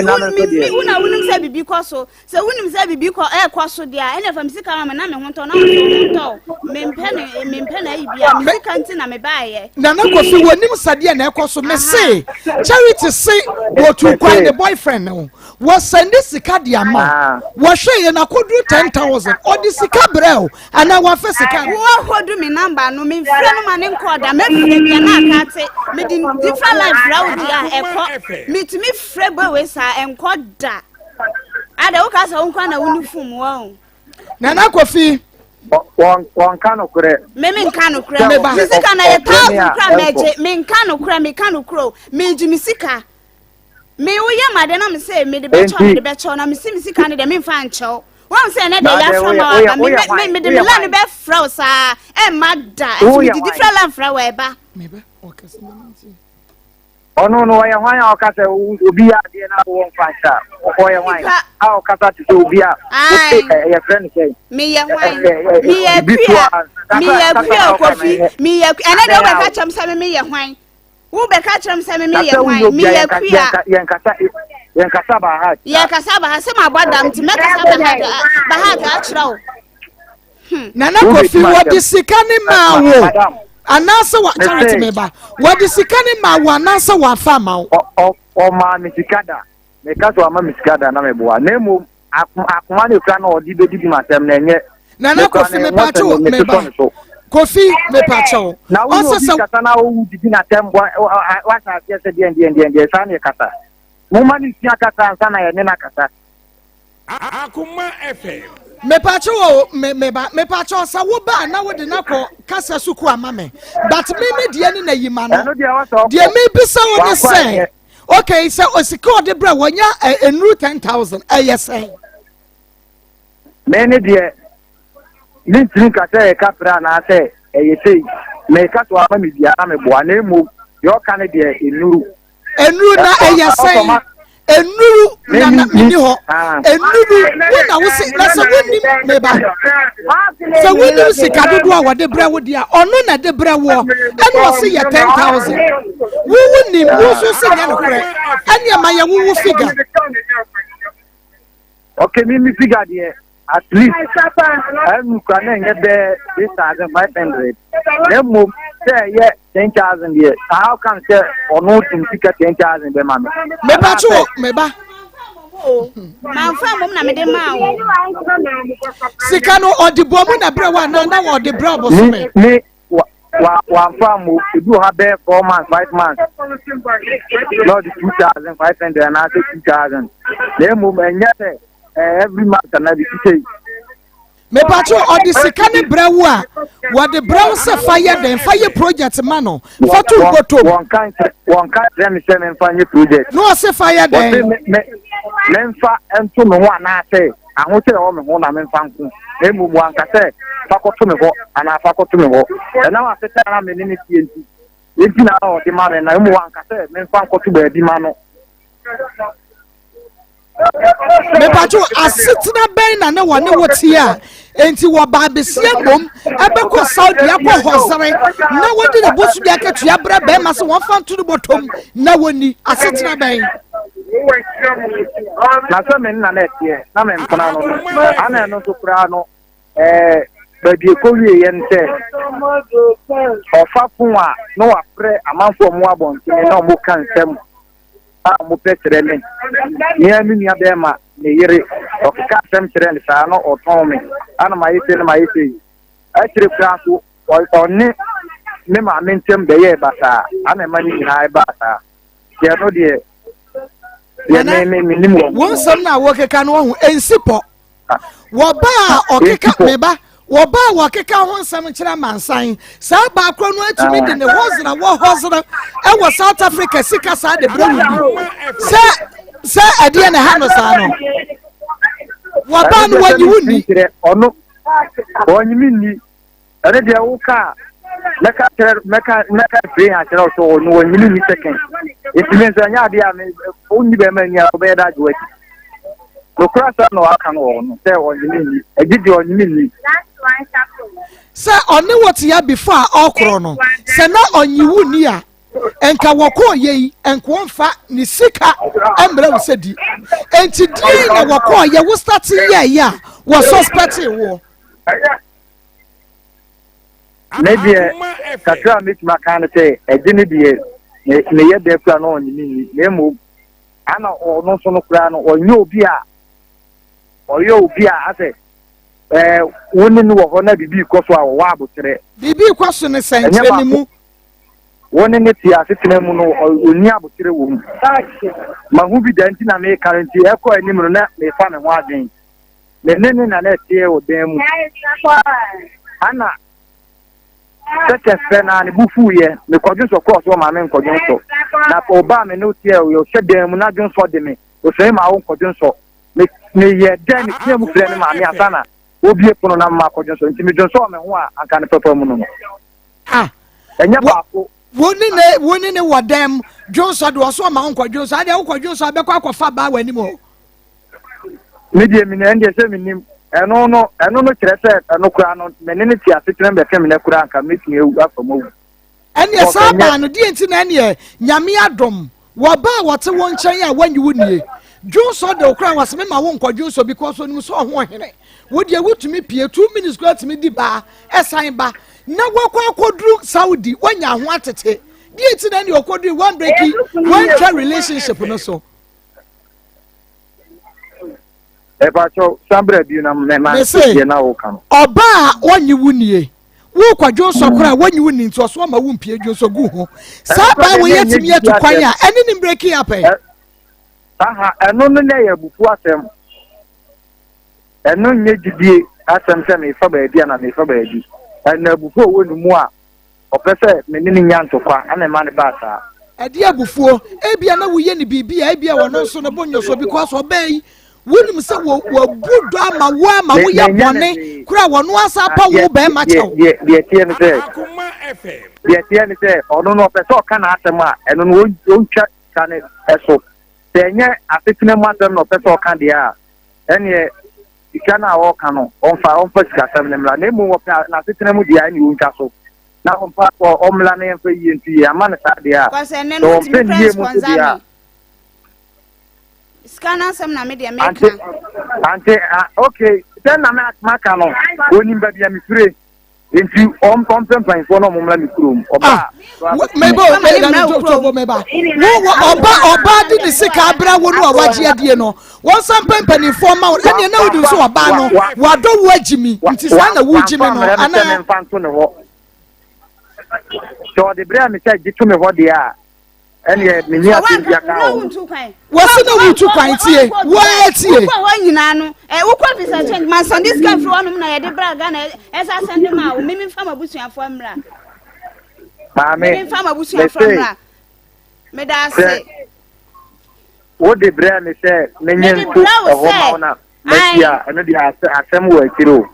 wo na wonim sɛ biribi kɔ so sɛ wonim sɛ biribi kɔ ɛkɔ so deɛ a ɛna fam sika ma me na me ho ntɔ na wo nso ho ntɔ mempɛ ne mempɛ na ayi bia me sika nti na mebaayɛ. Nana Kofi wɔnim sɛdeɛ na ɛkɔ so me se Charity se wɔtu kwan ne boyfriend ne ho wɔsɛnde sika de ama wɔhwɛ yɛ na akɔduru 10000 ɔde sika brɛ o anaa wafa sika no. Wɔakɔdu me namba no memfrɛ no ma ne nkɔɔ da mɛfrɛ bia na aka ate mede different line frɛ wo deɛ a ɛkɔ metumi frɛ bɔwe saa ɛnkɔ da. Ada wo ka sɛ wo nkwa na wo ni fom wɔ o. Nana Kofi. Wɔn ka nokorɛ. Me me nka nokorɛ. Me sika na yɛ thousand kura mɛgye. Me nka nokorɛ me ka nokorɛ o. Me gye me sika. Me wo yɛ ma de na me se me de bɛkyɛw me de bɛkyɛw na me si me sika ne de me nfa nkyɛw. Wɔn sɛ ɛnɛ de yɛ afra ma waba me me me de me la ne bɛ frɛ wo saa ɛmma da. Ɛti me didi frɛ la nfrɛ wɔ ɛba. Ɔno no ɔyɛ hwan a ɔka sɛ obi yɛ adeɛ na wowɔ mfa nhyɛ a ɔyɛ hwan a ɔkasa te sɛ obi a wote yɛfrɛ no sɛ meyɛ hwan meyɛ kua meyɛ kua kofi meyɛ ɛnɛ deɛ wobɛka kyɛm sɛ me meyɛ hwan wobɛka kyerɛm sɛ me meyɛ hwan meyɛ kua yɛnkasa baha yɛkasa baha sɛ mabɔ dam nti mɛkasa baha akyerɛ wo Hmm. Nana Kofi wɔde sika ne maa wo anaasɛ wa charity me ba wɔde sika ne maa wo anaasɛ wafa ama wo. Ɔmaa me sika da meka sɛ wama me sika da na meboa na mmom akoma ne kura na ɔde bɛdidi m'asɛm na ɛnyɛ. Nana Kofi mepakyɛw meba Kofi mepakyɛw. Na wo ne obi kasa na owu didi n'asɛm wahyɛ aseɛ sɛ deɛn deɛn deɛn deɛn saa ne kasa. Momma ne sua kasa ansa na yɛne no akasa. Akoma FM. Mepakyɛ o me me ba mepakyɛ sɛ wo ba na wode no akɔ kasa sukuu ama me but me me deɛ ne na yi ma no deɛ mebisa wo ne sɛ okay sɛ osika ɔde brɛ wɔnya nnuru 10000 ɛyɛ sɛn. Me ne deɛ mentumi nka sɛ ɛyɛ kaprɛ anaasɛ ɛyɛ sei meka sɛ wama me biara meboa na mmom deɛ ɔka no deɛ nnuru Nnuru na ɛyɛ sɛn? Nnuru na na menni hɔ. Nnuru wo na wo se na sɛ wonim meba. Sɛ wonim sika dodoɔ a wɔde brɛ wo deɛ a ɔno na de brɛ woɔ ɛna ɔse yɛ 10,000. Wo wonim wo nso se nyɛ nokorɛ ɛne ɛma yɛ wo wo figure. Okay, me me figure deɛ at least ɛnu kura na ɛnyɛ bɛɛ 3,500 na mmom sɛ ɛyɛ 10,000 deɛ how come sɛ ɔno tum sika 10,000 bɛma me. Meba kye wɔ meba. O, mamfa mmom na mede maa wo. Sika no ɔde bɔ mu na brɛ wo anaa na ɔde brɛ ɔbosome? Me wa wa wamfa mo ebi wɔ ha bɛyɛ 4 months, 5 months na ɔde 2,500 anaasɛ 2,000, na mmom ɛnyɛ sɛ every month anaa bi sisɛ yi. Mepatwo, ɔde sika ne brɛ wo a, wɔde brɛ wo sɛ fa yɛ dɛn? Fa yɛ project ma no, fa to bɔtɔ mu? Wɔnka nkyerɛ me sɛ memfa nyɛ project. Na ɔse fa yɛ dɛn? Wɔse me me memfa nto me ho anaasɛ ahokyerɛ wɔ me ho na memfa nko, na mmom wanka sɛ fa kɔto me hɔ anaa fa kɔto me hɔ. Ɛnam asetena na me ne ne teɛ nti na ɔde ma me, na mmom wanka sɛ memfa nkɔto baabi ma no. Mepatwo, asetena bɛn na ne wɔne wo te a enti wɔba abesia mmom ɛbɛkɔ Saudi akɔ hɔsere na wɔde ne bosome akatua brɛ bɛrima sɛ wɔmfa nto ne bɔtɔm na wɔni asetena bɛn? Na sɛ me nna na ɛteɛ na me mpena no no ana ɛno nso koraa no, baabi ɛkɔ wieɛ no sɛ ɔfa fon a na wafrɛ amanfoɔ a wɔwɔ abɔntene na wɔka nsɛm a wɔpɛ kyerɛ me. Me ara me nua bɛrima ne yere, ɔkeka asɛm kyerɛ no saa na ɔtɔn me. Ana mayɛ sei na mayɛ sei. Akyire koraa nso, ɔne me maame ntam bɛyɛɛ basaa. Ana ɛma ne nyinaa ɛbaa saa. Deɛ no deɛ, deɛ me me menim wɔn. Wo nsɛm no a wokeka no wahu, ɛnsi pɔ. Wɔbaa a ɔkeka me ba, wɔbaa a wɔkeka ho nsɛm kyerɛ amansan. Saa baakoro no atumi de ne hɔsra wɔ hɔsra ɛwɔ South Africa sika saa de brɛ wo bi. Sɛ ɛdeɛ na ɛha no saa no. Wɔbaa no wɔnyi wo nni. Ɔno ɔnyi me nni. Ɛno deɛ woka a, mɛka kyerɛ mɛka mɛka firi ha kyerɛ wo sɛ ɔno ɔnyini nni second. Nti me nso ɛnyɛ adeɛ a me wonni bɛrima ni a wobɛyɛ dɛ agye w'akyi. Nokora sɛ na waka no wɔ hɔ no sɛ ɔnyini nni. Ɛgye deɛ ɔnyini nni. Sɛ ɔne wo tea before a ɔkorɔ no, sɛ na ɔnye wo nni a, nka wɔkɔɔ yɛ yi, nka ɔmfa ne sika mmerɛ wo sɛ di. Enti deɛn na wɔkɔɔ yɛ wo starte yɛɛyɛ a wɔ suspectee woɔ? Me deɛ, kakra a mɛtumi aka ne sɛ ɛgye ne deɛ meyɛ dɛ kura no ɔnye me nni, na mmom ana ɔno nso no koraa no ɔnyɛ obi a ɔyɛ obi a asɛ ɛɛ wo ne no wɔ hɔ na biribi kɔ so a ɔwɔ aboterɛ. Biribi kɔ so ne sɛnkyerɛ ne mu. Wo ne ne te asetena mu no ɔnni aboterɛ wɔ mu. Mahu bi da nti na meka no, nti ɛkɔ anim no na mefa me ho adwen. Me ne ne na na ɛteɛ wɔ dan mu. Ana sɛkyɛ fɛ na ne bo fuiɛ. Mekɔdwonsɔ kɔɔ so ɔma me nkɔdwonsɔ. Na ɔbaa me ne woteɛ ɔhyɛ dan mu na dwonsɔ de me. Ɔsɛe ma wo nkɔdwonsɔ. Me meyɛ dɛn metea mu frɛ me maame ansa na obie pono na mma akɔdwonsɔ. Nti medwonsɔɔ me ho a anka ne papa mu no no. Ah. Ɛnyɛ baako. Wo ne ne wo ne ne wɔ dan mu dwonsɔ de ɔso ɔma wo nkɔdwonsɔ. Adeɛ wokɔdwonsɔ abɛkɔ akɔfa baa w'anim hɔ. Me deɛ menim, ɛndeɛ sɛ menim. Ɛno no, ɛno no kyerɛ sɛ ɛno koraa no, me ne no te asetena bɛpem nnɛ koraa anka mɛtumi awu afa mu awu. Ɛneɛ saa baa no, deɛ nti na ɛneɛ Nyame adom, wɔ baa wɔte wo nkyɛn a wɔnyi wo nie. Dwonsɔ de wo koraa wɔse mema wo nkɔ dwonsɔ because onim sɛ ɔho ɔhene. Wo deɛ wotumi pie, 2 minutes koraa tumi di baa, ɛsan ba. Na wɔkɔ akɔduru Saudi, woanya ho atete. Deɛ nti na ɛneɛ ɔkɔduru, wɔn breki, wɔntwa relationship no so. Ɛpakyɛw, san bra bio na mɛma deɛ na woka no. Ɔbaa a ɔnye wo nie, wokɔ dwonsɔ koraa a wɔnye wo ni nti ɔso ama wo mpie dwonsɔ gu ho. Saa baa wei atumi atu kwan a ɛne ne mbreki apɛ. Aha, ɛno no na ɛyɛ abufuo asɛm. Ɛno nyɛ gyidie asɛm sɛ mefa baabi a na mefa baabi. Ɛno abufuo a ɛwɔ ne mu a Ɔpɛ sɛ me ne no nya ntɔkwa na ɛma no baa saa. Ɛdeɛ abufuo, ebia na woyɛ no biribi a ebia ɔno nso ne bo nnwo so because ɔbaa yi wonim sɛ wabu dɔ ama wo ama woyɛ bɔne kora wɔno asa apa wo bɛrima kyɛw. Deɛ teɛ ne sɛ deɛ teɛ ne sɛ ɔno no ɔpɛ sɛ ɔka n'asɛm a ɛno no ɔntwa sika no ɛso. Sɛ ɛnyɛ asetena mu asɛm na ɔpɛ sɛ ɔka deɛ a ɛneɛ sika no a ɔreka no, ɔmfa ɔmfa sikasɛm no mmra, na mmom ɔpɛ n'asetena mu deɛ a, ɛne ɔntwa so, na ɔmfa ɔmmra na yɛmfa yie nto yie, ama no saa deɛ a, sɛ ɔmpɛ ne yie mu nso deɛ a. Sika no asɛm na me deɛ meka. Ante, ante, ah, okay, sɛ na maka no, ɔnim baabi a mefire. Nti ɔmpɛ mpanyinfoɔ na ɔmo mmra me kurom. Ɔba ah, meba o meba ne to bo meba. Wo wo ɔba ɔba de ne sika abra wo no a wagye adie no. Wɔn nsa mpɛ mpanyinfoɔ ma wo. Ɛnneɛ na wodi nso ɔbaa no wadɔ wo agyi mi. Nti saa na wo gyi mi no ana. Sɛ ɔde brɛ me sɛ gye to me hɔ deɛ a ɛneɛ menni asɛm bi aka wɔ wɔsi na wotu kwan tie wɔɛ tie. wokɔ hɔ nyinaa no ɛ wokɔ visa change ma sɔnde sika firi hɔnom na yɛde bra Ghana ɛsɛ asɛnde ma wo mimi nfa ma busuafoɔ mmra. Maame mimi nfa ma busuafoɔ mmra meda ase. Wode brɛ me sɛ menye nto ɛhɔ ma wo na masi a ɛno deɛ asɛm wɔ akyire o.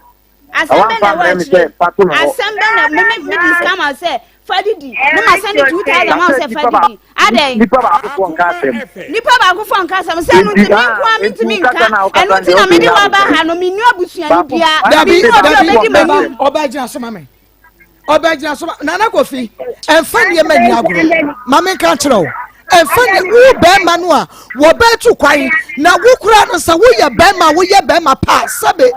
Asɛm bɛ na ɛwɔ akyire. Asɛm bɛ na me me me di sika ma sɛ fa didi. Ne ma sɛn de 2000 ma sɛ fa didi. Adɛn. Nipa baako fɔ nka asɛm. Nipa baako fɔ nka asɛm sɛ ɛno nti me nko a me ntumi nka. Ɛno nti na me de wa ba ha no me nua busua ni bia. Dabi Me nua obi a dabi ɔbɛdi m'anim. Ɔbɛ gyina so ma me. Ɔbɛ gyina so ma Nana Kofi. Ɛnfa nneɛma nni agorɔ. Ma me nka nkyerɛ wo. Ɛnfa nne wo bɛrima no a wɔbɛtu kwan na wo kura no sɛ woyɛ bɛrima woyɛ bɛrima pa sɛbe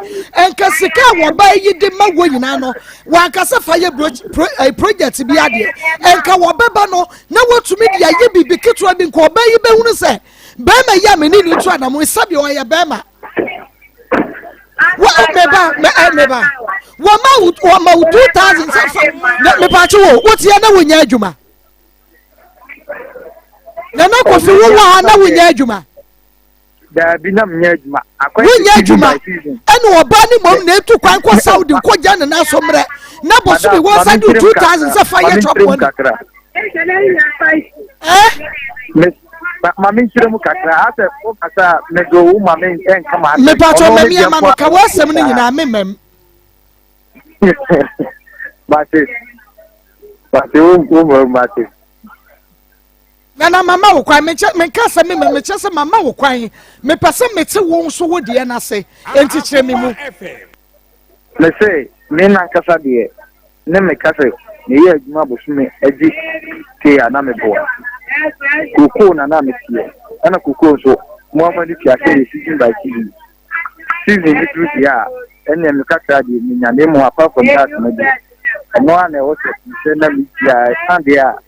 nka sika a wɔba yi de ma wo nyinaa no wankasa fa yɛ pro, eh, project bi adeɛ nka wɔbɛba no na wɔtumi de ayɛ biribi ketewa bi nka ɔbɛ yi bɛhunu sɛ bɛrima yi a me ne ne tu anamo sɛbe ɔyɛ bɛrima wɔ meba mɛ ɛ meba wɔma wo wɔma wo 2000 sɛ fa mepakye wo woteɛ na wonya adwuma Nana Kofi wo wɔ ha na wonyɛ adwuma. Daabi na menyɛ adwuma. Wonyɛ adwuma ɛna ɔbaa ne mmom na etu kwan kɔ Saudi nkɔ gya ne nan so mmerɛ na bosomi wɔn nsa de 2000 sɛ fa yɛ chop money. Eh? Ma me nkyerɛ mu kakra asɛ wo kasa medo wo ma me nka ma asɛm. Mepatɔ mami ama no ka w'asɛm no nyinaa me mmam. Mate. Mate wo wo mmam mate. Nana mama wo kwan mekyɛ menka sɛ me mekyɛ sɛ mama wo kwan mepɛ sɛ mete wo nso wo deɛ no ase enti kyerɛ me mu. Me se me nankasa deɛ ne meka sɛ meyɛ adwuma bosome agye tee a na meboa. Kokoo na na meteɛ ɛna kokoo nso mo ama no tua sɛ yɛ season by season. Season no duru deɛ a ɛnneɛ me kakra deɛ menya na mmom apart from that no deɛ ɛno ara na ɛwɔ sɛ mesɛ na medi a ɛsa deɛ a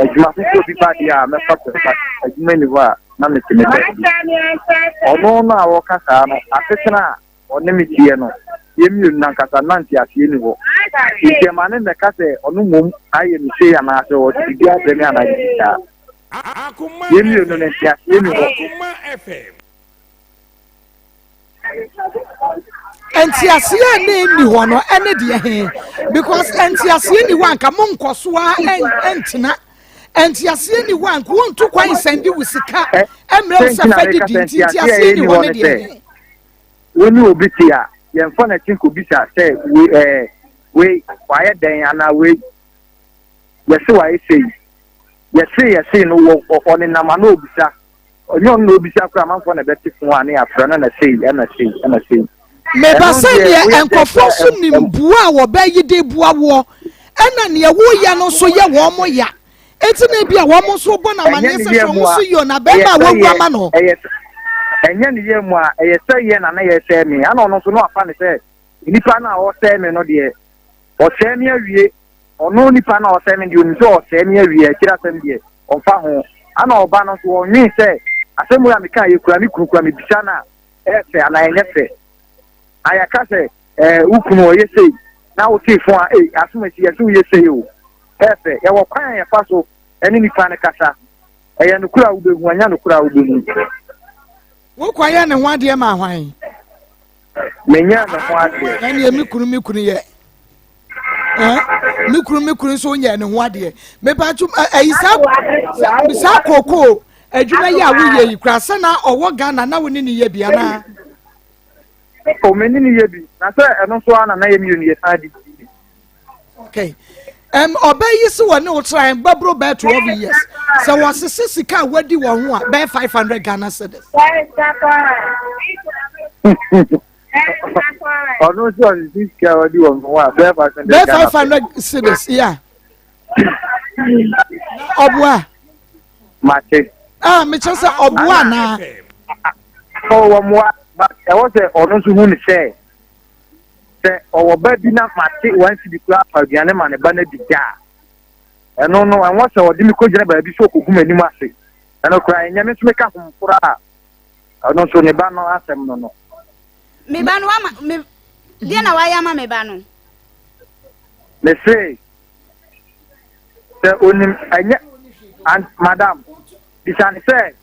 adwuma foforɔ bi ba deɛ a mɛfa kɔ but adwuma nni hɔ a na mete me baabi. Ɔno no a ɔka saa no asetena a ɔne me teɛ no yɛn mmienu no ankasa na nteaseɛ nni hɔ nti ɛma ne mmɛka sɛ ɔno mmom ayɛ me sei anaasɛ ɔde biribi abrɛ me anaa biribi saa. Yɛn mmienu no nteaseɛ nni hɔ. Nteaseɛ a na ɛnni hɔ no ɛne deɛ he because nteaseɛ nni hɔ anka mo nkɔ so a ɛntena nteaseɛ nni hɔ anka wontu kwan nsɛnde wo sika mmerɛ wo sɛ fa didi nti nteaseɛ nni hɔ ne deɛ he. Wo ne obi te a yɛmfa n'akyi nkɔbisa sɛ wei ɛɛ wei wayɛ dɛn anaa wei yɛse wayɛ sei yɛse yɛse no wɔ ɔnenam ano obisa Ɔnyɛ ɔno na obisa koraa, amanfoɔ na ɛbɛte fo a ne yɛafrɛ no na sei ɛna sei ɛna sei. Meba Ɛno sɛ deɛ neɛ woyɛ sɛ nkurɔfoɔ nso ɛm nim ɛm boa a wɔbɛyi de boa woɔ ɛna neɛ woyɛ no nso yɛ wɔn mo ya enti na ebi a wɔn nso bɔ no ɛnyɛ amaneɛ ne sɛ yɛ hwɛ mu wɔn a so yio na ɛyɛ bɛrima a sɛ wawu yɛ ama no. ɛyɛ ɛnyɛ ne yɛ mu a ɛyɛ sɛ yɛ na na yɛsɛe me ana ɔno nso na wafa ne sɛ nipa no a ɔsɛe me no deɛ ɔsɛe me awie ɔno nipa no a ɔsɛe me deɛ onim sɛ ɔsɛe me awie akyiri asɛm deɛ ɔmfa ho. Ana ɔba no nso ɔnwen sɛ asɛm wei a meka yɛ kura me kunu kura mebisa no a ɛyɛ fɛ anaa ɛnyɛ fɛ. Na yɛka sɛ ɛɛ wo kunu ɔyɛ sei na wotee fo a ei asom asi yɛse woyɛ sei o ɛyɛ fɛ. Yɛwɔ kwan a yɛfa so ɛne nipa no kasa. Ɛyɛ nokorɛ a wobɛhu ɛnyɛ nokorɛ a wobɛhu. Wokɔyɛ ne ho adeɛ ma hwan? Menyɛɛ ne ho adeɛ. Ɛneɛ me kunu me kunu yɛ. Eh, me kunu me kunu nso nyɛ ne ho adeɛ. Mepatwo ɛyi saa saa kookoo adwuma yi a woyɛ yi kura sɛ na ɔwɔ Ghana na wo ne ne yɛ bi anaa? O me ne ne yɛ bi na sɛ ɛno nso ara na na yɛ mmienu yɛ san di. Okay. Um, ɔbɛ yi si wɔ ne wo tra bɛboro bɛɛ 12 years sɛ wɔsese sika a wadi wɔn ho a bɛyɛ 500 Ghana cedis. Ɔno nso ɔsese sika a wadi wɔn ho a bɛyɛ 500 Bɛyɛ 500 cedis yeah. Ɔboa. Mate. Ah, mekyerɛ sɛ ɔboa anaa? Ɔwɔ mmoa, but ɛwɔ sɛ ɔno nso hu ne sɛ. Sɛ ɔwɔ ba bi na mate one cedi koraa atɔ aduane ma ne ba no adi da a, ɛno no, ɛnwɔ sɛ ɔde me kɔgyina baabi sɛ ɔkɔgu m'anim ase. Ɛno koraa, ɛnyɛ me nso meka ho koraa. Ɔno nso ne ba no asɛm no no. Me ba no wama me deɛ na wayɛ ama me ba no. Me se sɛ onim ɛnyɛ madam bisa ne sɛ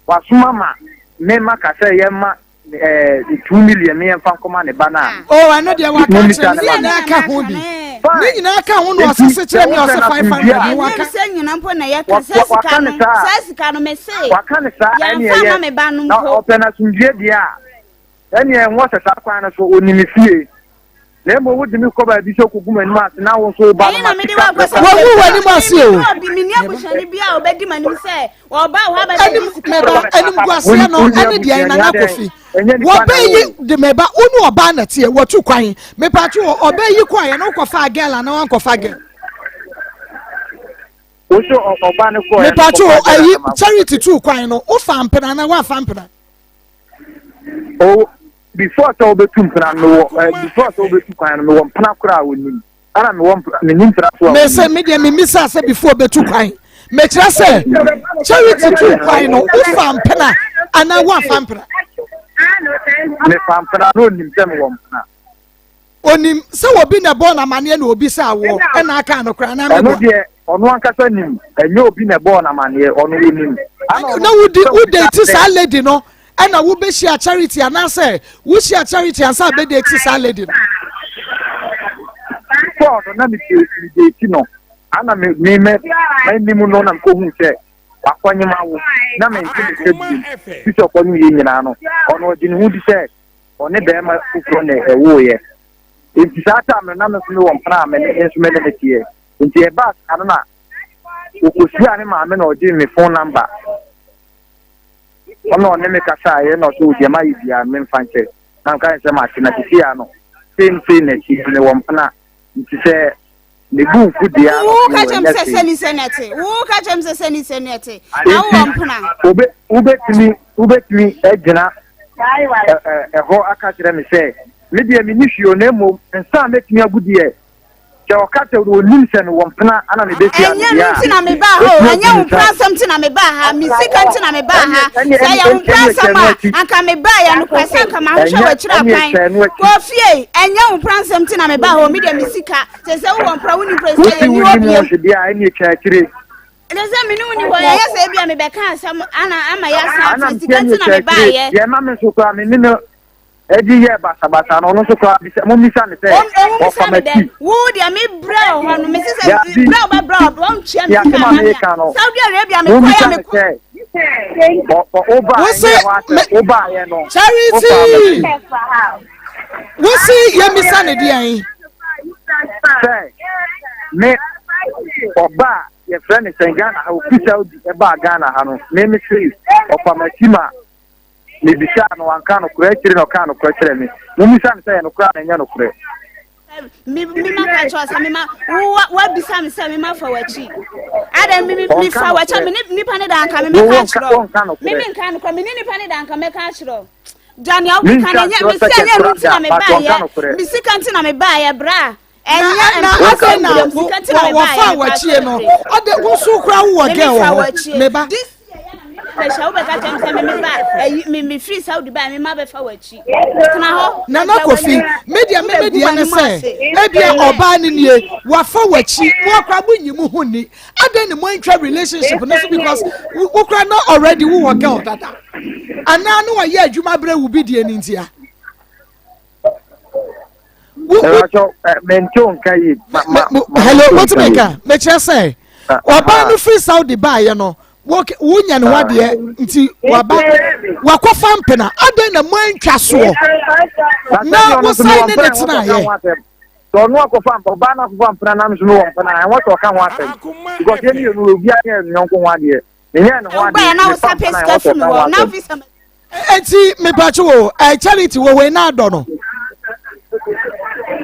wasoma ma me maka sɛ yɛma ɛɛ 2 million ne yɛmfa nkɔma ne ba no a. O ɛno deɛ waka kyerɛ me ne nyinaa ka ho bi ne nyinaa ka ho na ɔsese kyerɛ me ɔse 500 waka. Ɛnyɛ sɛ nyina mpo na yɛka sɛ sika no sɛ sika no me se waka ne saa ɛne yɛmfa ma me ba no na mpo. Ɔpɛ no asomdwie deɛ a ɛne ɛnwɔ sɛ saa kwan no so onim me fie na mmom wode me kɔ baabi sɛ kɔgu m'anim ase na wo nso wo ba no Ɛyɛ na ma mede sika wakɔ sɛ Wawu w'anim ase o. Menni abusuani bi a ɔbɛdi m'anim sɛ ɔba wɔ hɔ Anim abɛdi sika. mɛba anim guaseɛ no ɛne deɛ Nana Kofi wɔbɛyi de mɛba wo ne ɔbaa na teɛ wɔtu kwan mepatwo wɔ ɔbɛyi kɔ ayɛ no wokɔfa girl anaa wankɔfa girl. Woso ɔba no kɔ. Mepatwo ayi Charity tu kwan no wofa mpena anaa wafa mpena. O before sɛ wobɛtu mpena no mewɔ eh, before sɛ wobɛtu kwan no mewɔ mpena koraa a wɔnim ɛna mewɔ mpena menim mpena so a Me sɛ me deɛ memisa sɛ before bɛtu kwan mekyerɛ sɛ Charity tu kwan no wofa mpena anaa woamfa mpena. Mefa mpena na ɔnim sɛ mewɔ mpena. Onim sɛ obi na ɛbɔɔ no amaneɛ na obi sɛ awoɔ ɛna aka no koraa na meboa. Ɛno deɛ ɔno ankasa nim, ɛnyɛ obi na ɛbɔɔ no amaneɛ, ɔno onim. Na wodi wo date saa lady no ɛna wobɛhyia Charity anaasɛ wohyia Charity ansa bɛdate saa lady no? Before no na me date no, ana me me me m'anim no na mekɔhu sɛ wakɔnyem awo na mente ne sɛ bio fi sɛ ɔkɔnyem yɛ nyinaa no ɔno ɔgye ne ho di sɛ ɔne bɛrima foforɔ na ɛwoeɛ. Nti saa time no na me nso mewɔ mpena a me ne nso me ne ne teɛ. Nti ɛbaa saa no na ɔkɔhyiaa ne maame na ɔgyee me phone number. Ɔna ɔne me kasaeɛ na ɔsɛ deɛ mayɛ biara no memfa nkyɛ. Na meka ne sɛ mate na seesei ara no sei ne sei na ɛteɛ mewɔ mpena nti sɛ Ne bo mfu deɛ a Wo ka kyerɛ me sɛ sɛni sɛ na ɛte. Wo ka kyerɛ me sɛ sɛni sɛ na ɛte. Na wowɔ mpena. Obe wobɛtumi wobɛtumi agyina ɛhɔ aka kyerɛ me sɛ me deɛ menni hwee o na mmom nsa a mɛtumi agu deɛ sɛ ɔka sɛ ɔnim sɛ mewɔ mpena ana mebɛhyia no Ɛnyɛ deɛ no a nti na mebaa ha o, mɛtumi ɛnyɛ agu wo nsa. mpena asɛm nti na mebaa ha, me sika nti na mebaa ha. Ɛneɛ Sɛ ɛyɛ wo ɛneɛ mpena ɛneɛ asɛm twɛn no a, akyi. anka mebaa yɛ nokorɛ sɛ anka mahwehwɛ Ɛnyɛ w'akyiri ɛneɛ akwan. twɛn no akyi. Kofie, ɛnyɛ wo mpena asɛm nti na mebaa ha o, me deɛ me sika. Sɛ sɛ wowɔ mpena wonni mpena sɛ Wosi yɛnni hɔ wonim biom. wo deɛ a ɛneɛ twa akyire. Ɛsɛ sɛ me ne wo ni hɔ yɛyɛ sɛ ebia mebɛka asɛm ana ama yɛasan Ana atena sika mteɛ nti ne na twa akyire. mebaeɛ. Deɛ ɛma me nso koraa me ne no ɛdi yɛ basabasa no ɔno nso koraa bisa mommisa no sɛ Ɔmo ɔfa bisa me dɛ m'akyi. wo deɛ me brɛ wɔ hɔ no mesi sɛ Dabi. brɛ wo bɛbrɛ wɔ wɔntua me Deɛ sika asɛm a ama me meka no a Saudi Arabia mekɔ mommisa yɛ no mekɔ sɛ ɔ- ɔ- wobaeɛ Wo se nyɛ hɔ asɛm me wobaeɛ no wofaa Charity m'akyi. wo se yɛmmisa ne deɛn? Sɛ me ɔba a yɛfrɛ no sɛn Ghana ha ofi Saudi ɛbaa Ghana ha no me me se ɔfa m'akyi ma mebisaa no wanka nokorɛ akyire na ɔkaa nokorɛ kyerɛ me. Mommisa no sɛ ɛyɛ nokorɛ anaa ɛnyɛ nokorɛ. Me me ma ka kyerɛ sɛ me ma wo wabisa me sɛ me ma fa w'akyi. Adɛn me me fa w'akyi me ne nipa ne da nka me mɛka akyerɛ. Me me nka nokorɛ me ne nipa ne da nka mɛka akyerɛ. Gya nea wokeka no ɛnyɛ me sɛ ɛnyɛ ɛno nti na me baayɛ me sika nti na me baayɛ bra. Ɛnyɛ na mpasɛm na biom sika nti na me baayɛ. Wɔfa w'akyie no ɔde wo so kora wowɔ gɛ wɔ hɔ me ba. Bɛhyɛ wobɛka kyɛm sɛ me me ba ɛyi me me firi Saudi ba me ma bɛfa w'akyi tena hɔ. Nana Kofi me deɛ me me deɛ ne sɛ ebia ɔbaa ne nie wafa w'akyi mo akora mo nyi mo ho ni adɛn ne mo antwa relationship no so because wo kora na already wowɔ girl dada anaa ne wayɛ adwuma berɛ wo bi deɛ ne ntia. Hello, wotumi nka mekyerɛ sɛ ɔbaa no firi Saudi baayɛ no wonya ne ho adeɛ nti waba wakɔfa mpena adɛn na moantwa soɔ na wosan ne ne tenaeɛ. Sɛ ɔno akɔfa mpa ɔbaa no akɔfa mpena nam so no wɔ mpena ɛwɔ sɛ ɔka ho asɛm because yɛn mmienu obi anyɛ ne yɔnko ho adeɛ menyɛ ne ho adeɛ mefa mpena ɛwɔ sɛ ɔka ho asɛm. Eti mepatwo wo ɛ Charity wɔ wei na adɔ no.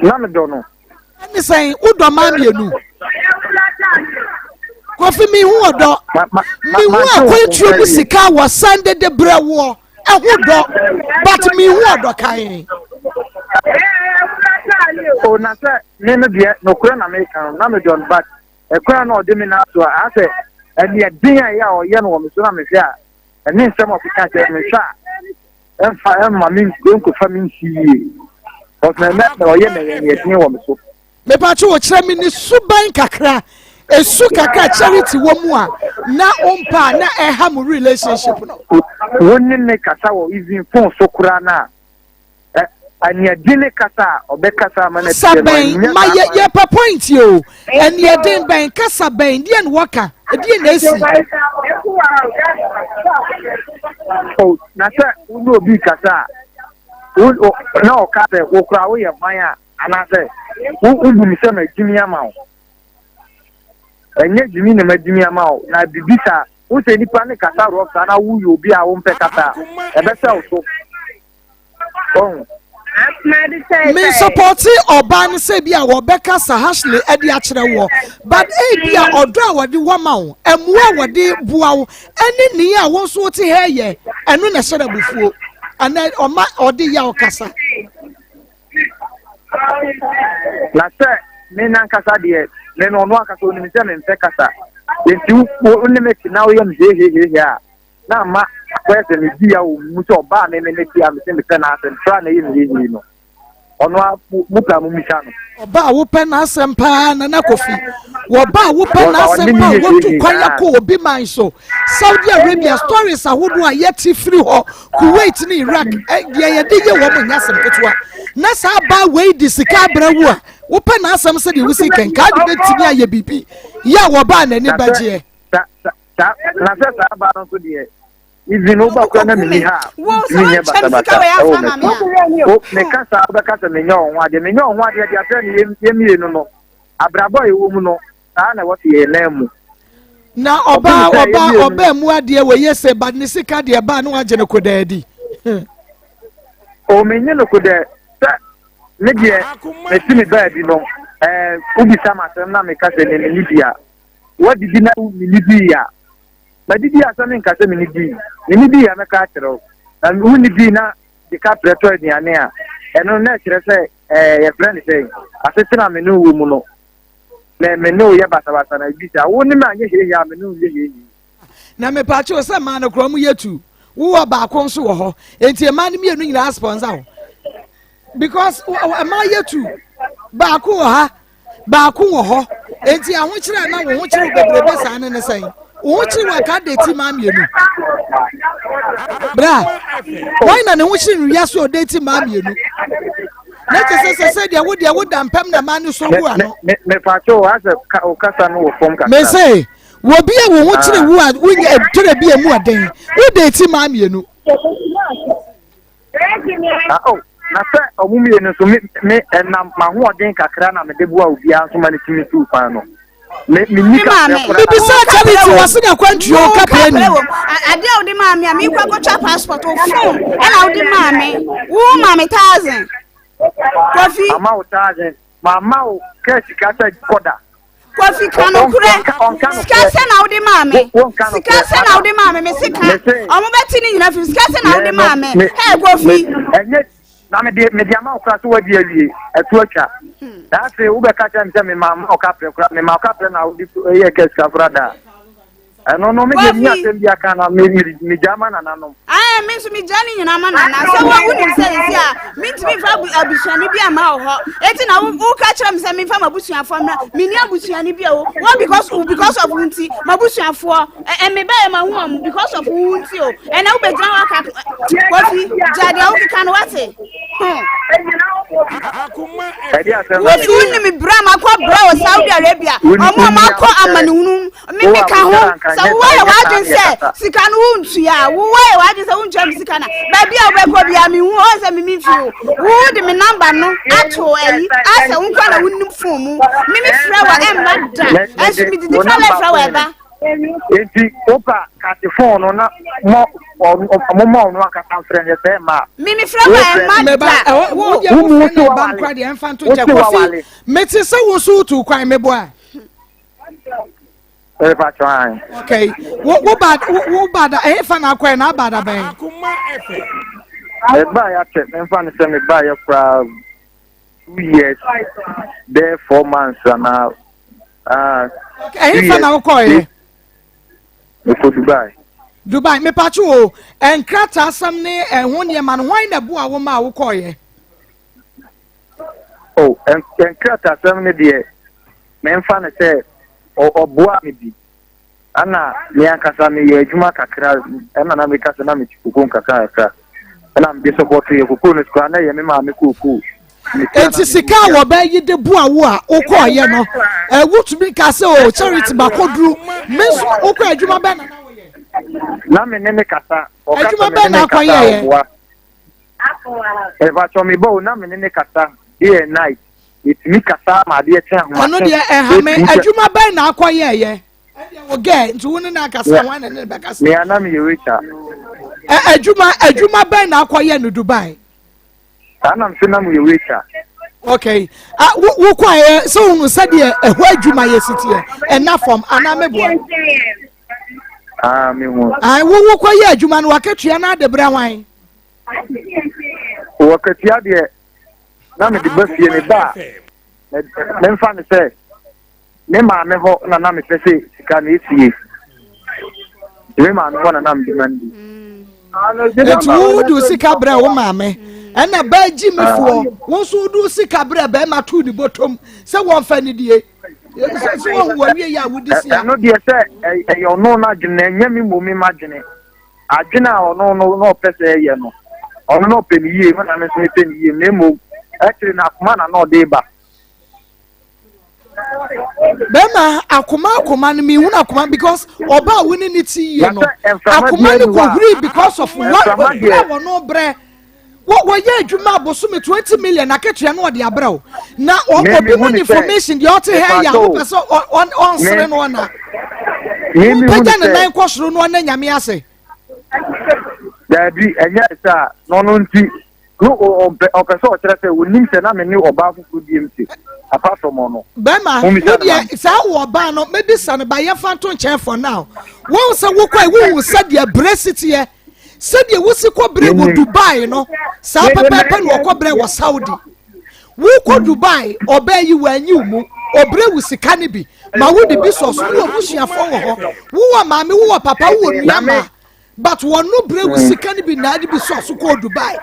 Na medɔ no. Ɛne sɛn wodɔ maa mmienu. Kofi mi hu ɔdɔ. Mi hu akwantuo mu sika wɔ san dede brɛ woɔ ɛho dɔ but mi hu ɔdɔ kan. O na sɛ me no deɛ nokorɛ na meka no na medɔ no but ɛkwan a na ɔde me nan so a asɛ ɛneɛ den a ɛyɛ a ɔyɛ no wɔ me so na mehwɛ a ɛne nsɛm a ɔkeka kyerɛ me mehwɛ a ɛmfa ɛmma me nkɔfa me nsi yie ɔsɛ na ɔyɛ na ɛyɛ neɛ den wɔ me so. Mepatwo wo kyerɛ me ne suban kakra esu kakra charity wɔ mu a na ompa a na ɛha mo relationship no. Wo ne ne kasa wɔ even phone so koraa no a, aniɛden ne kasa a ɔbɛkasa ama no Kasa atie no, bɛn ɛnyɛ ma saa yɛ kwan. yɛpɛ point yi o aniɛden bɛn kasa bɛn deɛ na wɔka ɛdeɛ na esi. Oh, na sɛ wo ne obi kasa a, wo, na ɔka sɛ wo koraa woyɛ hwan a, Anaasɛ wo wobu me sɛ magyimi ama wo? Ɛnyɛ gyimi na magyimi ama wo, na biribi saa. Wo sɛ nipa ne kasa rough saa na woyɛ obi a wompɛ kasa a, ɛbɛsɛ wo so. Ɔhu? Me nsɔpɔte ɔbaa no sɛ bi a wɔbɛkasa harshly ɛde akyerɛ woɔ but ebi a ɔdɔ a wɔde wɔ ma wo, ɛmoa a wɔde boa wo ɛne nea a wo nso wote ha yɛ ɛno na ɛhyɛ no abufuo anaa ɔma ɔde yaw kasa. Na sɛ me nankasa deɛ, me no ɔno ankasa onim sɛ mempɛ kasa. Enti wo ne me te na woyɛ me hehehehe a, na ama akɔyɛ sɛ medi ya wɔ mu sɛ ɔbaa me me ne te a mese mepɛ n'asɛm tra na ɛyɛ me hehehe no. Ɔno a mo pɛ a mommisa no. Ɔbaa a wopɛ n'asɛm paa Nana Kofi. Wɔba a wopɛ n'asɛm paa wotu kwan akɔ obi man so. Saudi Arabia stories ahodoɔ a yɛte firi hɔ Kuwait ne Iraq deɛ yɛde yɛ wɔn nyɛ asɛm ketewa na saa baa wei de sika abrɛ wo a wopɛ n'asɛm sɛdeɛ wosi kɛnkaa de bɛtumi ayɛ biribi yɛ a wɔbaa n'ani bɛgyeɛ. Na sɛ saa baa no nso deɛ even wo ba kura na menni ha a wontumi nyɛ basabasa ɛwɔ m'akyi wo meka saa wobɛka sɛ menyɛ wo ho adeɛ menyɛ wo ho adeɛ deɛ asɛ ne yɛmmienu no abrabɔ a yɛwɔ mu no Saa na ɛwɔ sɛ yɛn nan mu. Na ɔbaa ɔbaa ɔbaa mu adeɛ wɔ yɛ sɛ ba ne sika deɛ baa ne wagye no kodɛɛ di. O menye no kodɛɛ sɛ me deɛ mesi me baabi no ɛɛ wobisa me asɛm na meka sɛ ne menni bi a wadidi na menni bi a madidi a sɛ menka sɛ menni bi menni bi a mɛka akyerɛ wo na wonni bi na de ka prɛ tɔ aduane a ɛno na ɛkyerɛ sɛ ɛɛ yɛfrɛ ne sɛ asetena me ne wɔ mu no Me me ne wo yɛ basabasa na ebi saa. Wo ne me anyɛ hehe a me ne wo nyɛ hehe. Na mepaakyɛw sɛ mmaa no koraa ɔmo yɛ tu. Wowɔ baako nso wɔ hɔ. Enti mmaa no mmienu nyinaa sponsor wo. Because mmaa yɛ tu. Baako wɔ ha, baako wɔ hɔ. Enti ahokyerɛ a na wo ho kyerɛ wo bebrebe saa ne ne sɛn? Wo ho kyere wo anka de ti maa mmienu. Bra, wɔn na ne ho kyere no wiase ɔde ti maa mmienu. Na kyɛ sɛ sɛ sɛ deɛ wo deɛ wo da mpam na maa no so gu ano. Mepatwo o asɛ o kasa no wɔ fam kakra. Mese wɔ bi a wo ho kyere wo a wonya ɛdwere bi a mu ɔden wo de ti maa mmienu. Na oh, na sɛ ɔmo mmienu nso me me ɛnam m'ahoɔden kakra na mede boa obiara nso ma ne tumi tuu kwan no. Me me ni kaprɛ koraa. Bibisa Charity wɔ se na kwantuo kaprɛ ni. Adeɛ a wode maa me a mekɔ akɔtwa passport wo phone ɛna wode maa me wo maa me thousand. Kofi. Ama wo thousand. Mama wo kɛ sika sɛ kɔda. Kofi ka nokorɛ sika sɛ na wode maa me sika sɛ na wode maa me me se ka ɔmo bɛte ne nyina fim sika sɛ na wode maa me hɛ Kofi. Ɛnyɛ na mede mede ama wo koraa so wadi awie ɛto atwa na afei wobɛka kyerɛ me sɛ mema ma wo kaprɛ koraa mema wo kaprɛ na wode yɛ ka sika koraa daa ɛno no medeɛ menni asɛm bi aka na megya ma nananom. Ae, me nso megya ne nyinaa ma nana. Sɛ wo wonim sɛ sisi a mentumi mfa abusuani bi ama wɔ hɔ. Eti na woka kyerɛ me sɛ memfa m'abusuafoɔ mmra. Menni abusuani bi o. Wo because because of wo nti m'abusuafoɔ ɛ me bɛyɛ ma hu wɔn because of wo nti o. Ɛnna wobɛgyina hɔ aka Kofi gya deɛ wokeka no wate. Wofi wonim berɛ a makɔ brɛ wɔ Saudi Arabia. Ɔmo a makɔ amanehunu Me me ka ho sɛ wowɔ yɛ w'adwene sɛ sika no wontua a wowɔ yɛ w'adwene sɛ wontua me sika na baabi a wobɛkɔ bia mehu ɔn sɛ me memfi wo wo de me namba no ato ayi asɛ wo nkwa na wonim fon mu me me frɛ wɔ ɛmma da ɛnso medidi fa lɛ frɛ wɔ ɛba. Enti wopa kate fon no na mo mo ma ɔno ankasa mfrɛ nyɛ sɛ ɛma. Me me frɛ wɔ ɛmma da. Wo deɛ wo frɛ no ɛba nkora deɛ ɛmfa nto nkyɛ kofi mete sɛ wo so wotu kwan meboa. Ɛfa twan. Okay. Wo wo ba wo ba da ɛyɛ fa na akɔɛ na aba da bɛn. Ɛba ya kyɛ mɛmfa no sɛ meba yɛ koraa. 2 years bɛyɛ 4 months anaa. Ah, ɛhefa na wokɔɔyɛ? Mekɔ Dubai. Dubai, mepatwo o, nkrataa asɛm ne ɛho nneɛma no, hwan na ɛboa wo ma wokɔɔyɛ? Oh, nkrataa asɛm no deɛ, memfa no sɛ ɔboa me bi. Ɛna me ankasa meyɛ adwuma kakra, ɛna na meka sɛ na mete kokoo nkakra kakra, ɛna mede sɔpɔto yɛ kokoo no koraa, na ɛyɛ me maame kookoo. Enti sika a wɔbɛyi de boa wo a wokɔɔyɛ no, wotumi ka sɛ o Charity makɔduru me nso. Wokɔ adwuma bɛn na na woyɛ? Na me ne ne kasa, ɔka Adwuma sɛ me bɛn ne na ne kasa a akɔyɛeɛ? ɔboa. Ɛfa me bɔ o, na me ne ne kasa day and night, yɛtumi kasa ma adeɛ kye Ɛno ahomakye. deɛ ɛha me. Yɛtumi sɛ Adwuma bɛn na akɔyɛeɛ? Ɛdeɛ wo gɛ nti wo ne no akasa, hwan na ne no bɛkasa? Mea na meyɛ waiter. Adwuma bɛn na akɔyɛ no Dubai? Saa nam so na meyɛ waiter. Okay, ah, wo wokɔɛ sɛ wohunu sɛdeɛ ɛhɔ adwuma yɛ si teɛ, ɛna fam anaa meboa? Ah, mehu. Ah, wo wokɔyɛ adwuma no, wakatua no ade brɛ hwan? Wɔkatua deɛ na mede ba fie, me ba a, memfa no sɛ me maame hɔ na na mepɛ sɛ sika no esie. Me maame hɔ na na mede ma no bi. Nti wo de sika brɛ wo maame, ɛna bɛɛ gyi me foɔ, wo nso wode sika brɛ bɛrima too ne bɔtɔm sɛ wɔmfa ne die sɛ wɔhu wɔwie yɛ a wode sia. Ɛno deɛ sɛ ɛyɛ ɔno no adwene na ɛnyɛ me mmom me m'adwene. Adwene a ɔno no na ɔpɛ sɛ ɛyɛ no, ɔno na ɔpɛ ne yie, me na me nso mepɛ ne yie, na mmom akyire no akoma na na ɔde ba. Bɛrima akoma, akoma no mehunu akoma because ɔba a wo ne ne ti yie no, akoma no kɔhuri because of what brɛ wɔ no brɛ wɔyɛ adwuma abosome 20 million akatua no ɔde abrɛ wo na obi ma no information deɛ ɔte ha yɛ a wopɛ sɛ ɔnsere no ɔna wopagya ne nan kɔ soro no ɔna Nyame ase. Daabi, ɛnyɛ sɛ na ɔno nti no ɔmpɛ, ɔpɛ sɛ ɔkyerɛ sɛ onim sɛ na me ne ɔbaa foforɔ biem te apart from ɔno. Bɛrima, wo deɛ saa wɔ ɔbaa no mɛbisa no ba, yɛmfa nto nkyɛn for now. Wɔn sɛ wokɔ wohu sɛdeɛ brɛ si teɛ, sɛdeɛ wosi kɔ brɛ wɔ Dubai no, saa pɛpɛɛpɛ na ɔkɔ brɛ wɔ Saudi. Wokɔ Dubai, ɔbaa yi wɔanyi wo mu, ɔbrɛ wo sika no bi ma wode bi sɔ so. Wowɔ busuafoɔ wɔ hɔ, wowɔ maame, wowɔ papa, wowɔ nua ma, but wɔn no brɛ wo sika no bi na ade bi sɔ so kɔɔ Dubai.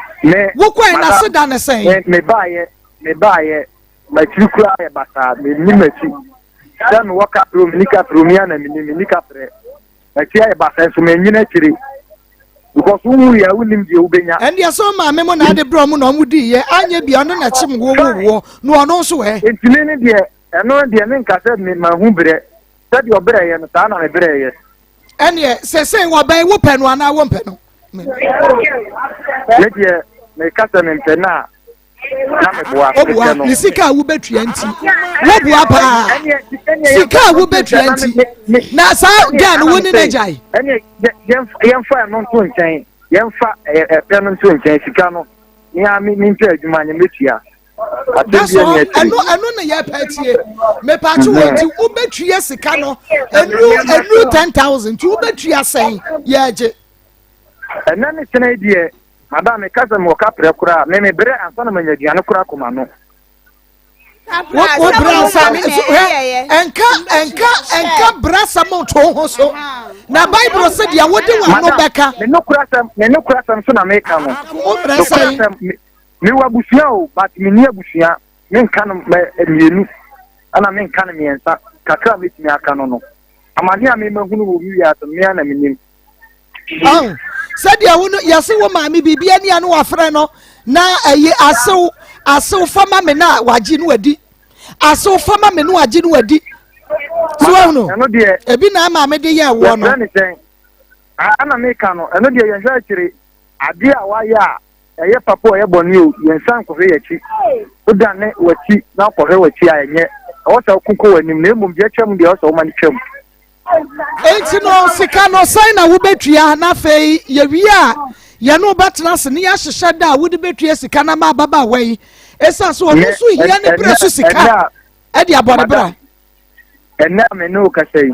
Wokɔɛ na se da ne sɛn? Mebaayɛ, mebaayɛ, m'akyiri koraa yɛ basaa, mennim m'akyi sɛ mewɔ kaprɛ o, menni kaprɛ o, me ara na menim, menni kaprɛ. M'akyi ayɛ basaa nso manyini akyire because wowu yɛ a wonim deɛ wobɛnya. Ɛndeɛ sɛ ɔmaame mo na ade brɛ ɔmo na ɔmo di yɛ anyɛ bia ɔno na kyem wo wo woɔ na ɔno nso ɛ. Nti me ne deɛ ɛno deɛ menka sɛ me mahu brɛ, sɛdeɛ ɔbrɛeɛ no saa na me brɛeɛ. Ɛneɛ sɛsɛi wɔbɛn wo pɛ no anaa wo mpɛ no? Me deɛ meka sɛ mempɛ no a na meboa. Woboa ne sika a wobɛtua nti, woboa paa, sika a wobɛtua nti na saa girl no wo ne no agyae. Ɛneɛ yɛmfa ɛno nto nkyɛn, yɛmfa ɛpɛ no nto nkyɛn, sika no mea mentwa adwuma nyɛ mɛtua. That's all. Ɛno ɛno na yɛ pɛ tie. Mepatwo wɔ nti wobɛtua sika no ɛnu ɛnu 10,000 nti wobɛtua sɛn yɛgye. Ɛnɛ ne kyena deɛ, madam, meka sɛ mewɔ kaprɛ koraa, me mebrɛ ansa na manya aduane koraa kɔma no. Wo brɛ ansa hwɛ, ɛnka ɛnka ɛnka brasɛm nto ho so na Bible sɛ deɛ wode w'ano bɛka. Me nokorasɛm, me nokorasɛm so na meka no. Wo brɛ sɛn? Mewɔ abusua o, but menni abusua. Menka no mmienu, ɛna menka no mmiɛnsa. Kakra a mɛtumi aka no no. Amane a memahunu wɔ me wiase no, me ara na menim. Ɔn, sɛdeɛ wo no yɛse wo maame biribi ani a no wafrɛ no na ɛyi asew asew fama me na wagye no adi, asew fama me no wagye no adi. So wɔn no, ebi na maame de yɛ woɔ no. Yɛfrɛ ne sɛn? Ana meka no, ɛno deɛ yɛhwɛ akyire adeɛ a wayɛ a ɛyɛ papa o, ɛyɛ bɔne o, yɛnsan nkɔhwɛ yɛn akyi. Wodane w'akyi na wokɔhwɛ w'akyi a, ɛnyɛ. Ɛwɔ sɛ woko kɔ w'anim, na mmom deɛ atwam deɛ, ɛwɔ sɛ woma no twam. Enti no, sika no, sɛn na wobɛtua? Na afei yɛwie a, yɛne wo bɛtena ase ne yɛahyehyɛ da a wode bɛtua sika no ama ababaawa yi. Ɛsiane sɛ ɔno nso hia ne berɛ so sika de abɔ ne bra. Ɛnnɛ a me ne wo kasa yi,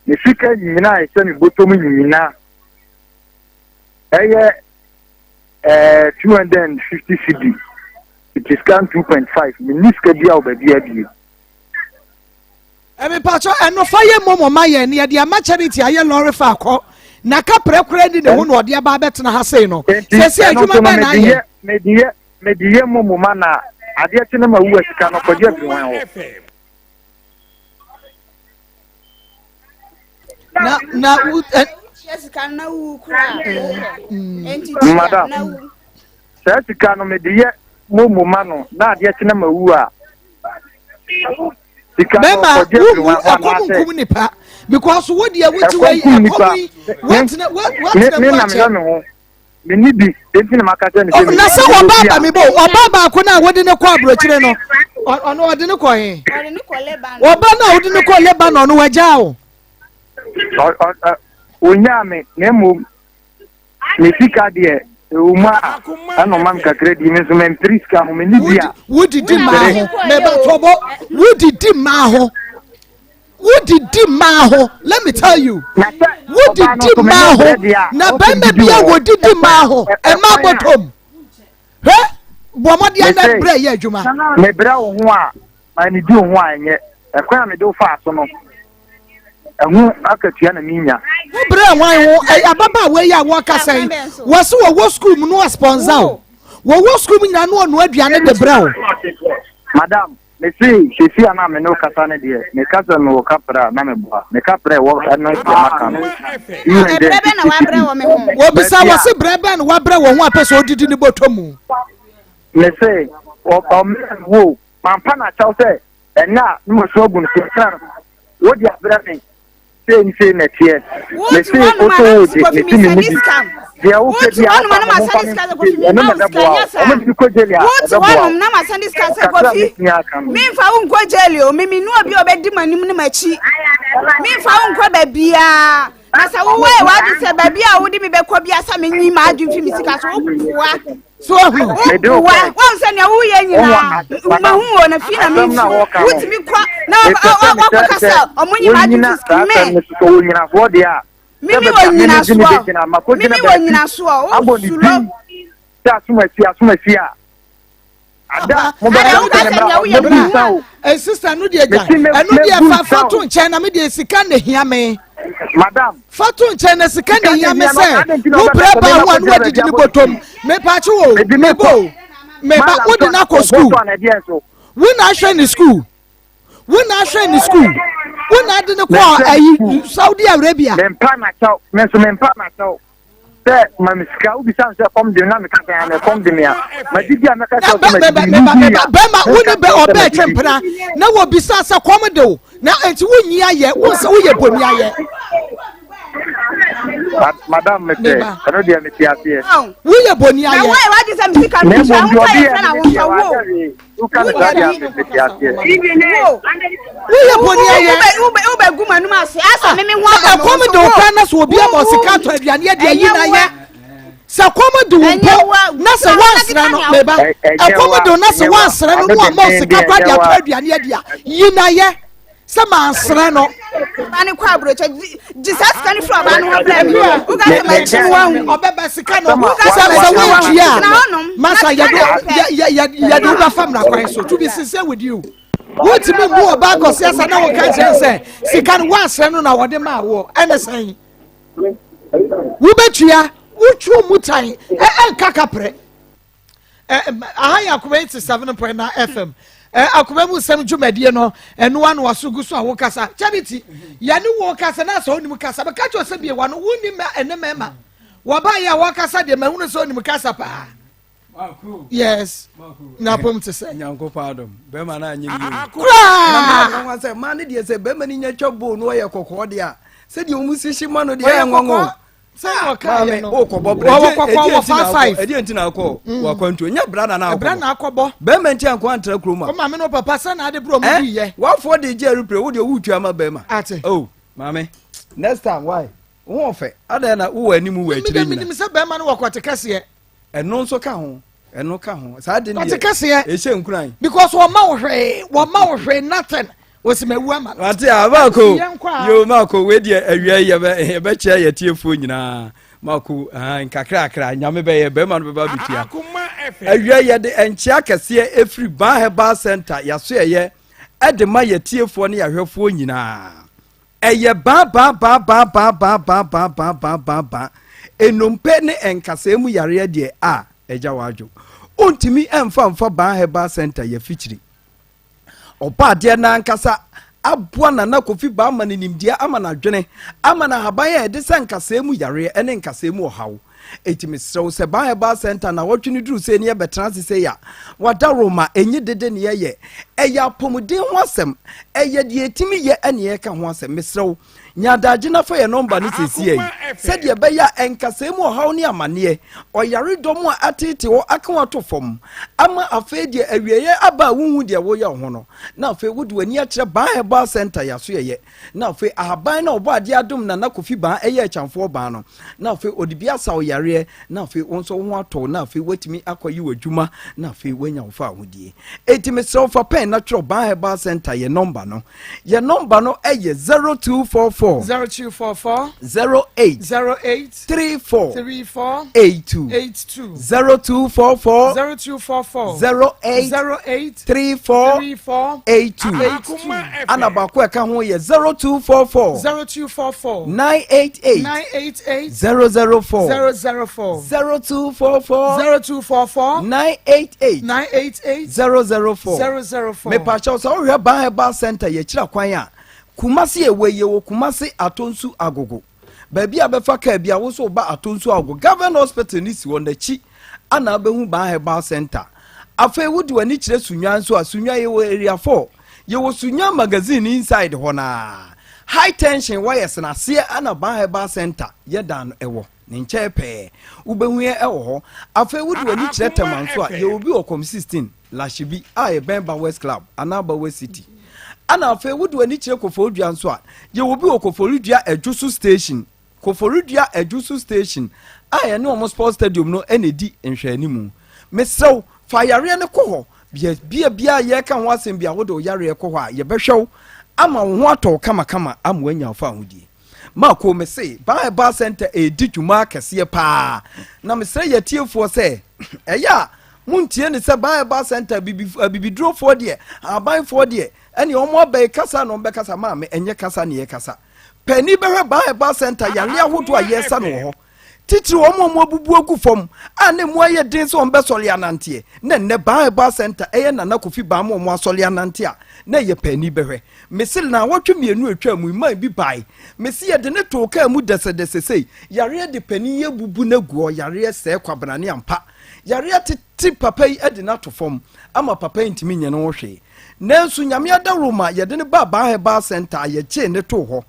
me sika nyinaa a ɛhyɛ me bɔtɔ mu nyinaa, ɛyɛ 250 cedi. Tete sika no 2.5 menni sika biara wɔ baabiara bio. Mepakyɛ ɛno fa yɛ momo ma yɛn na yɛde ama charity ayɛ lɔre fa akɔ na kaprɛ koraa ni ne ho na ɔde aba abɛtena ha sei no sɛsi adwuma bɛn na ayɛ. Mede yɛ mede yɛ momo ma na adeɛ kye na ma wu a sika no kɔgye afiri hwan hɔ. Na na wo ɛ. Sika no na wu koraa. Enti tua na wu. Saa sika no mede yɛ momo ma no na adeɛ kye na mawu a sika no Bɛma ɔgye afiri womu wɔn hɔ ɛkɔm anaasɛ nkum nipa because wo deɛ wote ɛkɔm wɔ yi kum ɛkɔm nipa yi me woatena me woatena me mu na akyɛ. mehwɛ me ho menni bi enti na maka kyerɛ no sɛ Oh, na menni sɛ bi ɔbaa obi ba a me bo ɔbaa baako no a wode ne kɔ aburokyire no ɔno ɔde ne kɔ he Ɔde ne kɔ Lebanon. ɔba no a wode ne kɔ Lebanon no wagyaa wo. ɔ- ɔ- ɔ- ɔnyaa me na mmom Me sika deɛ, ɛwɔ mu a, ɛna ɔma me kakra di, me nso mempere sika ho, menni bi a. Wodidi mmaa ho, meba tɔbɔ, wodidi mmaa ho, wodidi mmaa ho, let me tell you, wodidi mmaa ho, na bɛrima bi a wodidi mmaa ho, ɛma bɔtɔm, hwɛ, bɔ mmɔden na brɛ yɛ adwuma. Mebrɛ wo ho a, Mannidi wo ho a ɛnyɛ. Ɛkwan a mede wo faa so no, ɛho akatua na menya. Wo brɛ hwan ho? Ababaawa yi a wɔkasa yi, wɔse wɔwɔ sukuu mu no ɔsponsor wo. Wɔwɔ sukuu mu nyinaa no ɔnoa aduane de brɛ wo. Madam, mese sɛsi a na me ne wo kasa no deɛ, meka sɛ mewɔ kaprɛ a na meboa. Me kaprɛ ɛwɔ ɛno deɛ maka no. Ɛbrɛ bɛn na wabrɛ wɔ me ho? Wɔbisa wɔse brɛ bɛn na wabrɛ wɔ ho a pɛ sɛ ɔdidi ne bɔtɔ mu. Mese ɔmmerɛ me ho o. Mampa no akyɛw sɛ ɛnnɛ a na masu agu no so ɛkyena no wode abrɛ me sei ne sei na ɛteɛ. Mese wo so wogye mese me mu di. Deɛ wopɛ biara wofa no momfa me nkɔ gyeli ɛno na ɛbɛboa wo. Wɔn de me kɔ gyeli a ɛbɛboa wo. Kakra a mɛtumi aka no. Memfa wo nkɔ gyeli o, mimi ne obi a ɔbɛdi m'anim ne m'akyi. Memfa wo nkɔ baabiara. Na sɛ wowɔ yɛ w'adwene sɛ baabi a wode me bɛkɔ biara sɛ menyi m'adwene fi me sika so, woboa. so ahu. Woboa wɔn sɛ nea woyɛ nyinaa mahu wɔ na fi na mensu wotumi kɔ na wakɔka sɛ ɔmo nyi m'adwene fi sika me mimi wɔ nyinasoɔ mimi wɔ nyinasoɔ wosuro sɛ asomasi asomasi a ada mobɛka sɛ nea woyɛ bra eh, sister no deɛ gya ɛno deɛ fa fa to nkyɛn na me deɛ sika na ehia me madam fa to nkyɛn na sika na ehia me sɛ wo brɛ ba ho a no wadidi ne bɔtɔm mepaakye wo mebo meba wode no akɔ sukuu wo na ahwɛ ne sukuu wo na ahwɛ ne sukuu wo na ade ne kɔ ayi Saudi Arabia. Mempa na kyɛw me nso mempa na kyɛw sɛ ma me sika wobisa me sɛ kɔm de na meka sɛ ana kɔm de me a madidi a mɛka kyɛw sɛ madidi bɛma wo ne bɛ ɔbɛ twe mpena na wɔbisa sɛ kɔm de wo na enti wonyi ayɛ wo sɛ woyɛ bɔni ayɛ madam mepɛ ɛno deɛ mete aseɛ woyɛ bɔni ayɛ na woyɛ wagye sɛ mesika no nhyɛ wo nsa yɛ fɛ na wo nsa wo woka no saa deɛ mete aseɛ woyɛ bɔni ayɛ wobɛgu m'anom ase asɛ me me ho aba ɛkɔm de wo kora na sɛ obi ama ɔsika atɔ aduane adi ayi na ayɛ sɛ kɔm de wo mpo na sɛ woansra no meba ɛkɔm de wo na sɛ woansra no na wama ɔsika kora de atɔ aduane adi a yi na ayɛ sɛ mansrɛ no. Ɔbaa no kɔ aburokyɛ gye saa sika no firi ɔbaa no hɔ brɛ me. Woka sɛ makyi no wahu. Ɔbɛba sika no sɛ sɛ woantua a masa yɛde yɛde wobɛfa mmara kwan so to be sincere with you. Wotumi mmu ɔbaa kɔsi asa na woka kyerɛ sɛ sika no woansrɛ no na wɔde maa woɔ ɛne sɛn. Wobɛtua wotwiw mu tan ɛnka kaprɛ. aha yɛ akoma 87.9 fm akoma mu nsɛm dwumadie no ɛno ano waso gu so a wokasa charity yɛne wo kasa na sɛ wonim kasa bɛka kyerɛ sɛ bie wano wonim ɛne mɛma wɔba yɛ a wɔkasa deɛ mahunu sɛ wonim kasa paa yes na pom te sɛ nyankopɔn adom bɛrima no anyɛ yie koraa sɛ maa no deɛ sɛ bɛrima no nya twa boo no ɔyɛ kɔkɔɔ deɛ a sɛdeɛ ɔmu sihye ma no deɛ ɛyɛ nwanwa sɛnea ɔka yɛ no wokɔbɔ bra wɔwɔ kɔkɔɔ wɔ fa five ɛdeɛ nti na akɔ mm. wakwantuo nyɛ bra na na akɔbɔ bra na akɔbɔ bɛrima nti ankɔ antra kurom a o maame no papa sɛ na ade bro mu di yɛ wafoɔ de gye arepere wo deɛ woretua ma bɛrima ate oh maame next time why wo ho ɔfɛ adɛn na wowɔ anim wɔ akyire nyina menim sɛ bɛrima no wɔ kɔte kɛseɛ ɛno nso ka ho ɛno ka ho saa de deɛ kɛseɛ ɛhyɛ nkuran because wɔma wo hwee wɔma wo hwee nothing wɔsi ma ewu ama no. wate a maako yo maako wei deɛ awia yi yɛbɛkyerɛ yɛ tiefoɔ nyinaa maako nkakrakra nyame bɛyɛ bɛrima no bɛba bɛtua. Awia yɛde nkyea kɛseɛ ɛfiri Ban Herbal Center yasoɛyɛ ɛde ma yɛtiefoɔ ne yɛahwɛfoɔ nyinaa. Ɛyɛ baa baa baa baa baa baa baa baa baa baa baa baa Nnompe ne nkasɛɛ mu yareɛ deɛ a agya w'adwo. Wontumi mfa mfa Baa Herbal Center yɛfikyiri. Ɔbɔadeɛ no ankasa aboa Nana Kofi Baa ama no nimdeɛ, ama no adwene, ama no ahaban a ɛde sa nkasɛɛ mu yareɛ ne nkasɛɛ mu ɔhaw. Enti mesrɛ wo sɛ Baa Herbal Center nawɔtwe no duru sei ne yɛbɛtena ase sei a, wadaworo ma ɛnyi dede ne yɛyɛ. Ɛyɛ apɔmuden ho asɛm, ɛyɛ deɛ ɛtumi yɛ ne yɛka ho asɛm. Mesrɛ wo, Nya adagye na fa yɛn nɔmba no seesei yi, sɛdeɛ ɛbɛyɛ a nkasɛɛ mu ɔhaw ne amanneɛ, ɔyaredɔm a ateetee wo aka wo ato fam, ama afei deɛ awieeɛ aba a wonhu deɛ woreyɛ wo ho no, na afei wode w'ani akyerɛ Baa Herbal Centre yɛasoɛeɛ, na afei ahaban no a Ɔbɔadeɛ adom Nana Kofi Baa ɛyɛ Akyamfoɔ Baa no, na afei ɔde bi asa wo yareɛ, na afei wo nso wo ho atɔ wo, na afei woatumi akɔyɛ w'adwuma, na afei woanya wo fawohodie. Enti mesrɛ wo fa pɛn na twerɛ Baa Herbal Centre yɛn nɔmba no. Yɛn nɔmba no yɛ 0244. 0244. 08. 08. 34. 34. 82. 82. 0244. 0244. 08. 08. 34. 34. 82. 82. Ana baako a ɛka ho yɛ 0244. 0244. 988. 988. 004. 004. 0244. 0244. 988. 988. 004. 004. Mepakyɛw sɛ wohwɛ Ban Herbal Center yɛkyira kwan a, Kumasi ɛwɔ yi yɛwɔ Kumasi Atonsu Agogo. Baabi a bɛfa kaa bi a wo so woba Atonsu Agogo. Government Hospital no si hɔ n'akyi ana wobɛhu Ban Herbal Center. Afei wode w'ani kyerɛ Sunyani nso a, Sunyani yɛwɔ Area 4. Yɛwɔ Sunyani Magazine inside hɔ naa. High tension wires no aseɛ ana Ban Herbal Center yɛdan no ɛwɔ. Ne nkyɛn pɛɛ. Wobɛhu yɛn wɔ hɔ. Afei wode w'ani kyerɛ Tema nso a, yɛwɔ bi wɔ Kɔm 16, Lashibi a ɛbɛn Bowers Club anaa Bowers City. Ɛna afei wode w'ani kyerɛ Koforidua nso a, yɛwɔ bi wɔ Koforidua Adwoso Station. Koforidua Adwoso Station a yɛne wɔn Sports Stadium no na ɛdi nhwɛanimu. Mesrɛ wo, fa yareɛ no kɔ hɔ. Bia biara a yɛreka ho asɛm bi a wode wo yareɛ kɔ hɔ a, yɛbɛhwɛ wo ama wo ho atɔ wo kamakama ama woanya wo fawohodie. Marco, Mese Baa Herbal Center redi dwuma kɛseɛ paa, na mesrɛ yɛn atiefoɔ sɛ ɛyɛ a montie no sɛ Baa Herbal Center abibidurofoɔ deɛ, ahabanfoɔ deɛ, ɛne wɔn aba yi kasa na wɔbɛkasa. Maame, ɛnyɛ kasa ne yɛkasa. Paani bɛhwɛ Baa Herbal Center yareɛ ahodoɔ a yɛresa no wɔ hɔ. Titiriw wɔn a wɔabubu agu fam a na emu ayɛ den sɛ wɔbɛsɔre ananteɛ, na nnɛ Baa Herbal Centre ɛyɛ Nana Kofi Baa ma wɔn asɔre anante a, na ɛyɛ paani bɛhwɛ. Mese naawɔtwe mmienu a atwaa mu yi, man bi bae. Mese yɛde no too kaa mu dɛsɛdɛsɛ sei. Yareɛ de panin yi abubu no agu hɔ, yareɛ sɛɛ kwabrane ampa. Yareɛ tete papa yi de no ato fam ama papa yi ntumi nyɛ ne ho hwee. Nanso Nyame adaworoma yɛde no baa Baa Herbal Centre a yɛgyee no too hɔ.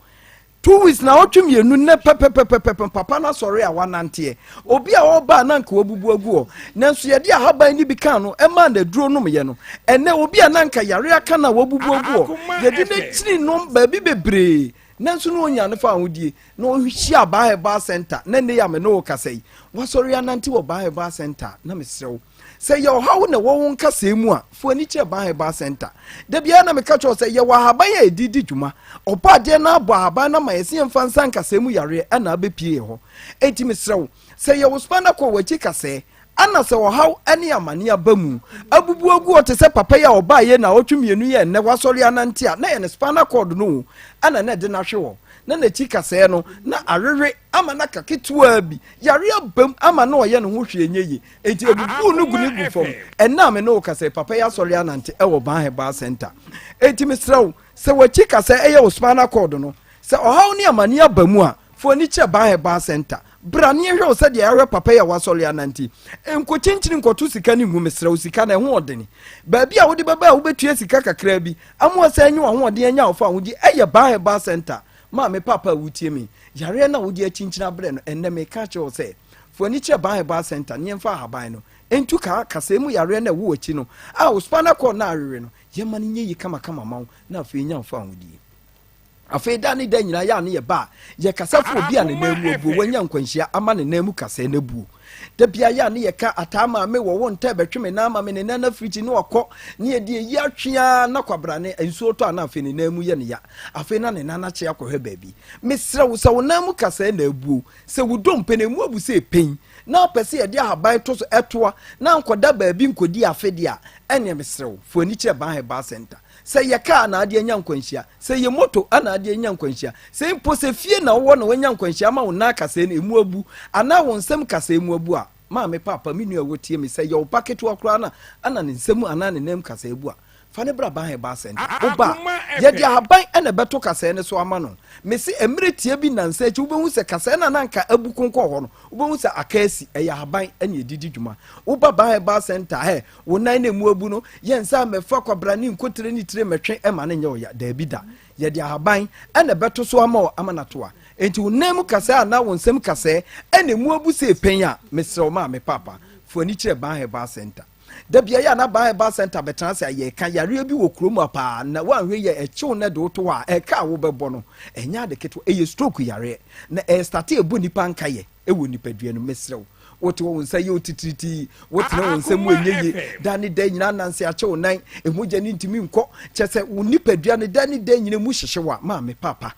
2 weeks naawɔtwe mmienu nnɛ pɛpɛpɛpɛpɛ papa no asɔre a wananteɛ. Obi a ɔreba a na anka wabubu agu hɔ, nanso yɛde ahaban no bi kaa no maa no aduro nomyɛ no. Ɛnnɛ obi a na anka yare aka no a wabubu agu hɔ, yɛde no akyini nom baabi bebree, nanso na ɔnya no fa ahodie na ɔhyia Baa Herbal Center na nnɛ yi a me ne wo kasa yi, wasɔre anante wɔ Baa Herbal Center. Na mesrɛ wo, Sɛ yɛ ɔhaw na ɛwɔ wo nkasɛɛ mu a, fa w'ani kyerɛ Ban Herbal Centre. Da biara na meka kyerɛ wo sɛ yɛwɔ ahaban a yɛde di dwuma. Ɔbɔadeɛ no abɔ ahaban no ama yɛn sɛ yɛmfa nsa nkasɛɛ mu yareɛ na abɛpue yɛn hɔ. Enti mesrɛ wo, sɛ yɛ wo spinal cord w'akyi kasɛɛ, ana sɛ ɔhaw ne amaneɛ aba mu, abubu agu hɔ te sɛ papa yi a ɔbaeɛ nnawɔtwe mmienu yi a ɛnnɛ wasɔre anante a, na ɛyɛ ne spinal cord no o, ɛna na ɛde no ahwe hɔ. Na n'akyi kasɛɛ no, na awewe ama no aka ketewaa bi. Yareɛ aba mu ama na ɔyɛ ne ho hwee nyɛ yie. Enti ebubuu no gu ne gu fam. Ɛnnɛ a me ne wo kasa yi, papa yi asɔre anante wɔ Ban Herbal Center. Enti mesrɛ wo, sɛ w'akyi kasa ɛyɛ wo spinal cord no, sɛ ɔhaw ne amane aba mu a, fa w'ani kyerɛ Ban Herbal Center. Bra na yɛnhwɛ wo sɛdeɛ yɛahwɛ papa yi a wasɔre anante. Nkɔkyinkyini nkɔto sika no ngu, mesrɛ wo, sika no, ɛho ɔdene. Baabi a wode bɛba a wobɛtua sika kakraa bi ama wasan anya w'ahoɔden anya wo fawohodie ɛyɛ Ban Herbal Center. Maame, papa a wotie me, yareɛ no a wode akyinkyini abrɛ no, ɛnnɛ meka akyerɛ wo sɛ, Fa w'ani kyerɛ Ban Herbal Centre na yɛmfa ahaban no ntu kaa kasɛɛ mu yareɛ no a ɛwɔ w'akyi no a wo spinal cord no a awewe no, yɛmma no nyɛ yie kamakama ma wo na afei nya wo fawohodie. Afei da ne da nyinaa yɛ a ne yɛba a, yɛkasa fa obi a ne nan mu abuo, wanya nkwanhyia ama ne nan mu kasɛɛ no abuo. Da biara yɛ a ne yɛka ataa maame wɔ wo ntɛ bɛtwe me nan ama me ne nan afirikyi ne wakɔ ne yɛde ayi atwe ara na kwabrane nsuo tɔ a na afei ne nan mu yɛ ne ya. Afei na ne nan akye akɔhwɛ baabi. Mesrɛ wo sɛ wo nan mu kasɛɛ na abuo, sɛ wo dompe no emu abu sɛ ɛpɛn na wopɛ sɛ yɛde ahaban to so ɛtoa na ankɔda baabi nkɔdi afe deɛ a, ɛneɛ mesrɛ wo fa w'ani kyerɛ Ban Herbal Center. Sɛ yɛ kaa na ade anya nkwanhyia, sɛ yɛ moto na ade anya nkwanhyia, sɛ mpo sɛ fie na wowɔ na wanya nkwanhyia ama wo nan kasɛɛ no emu abu anaa wo nsam kasɛɛ mu abu a, maame, paapa, me nua a wotie me, sɛ yɛ wo ba ketewa koraa na ana ne nsam anaa ne nan mu kasɛɛ abu a, fa no bra Ban Herbal Centre. Woba a, yɛde ahaban na ɛbɛto kasɛɛ no so ama no. Mese mmerɛ tia bi nnansa akyi wobɛhu sɛ kasɛɛ no a na anka abu konkɔɔ hɔ no, wobɛhu sɛ aka asi. Ɛyɛ ahaban na yɛde di dwuma. Woba Ban Herbal Centre a, hɛ, Wo nan na emu abu no, yɛ nsa mmɛfa kwabra ne nkotire ne tire mmɛtwe ma no nyɛ wo ya. Daabi da. Yɛde ahaban na ɛbɛto so ama wo ama no atoa. Enti wo nan mu kasɛɛ anaa wo nsam kasɛɛ na emu abu sei pɛn a, mesrɛ wo maame, paapa, fa w'ani kyerɛ Ban Herbal Centre. Da biara yɛ a na Ban Herbal Centre bɛtena ase a yɛreka yareɛ bi wɔ kurom ha paa na woanhwɛ yie a ɛkyew na ɛde wo to hɔ a, ɛka a wobɛbɔ no, ɛnyɛ ade ketewa. Ɛyɛ stroke yareɛ na ɛrestate ɛbɔ nnipa nkayɛ. wɔ nipadua no mesrɛ wo wote hɔ wo nsa yɛ otitiritii wotena wo nsa mu ɛnyɛ yie da ne da nyinaa nanse akyɛ wo nan ɛmogya ne ntumi nkɔ kyɛ sɛ wo nipadua no da ne da nyina mu hyehye wo a maame papa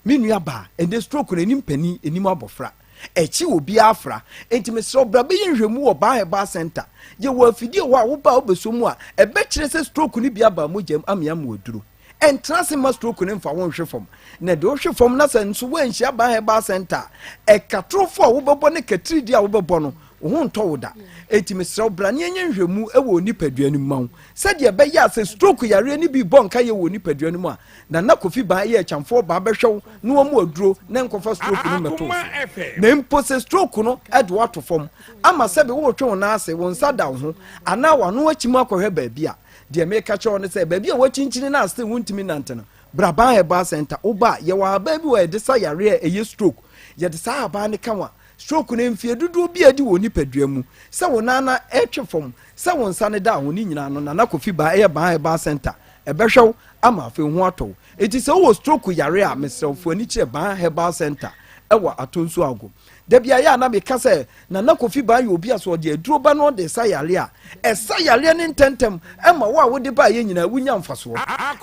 me nua baa ɛnɛ stroke no ɛnim panin ɛnim abɔfra ɛkyi obiara afra nti mesrɛ wo bra bɛyɛ nhwɛmu wɔ baa herbal center yɛwɔ afidie hɔ a woba a wobɛsɔ mu a ɛbɛkyerɛ sɛ stroke no bi aba mogya mu amea mu aduro Ɛntena ase mma stroke no mfa wo nhwe fam. Na ɛde wo hwe fam na sɛ nso woanhyia Ban Herbal Center a, ɛka torofo a wobɛbɔ ne katiridi a wobɛbɔ no, wo ho ntɔ wo da. Enti mesrɛ wo bra na yɛnyɛ nhwɛmu wɔ wo nipadua no mu ma wo sɛdeɛ ɛbɛyɛ a sɛ stroke yareɛ no bi rebɔ nkaeɛ wɔ wo nipadua no mu a, Nana Kofi Ban yɛ akyamfoɔ baa bɛhwɛ wo na wɔn aduro na nkɔfa stroke no mmɛto wo so. Na mpo sɛ stroke no de wo ato fam ama sɛbe woretwe wo nan ase, wo nsa da wo ho anaa w'ano akyim akɔhwɛ baabi a, Deɛ meka kyerɛ wo ne sɛ, baabi a woakyinkyini no a still wontumi nnante no, bra Ban Herbal Center. Woba a, yɛwɔ ahaban bi wɔ a yɛde sa yareɛ a ɛyɛ stroke. Yɛde saa ahaban no ka wo a, stroke no mfeɛ dodoɔ bi a adi wɔ nipadua mu, sɛ wo nan no retwe fam, sɛ wo nsa no da ho, ne nyinaa no, Nana Kofi Baa ɛyɛ Ban Herbal Center. Ɛbɛhwɛ wo ama afei wo ho atɔ wo. Enti sɛ wowɔ stroke yareɛ a, mesrɛ wo, fa w'ani kyerɛ Ban Herbal Center ɛwɔ Atonsu Ago. Da bi a yɛ a na meka sɛ Nana Kofi Baa yɛ obi a sɛ ɔde aduro ba na ɔde sa yareɛ a, ɛsa yareɛ no ntɛmntɛm ma wo a wode baeɛ nyinaa wonya mfasoɔ.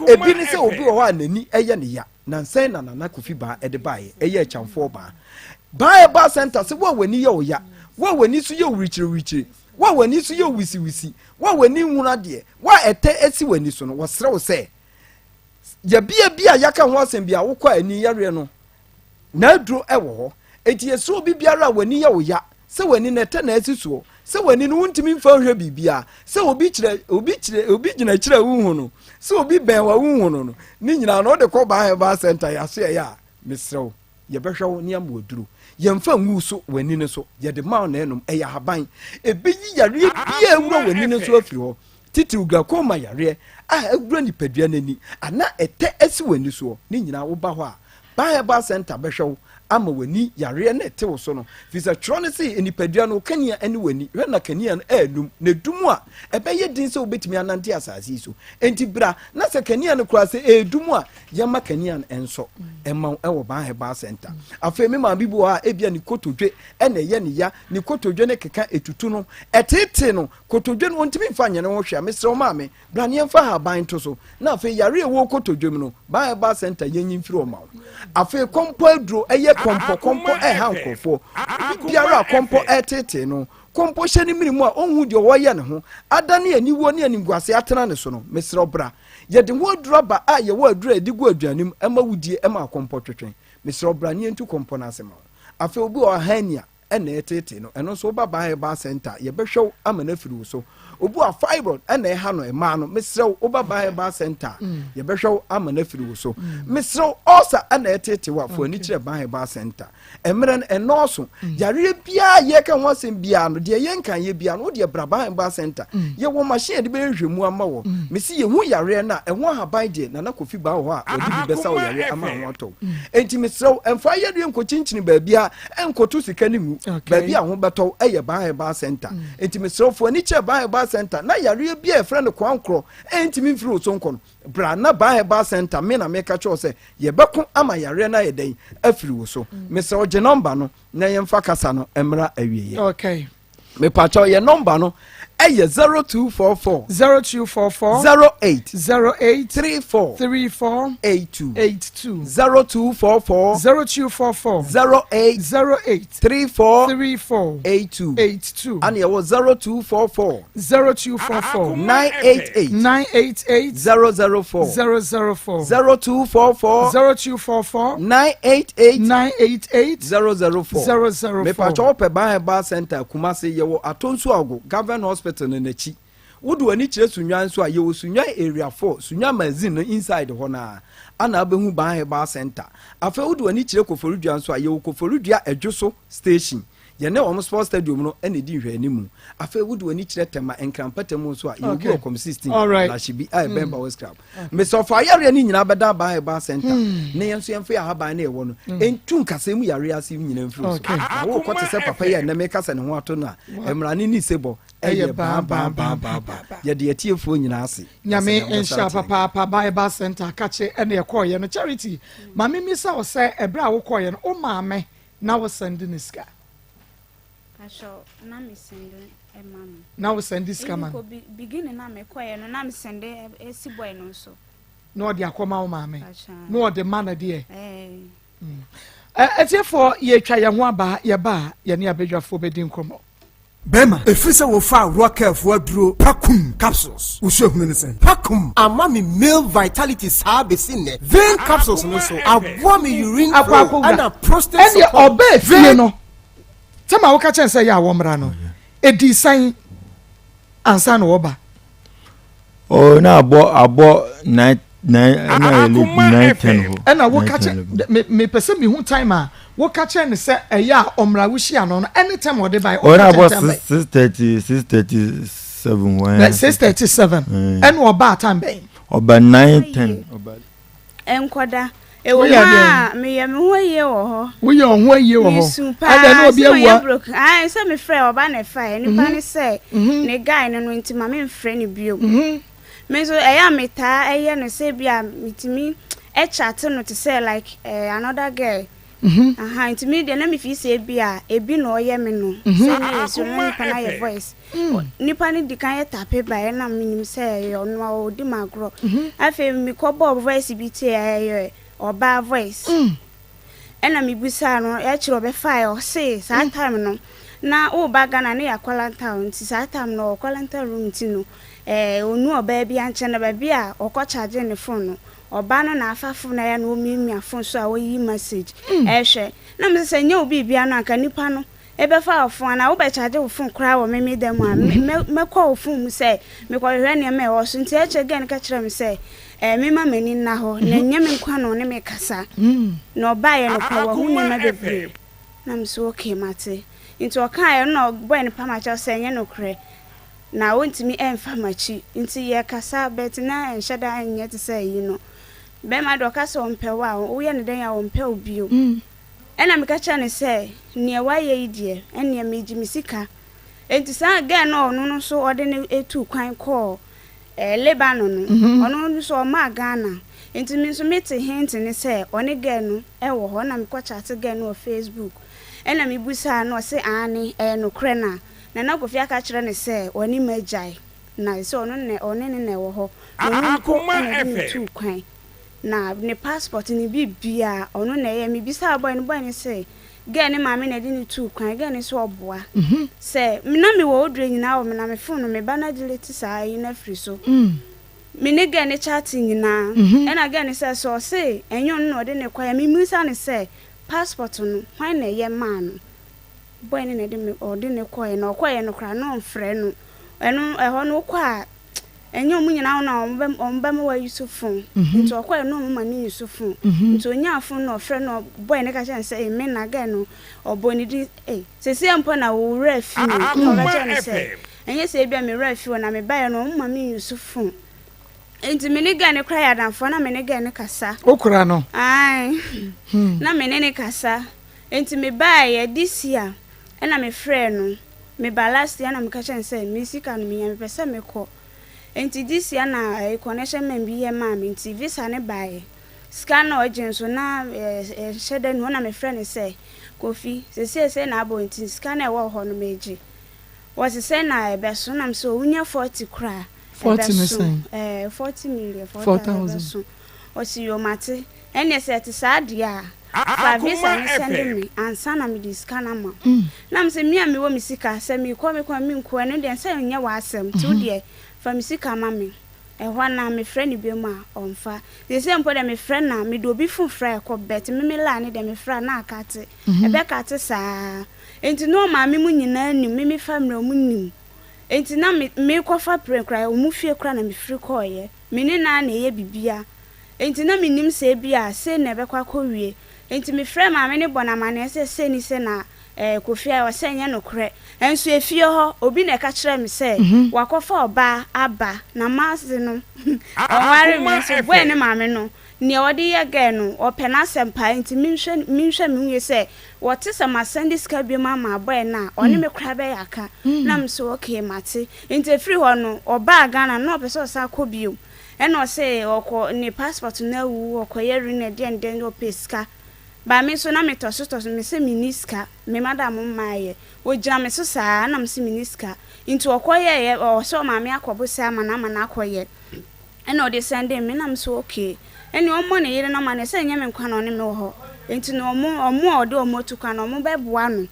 Ebi ne sɛ obi wɔ hɔ a n'ani yɛ ne ya, nansɛn na Nana Kofi Baa de baeɛ, ɛyɛ Akyamfoɔ Baa. Baa Herbal Centre sɛ wo a w'ani yɛ wo ya, wo a w'ani so yɛ wo wirikyiriwirikyiri, wo a w'ani so yɛ wo wisiwisi, wo a w'ani nhunu adeɛ, wo a ɛtɛ asi w'ani so no, wɔsrɛ wo sɛ yɛbea bi a yɛaka ho asɛm bi a wokɔ a ani yareɛ no N'aduro wɔ hɔ. Enti yɛsrɛ obi biara a w'ani yɛ wo ya, sɛ w'ani no ɛtɛ na asi soɔ, sɛ w'ani no wontumi mfa nhwɛ biribiara, sɛ obi kyerɛ obi kyerɛ obi gyina akyire a wonhu no, sɛ obi bɛn wo a wonhu no no, ne nyinaa no wode kɔ Baa Herbal Center yɛaso ɛyɛ a, mesrɛ wo, yɛbɛhwɛ wo ne ama aduro. Yɛmfa ngu wo so w'ani no so, yɛde ma wo na ɛnom. Ɛyɛ ahaban. Ɛbɛyi yareɛ biara a ɛwura w'ani no so afiri hɔ, titiriw glaucoma yareɛ a awura nipadua no ani anaa ɛtɛ asi w'ani soɔ, ne nyinaa woba hɔ a, Ban Herbal Centre bɛhwɛ wo ama w'ani yareɛ na ɛte wo so no, firi sɛ twerɛ no se nipadua no wo kanea ne w'ani, hwɛ na kanea no ɛrenum, na ɛdum a, ɛbɛyɛ den sɛ wobɛtumi anante asase yi so. Enti bra na sɛ kanea no koraa sɛ ɛredum a, yɛmma kanea no ɛnsɔ ɛma wo ɛwɔ Ban Herbal Centre. Afei me maame bi wɔ hɔ a ebia ne kotodwe ɛna ɛyɛ ne ya, ne kotodwe no keka ɛtutu no, ɛteetee no, kotodwe no ɔntumi mfa nyɛ ne ho hwee a, mesrɛ wo maame, Bra na yɛmfa ahaban nto so, na afei yare a ɛwɔ kotodwe mu no, Ban Herbal Center yɛnyi mfiri hɔ ma wo. Afei kɔmpɔ aduro, ɛyɛ kɔmpɔ, kɔmpɔ ɛha nkurɔfoɔ. Obi biara a kɔmpɔ ɛreteetee no, kɔmpɔ hyɛ ne mene mu a ɔnhu deɛ ɔreyɛ ne ho, adane aniwuo ne animguaseɛ atena ne so no, mesrɛ wo bra. Yɛde ho aduro aba a yɛwɔ aduro a yɛde gu aduane mu ma wodie ma akɔmpɔ twetwe. Mesrɛ wo bra na yɛntu kɔmpɔ no ase ma wo. Afei obi wɔ hɔ a hernia, ɛna ɛreteetee no, ɛno nso woba Ban Herbal Center a, yɛbɛhwɛ wo ama no afiri wo so. Obi wɔ a fibroid ɛna ɛha no, mmaa no, mesrɛ wo, woba Ban Herbal Center a, mm. yɛbɛhwɛ wo ama no afiri wo so. Mm. Mesrɛ wo, ulcer ɛna ɛreteetee wo a, fo ani kyerɛ Ban Herbal Center. Mmerɛ no ɛnɔɔso, mm. yareɛ biara yɛka ho asɛm biara no, deɛ yɛnka yɛ biara no, wodeɛ bra Ban Herbal Center. Yɛwɔ machine yɛde bɛyɛ nhwɛmu ama wɔ. Mesi yɛhu yareɛ no a, ɛho ahaban deɛ, Nana Kofi Baa wɔ hɔ a, wɔde bi bɛsa wo yareɛ ama ho atɔ wo. Enti mesrɛ wo, ɛmfa yareɛ nkɔkyinkyini baabiara, ɛnkɔto sika no ngu. Baabi a ho bɛtɔ wo yɛ Ban Herbal Centre. Enti mesrɛ wo, fa w'ani kyerɛ Ban Herbal Centre na yareɛ bi a yɛfrɛ no koankorɔ ɛntumi mfiri wo so nkɔ no, bra na Ban Herbal Centre, me na meka kyerɛ wo sɛ yɛbɛko ama yareɛ no ayɛ dɛn afiri wo so. Mesrɛ wo gye nɔmba no na yɛmfa kasa no mmra awieɛ. Okay. Mepakyɛw yɛ nɔmba no ɛyɛ 0244. 0244. 08. 08. 34. 34. 82. 82. 0244. 0244. 08. 08. 34. 34. 82. 82. Ɛna yɛwɔ 0244. 0244. 988. 988. 004. 004. 0244. 0244. 988. 988. 004. 004. Mepakyɛw wopɛ Ban Herbal Centre Kumasi, yɛwɔ Atonsu Ago, Government Hospital no n'akyi. Wode w'ani kyerɛ Sunnwan nso a, yɛwɔ Sunnwan Area 4, Sunnwan Magazine no inside hɔ no ara ana wobɛhu Ban Herbal Centre. Afei wode w'ani kyerɛ Koforidua nso a, yɛwɔ Koforidua Adwoso Station. Yɛne wɔn sports stadium no na ɛdi nhwɛanimu. Afei wode w'ani kyerɛ Tema Nkran mpatamu nso a, yɛwɔ bi wɔ Kɔm 16, Lashibi a ɛbɛn mm. Bawos Club. Mesɛ ɔfa ayareɛ no nyinaa bɛda Ban Herbal Center mm. na yɛn nso yɛmfa yɛ ahaban no ɛwɔ no ɛntu nkasɛɛ mu yareɛ ase nyinaa mfiri so. Na wokɔ te sɛ papa yi a ɛnɛ meka sɛ ne ho ato no a, mmara ne ne sebɔ ɛyɛ baa baa baa baa baa. Yɛde atiefoɔ nyinaa ase. Nyame nhyira papaapa Ban Herbal Center kakye ɛna ɛkɔɔyɛ no. Charity, ma memisa wo sɛ ɛberɛ a wokɔɔyɛ no, wo maame Na wo sɛnde ne sika. Pacho na me sɛnde ma no. Na wo sɛnde sika ma no. Even beginning na me kɔɛ no na me sɛnde esi boy no nso. Na ɔde akɔma wo maame. Na ɔde ma no deɛ. Atiefoɔ yɛtwa yɛn ho aba yɛba a yɛne abadwafoɔ bɛdi nkɔmmɔ. Bɛrima, ɛfiri sɛ wofaa Rockefo aduro Pakum capsules, wo suahunu ne sɛn? Pakum ama me male vitality saa bɛsi nnɛ. Vein capsules no nso aboa me urine Akɔ flow akɔwura. ɛna prostate Ɛndeɛ support. ɔbaa fie Vein. no, tɛm a woka kyerɛ no sɛ ɛyɛ a wɔmmra no, ɛdii sɛn ansa na wɔba? Oh, na abɔ abɔ nine nine ɛna yɛ late nine ten hɔ. Ɛna woka kyɛ me mepɛ sɛ mehu time a woka kyerɛ no sɛ ɛyɛ a ɔmmra wohyia no no ɛne time ɔde bae. Oh, na abɔ 6:30 6:37 hɔ. 6:37 ɛna ɔbaa time bɛn? Ɔba 9:10 ɔba. Nkɔda. Ɛwɔ mu a, meyɛ me ho ayie wɔ hɔ. Woyɛ wo ho ayie wɔ hɔ? Mesu paa. Adɛn na obi Sɛ awu ɔyɛ a? broken. Ae, sɛ mefrɛ ɔba na ɛfaeɛ. Nipa ne sɛ ne guy no no nti ma memfrɛ no bio. Me nso ɛyɛ a metaa ɛyɛ no sɛ bi a metumi ɛkyate no te sɛ like eh, another girl. Aha, nti me deɛ na me feel sɛ ebi a ebi na ɔyɛ me no. Sɛ na yɛ suro na nipa no ayɛ voice. Nipa no di kan yɛ tape baeɛ na menim sɛ ɛyɛ ɔno a ɔdi me agorɔ. Afei mekɔbɔɔ voice bi tie a ɛyɛ ɔbaa voice. Ɛna mebisaa no akyire ɔbɛfaeɛ ɔse saa time no na woba Ghana ne yɛ akwalantaa nti saa time no ɔwɔ kwalantaa room nti no ɛɛ ɔnu ɔbaa bi ankyɛn na baabi a ɔkɔ charge ne phone no ɔbaa no na afa phone no ayɛ na ɔmiamia phone so a ɔyi message ɛhwɛ na mesɛ sɛ nyɛ wo biribia no anka nipa no Ebɛfa wo fon anaa wobɛkyagye wo fon koraa wɔ me me dan mu a, mɛkɔ wo fon mu sɛ mekɔhwehwɛ nneɛma a ɛwɔ so. Nti akyire girl no ka kyerɛɛ me sɛ eh, memma m'ani nna hɔ, na ɛnyɛ me nko ara na ɔne me kasa. Na ɔbaeɛ no koraa wahu nneɛma bebree. Na me so okay mate. Nti ɔkaeɛ no na ɔbɔe no pam akyɛw sɛ ɛnyɛ nokorɛ, na ɔntumi ɛmfa m'akyi. Nti yɛkasa but na ɛnhyɛ da nyɛ te sɛ ayi no. Bɛrima deɛ ɔka sɛ ɔmpɛ wo a, woyɛ no dɛn a ɔmpɛ wo bio. Ɛnna meka kyerɛɛ no sɛ, Nea woayɛ yi deɛ, ɛnneɛ megye me sika. Enti saa girl no a ɔno nso ɔde no tuu kwan kɔɔ Lebanon no, ɔno nso ɔmaa Ghana. Enti me nso mete hint no sɛ ɔne girl no wɔ hɔ. Ɛnna mekɔ chate girl no wɔ Facebook. Ɛnna mebisaa no, ɔse aane, ɛyɛ nokorɛ. Na Nana Kofi aka akyerɛ no sɛ ɔne m'agyae, na sɛ ɔno na ɔne no na ɛwɔ hɔ. Na ɔno mpo na ɛde no tuu kwan. Na ne passport ne biribiaa ɔno na ɛyɛ. Me bisaa boy no, boy no se girl no maame na ɛde no tuu kwan, girl no se ɔboa sɛ na me wɔ oduro nyinaa wɔ me na me phone no me ba no adelete saa ayi no afiri so. Me ne girl no chat nyinaa ɛna girl no sɛ sɛ ɔse ɛnyɛ ɔno na ɔde no kɔeɛ, me misa no sɛ passport no hwan na ɛyɛ maa no, boy no na ɛde me ɔde no kɔeɛ na ɔkɔeɛ no koraa na ɔmfrɛ no, ɛno ɛhɔ no wokɔ a Ɛnyɛ ɔmo nyinaa na ɔmo bɛ ɔmo bɛma wa use phone. Nti ɔkɔɛ no ɔmo ma no use phone. Nti onyaa phone no ɔfrɛ no boy no ka kyerɛ no sɛ ei me na girl no ɔbɔ ne din ei sesie mpo na wo werɛ afi me na ɔka kyerɛ no sɛ ɛnyɛ sɛ ebia me werɛ afi wo na me baeɛ no ɔmo ma me use phone. Nti me ne girl no koraa yɛ adamfoɔ na me ne girl no kasa. Wo kora no? Ae na me ne no kasa. Nti me baeɛ this year. Ɛna mefrɛɛ no, mebaa last year na meka kyerɛɛ no sɛ me sika no mehia mepɛ sɛ mekɔ. Nti this year na ɛyi connection man bi yɛ maa me nti visa no baeɛ. Sika no a ɔgye nso na ɛnhyɛ da nni hɔ na mefrɛ no sɛ Kofi seesei sei na abɔ nti sika no a ɛwɔ hɔ no megye. Wɔse sɛn na ɛbɛso na mese oh wonya 40 koraa 40 ne ɛbɛso sɛn? ɛɛ 40 million 4000 4000. ɛbɛso. Ɔse yoo mate ɛneɛ sɛ ɛte saa deɛ a fa visa Akoma no sɛnde FM. me ansa na mede sika no ama wo. Na mese me a mewɔ me sika sɛ mekɔ mekɔ a menkɔ ɛno deɛ sɛ ɛnyɛ w'asɛm nti wo deɛ fa me sika ma me. Ɛhɔ no a mefrɛ no biom a ɔmfa. Seesei mpo deɛ mefrɛ no a mede obi fon frɛ a ɛkɔ but me me line no deɛ mefrɛ a na akate. Ɛbɛkate saa. Enti na ɔmaame mu nyinaa nim me me family ɔmo nim. Enti na me mekɔfa plane koraa ɔmo fie koraa na mefiri kɔeɛ. Me ne no ara na ɛyɛ bibia. Enti na mennim sɛ ebia sei na ɛbɛkɔ akɔwie. Enti mefrɛɛ maame no bɔ no amaneɛ sɛ sei ne sei na eh, Kofi ayɛ. Ɔsɛ ɛnyɛ nokorɛ. Nso efie hɔ, obi na ɛka kyerɛɛ me sɛ wakɔfa ɔbaa aba na m'ase no ɔnware me. Akoma Nso boy no FM. maame no, nea ɔde yɛ girl no, ɔpɛ n'asɛm paa. Enti menhwɛ menhwɛ me ho yie sɛ wɔte sɛ masɛnde sika biom ama boy no a, ɔne me koraa bɛyɛ aka. Na mese okay, mate. Enti ɛfiri hɔ no, ɔbaa Ghana no na ɔpɛ sɛ ɔsan kɔ bio. Ɛna ɔse ɔkɔ ne passport no awu ɔkɔyɛ renew deɛn deɛn ɔpɛ sika but me nso na me tɔso tɔso mese menni sika me madam mmaayɛ ɔgyina me so saa na mese menni sika nti ɔkɔyɛɛyɛ ɔsɛ ɔmaame akɔ bosea ama no ama no akɔyɛ ɛna ɔde sɛndee me na mese okay ɛne ɔmmɔ ne yere no amaneɛ sɛ ɛnyɛ me nkwa na ɔne me wɔ hɔ nti no ɔmo ɔmo a ɔde ɔmo atu kwan no ɔmo bɛboa no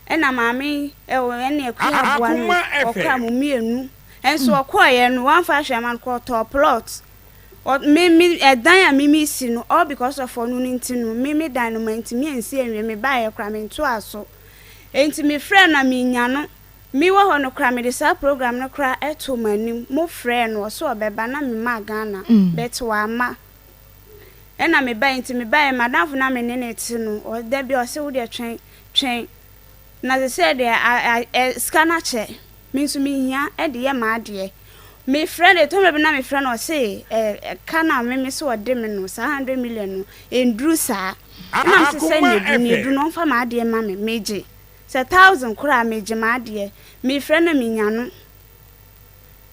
Ɛna maame yi ɛwɔ ɛne akua aboa no Akoma ɔkra FM. mo mienu ɛnso ɔkɔɔyɛ no wanfa ahwɛ ama no kɔ ɔtɔɔ plot ɔ me me ɛdan a me me si no all because of ɔno no nti no me me dan no mantumi ansi anwie me baeɛ koraa me ntoaa so enti me frɛɛ no a me nya no me wɔ hɔ no koraa mede saa program no koraa ɛtoo mo anim mo frɛɛ no ɔse ɔbɛba na me maa Ghana but wamma ɛna me baeɛ nti me baeɛ madamfo no a me ne no te no ɔ da bi ɔse wodeɛ twɛn Twɛn, na sesei deɛ a a ɛ sika no akyɛ, me nso mehia de yɛ m'adeɛ. Mefrɛ no, ɛtɔ mmerɛ bi na mefrɛ no ɔse ɛ ɛ ka no a me me se ɔde me no, saa hundred million no, ɛnduru saa. Ɛna mese sɛn na Akoma ɛduru, nea ɛduru FM. no ɔmfa m'adeɛ mma me, megye. Sɛ thousand koraa a, megye m'adeɛ. Mefrɛ no a menya no.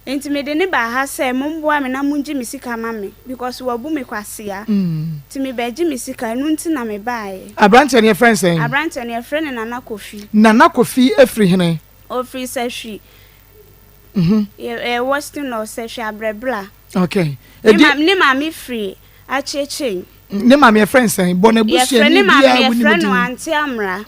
Nti mede no baa ha sɛ momboa me na mongye me sika ma me because wabu me kwasea nti mebɛgye me sika ɛno nti na mebaeɛ. Abranteɛ no yɛfrɛ no sɛn? Abranteɛ no yɛfrɛ no Nana Kofi. Nana Kofi firi hene? Ɔfiri Sahwi. Yɛ Western North Sahwi Abrɛbla. Okay. Ne maame firi Akyekye. Ne maame yɛfrɛ no sɛn? Bɔ n'abusuani biara wo nim din. Yɛfrɛ ne maame yɛfrɛ no Auntie Amra.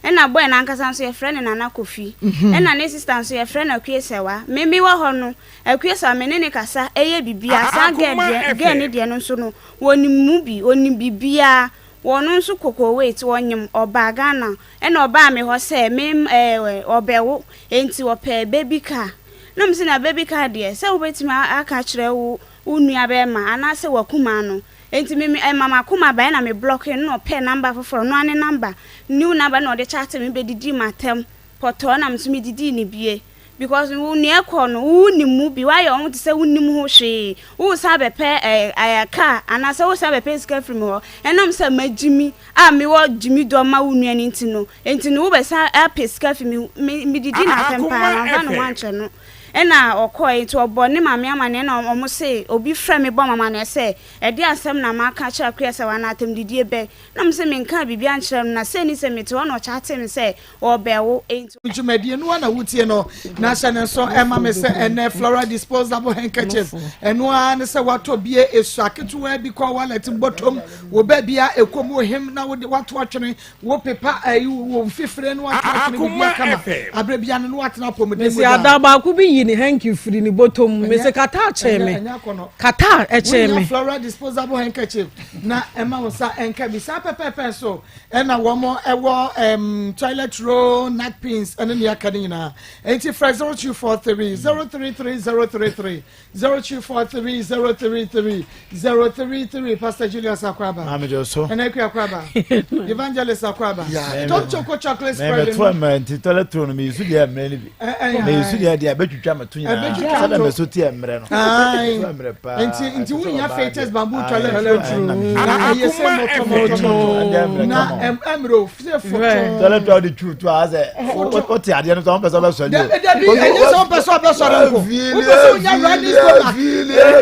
Ɛna boy no ankasa nso yɛfrɛ no Nana Kofi. Ɛna ne sister nso yɛfrɛ no Akue Sɛwa. Me me wɔ hɔ no, Akue Sɛwa me ne no kasa ɛyɛ biribiara. Saa girl deɛ girl no deɛ no nso no, wɔnim mu bi, ɔnim biribiara. Wɔno nso kɔ Kuwait, ɔnyem, ɔbaa Ghana. Ɛna ɔbaa me hɔ sɛ me ɛɛ ɔbɛwo, enti ɔpɛ baby car. Na mese na baby car deɛ, sɛ wobɛtumi aka akyerɛ wo wo nua bɛɛma anaasɛ w'akumaa no enti me me ɛma m'akoma bae na me blɔkee no na ɔpɛɛ number foforɔ ɔno ara ne number new number na ɔde chatee me bɛdidii m'atɛm pɔtɔɔ na me nso me didii ne bie because wo nea ɛkɔ no wo nim mu bi wayɛ wo ho te sɛ wo nim ho hwee wo san bɛpɛ ɛɛ ɛɛ car anaasɛ wo san bɛpɛ sika firi me hɔ ɛnam sɛ magyimi a mewɔ gyimi dɔ ma wo nua no nti no enti no wo bɛsan apɛ sika firi me me me didii n'atɛm paa Akoma mamfa ne ho FM. ankyɛ no. Ɛna ɔkɔe, nti ɔbɔ ne maame amaneɛ na ɔmo se obi frɛ me bɔ me amaneɛ sɛ ɛdeɛn asɛm na maka akyerɛ Akua sɛ wana atɛmdidie bɛn? Na mese menkaa biribiara nkyerɛɛ no na sei ne sɛ mete hɔ na ɔkyatee me sɛ ɔɔbɛwo enti. Dwumadie no ara na wotie no na hyɛ ne nso ɛma me sɛ ɛnɛ floral disposable handkerchief ɛno ara ne sɛ watɔ bie esua ketewa bi kɔ wallet bɔtɔm wɔ baabi a ɛkɔm wɔ hem na wode wato atwene Wo pepa ayi wo mfifire no ato atwene Akoma biribi akama FM. aberɛ bia no na watena apɔmuden Mese mu daa. ada baako bi yi ne hanky firi ne bɔtɔ mu. Mese kata kyee Ɛnyɛ me. ɛnyɛ akɔnɔ. Kata kyee Wonya me. floral disposable handkerchief na ɛma wo nsa ɛnka bi saa pɛpɛɛpɛ nso ɛna wɔn ɛwɔ ɛm toilet roll napkins ɛne nea aka ne nyinaa. Enti frɛ 0243 033 033 0243 033 033 Pastor Julius Akwaba. Maame jɔ so. Ɛna Akua Akwaba. Evangelist Akwaba. Yeah. Tom Choco chocolate spread. Mɛ mɛ to mɛ nti tɔlɛ turo no mi yusu deɛ mɛ ni bi. Mɛ yusu deɛ deɛ bɛ twitwa. Ɛbɛtwitwa me to nyinaa. Sɛdeɛ me so te mmerɛ no. Mmerɛ paa. Nti nti wonya fetus bamboo toilet roll. Na ɛyɛ sɛ mɔtɔmɔtɔmɔtɔ. Na ɛmmerɛ o sɛ fɔtɔn. Toilet roll de twiw to a sɛ wote adeɛ no sɛ wompɛ sɛ wobɛsɔre o. Dabi ɛnyɛ sɛ wompɛ sɛ wobɛsɔre nko. Wopɛ sɛ wonya running stomach.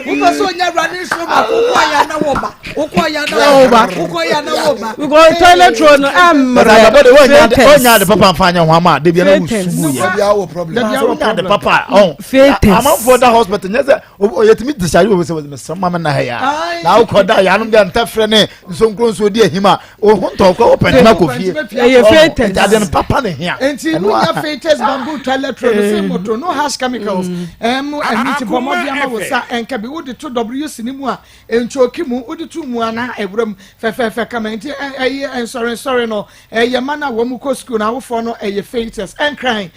Wopɛ sɛ wonya running stomach wokɔ ayɛ na wɔba. Wokɔ ya na wo ba. Wokɔ ya na wo ba. Because toilet roll no ɛmmerɛ. Ɛmmerɛ. Wɔnya ade papa nfa nyɛ ho ama de bia na wusu yɛ. Dabi awo problem. Dabi awo problem. Ade papa ɔn. Fetus. Amanfoɔ da hospital nyɛ sɛ yɛtumi discharge wɔ sɛ mesrɛ ma me na ha ya. Na wokɔ da yanom deɛ ntɛfrɛ ne nsonkuro nsuo di ahim a ohun tɔ kɔ wopɛ ntoma kɔ fie. Ɛyɛ fetus. Nti ade no papa ne hia. Nti wonya fetus bamboo toilet roll no sɛ moto no harsh chemicals. Ɛmu ɛnu ti bɔ mmɔden ama wo sa ɛnka bi wode to WC ne mu a Ntwoki mu, wode to mu anaa ɛwura mu fɛfɛɛfɛ kama. Nti ɛyɛ nsɔrensɔre no, ɛyɛ mma no a wɔn kɔ sukuu no awofoɔ no ɛyɛ fetus. Ɛnkran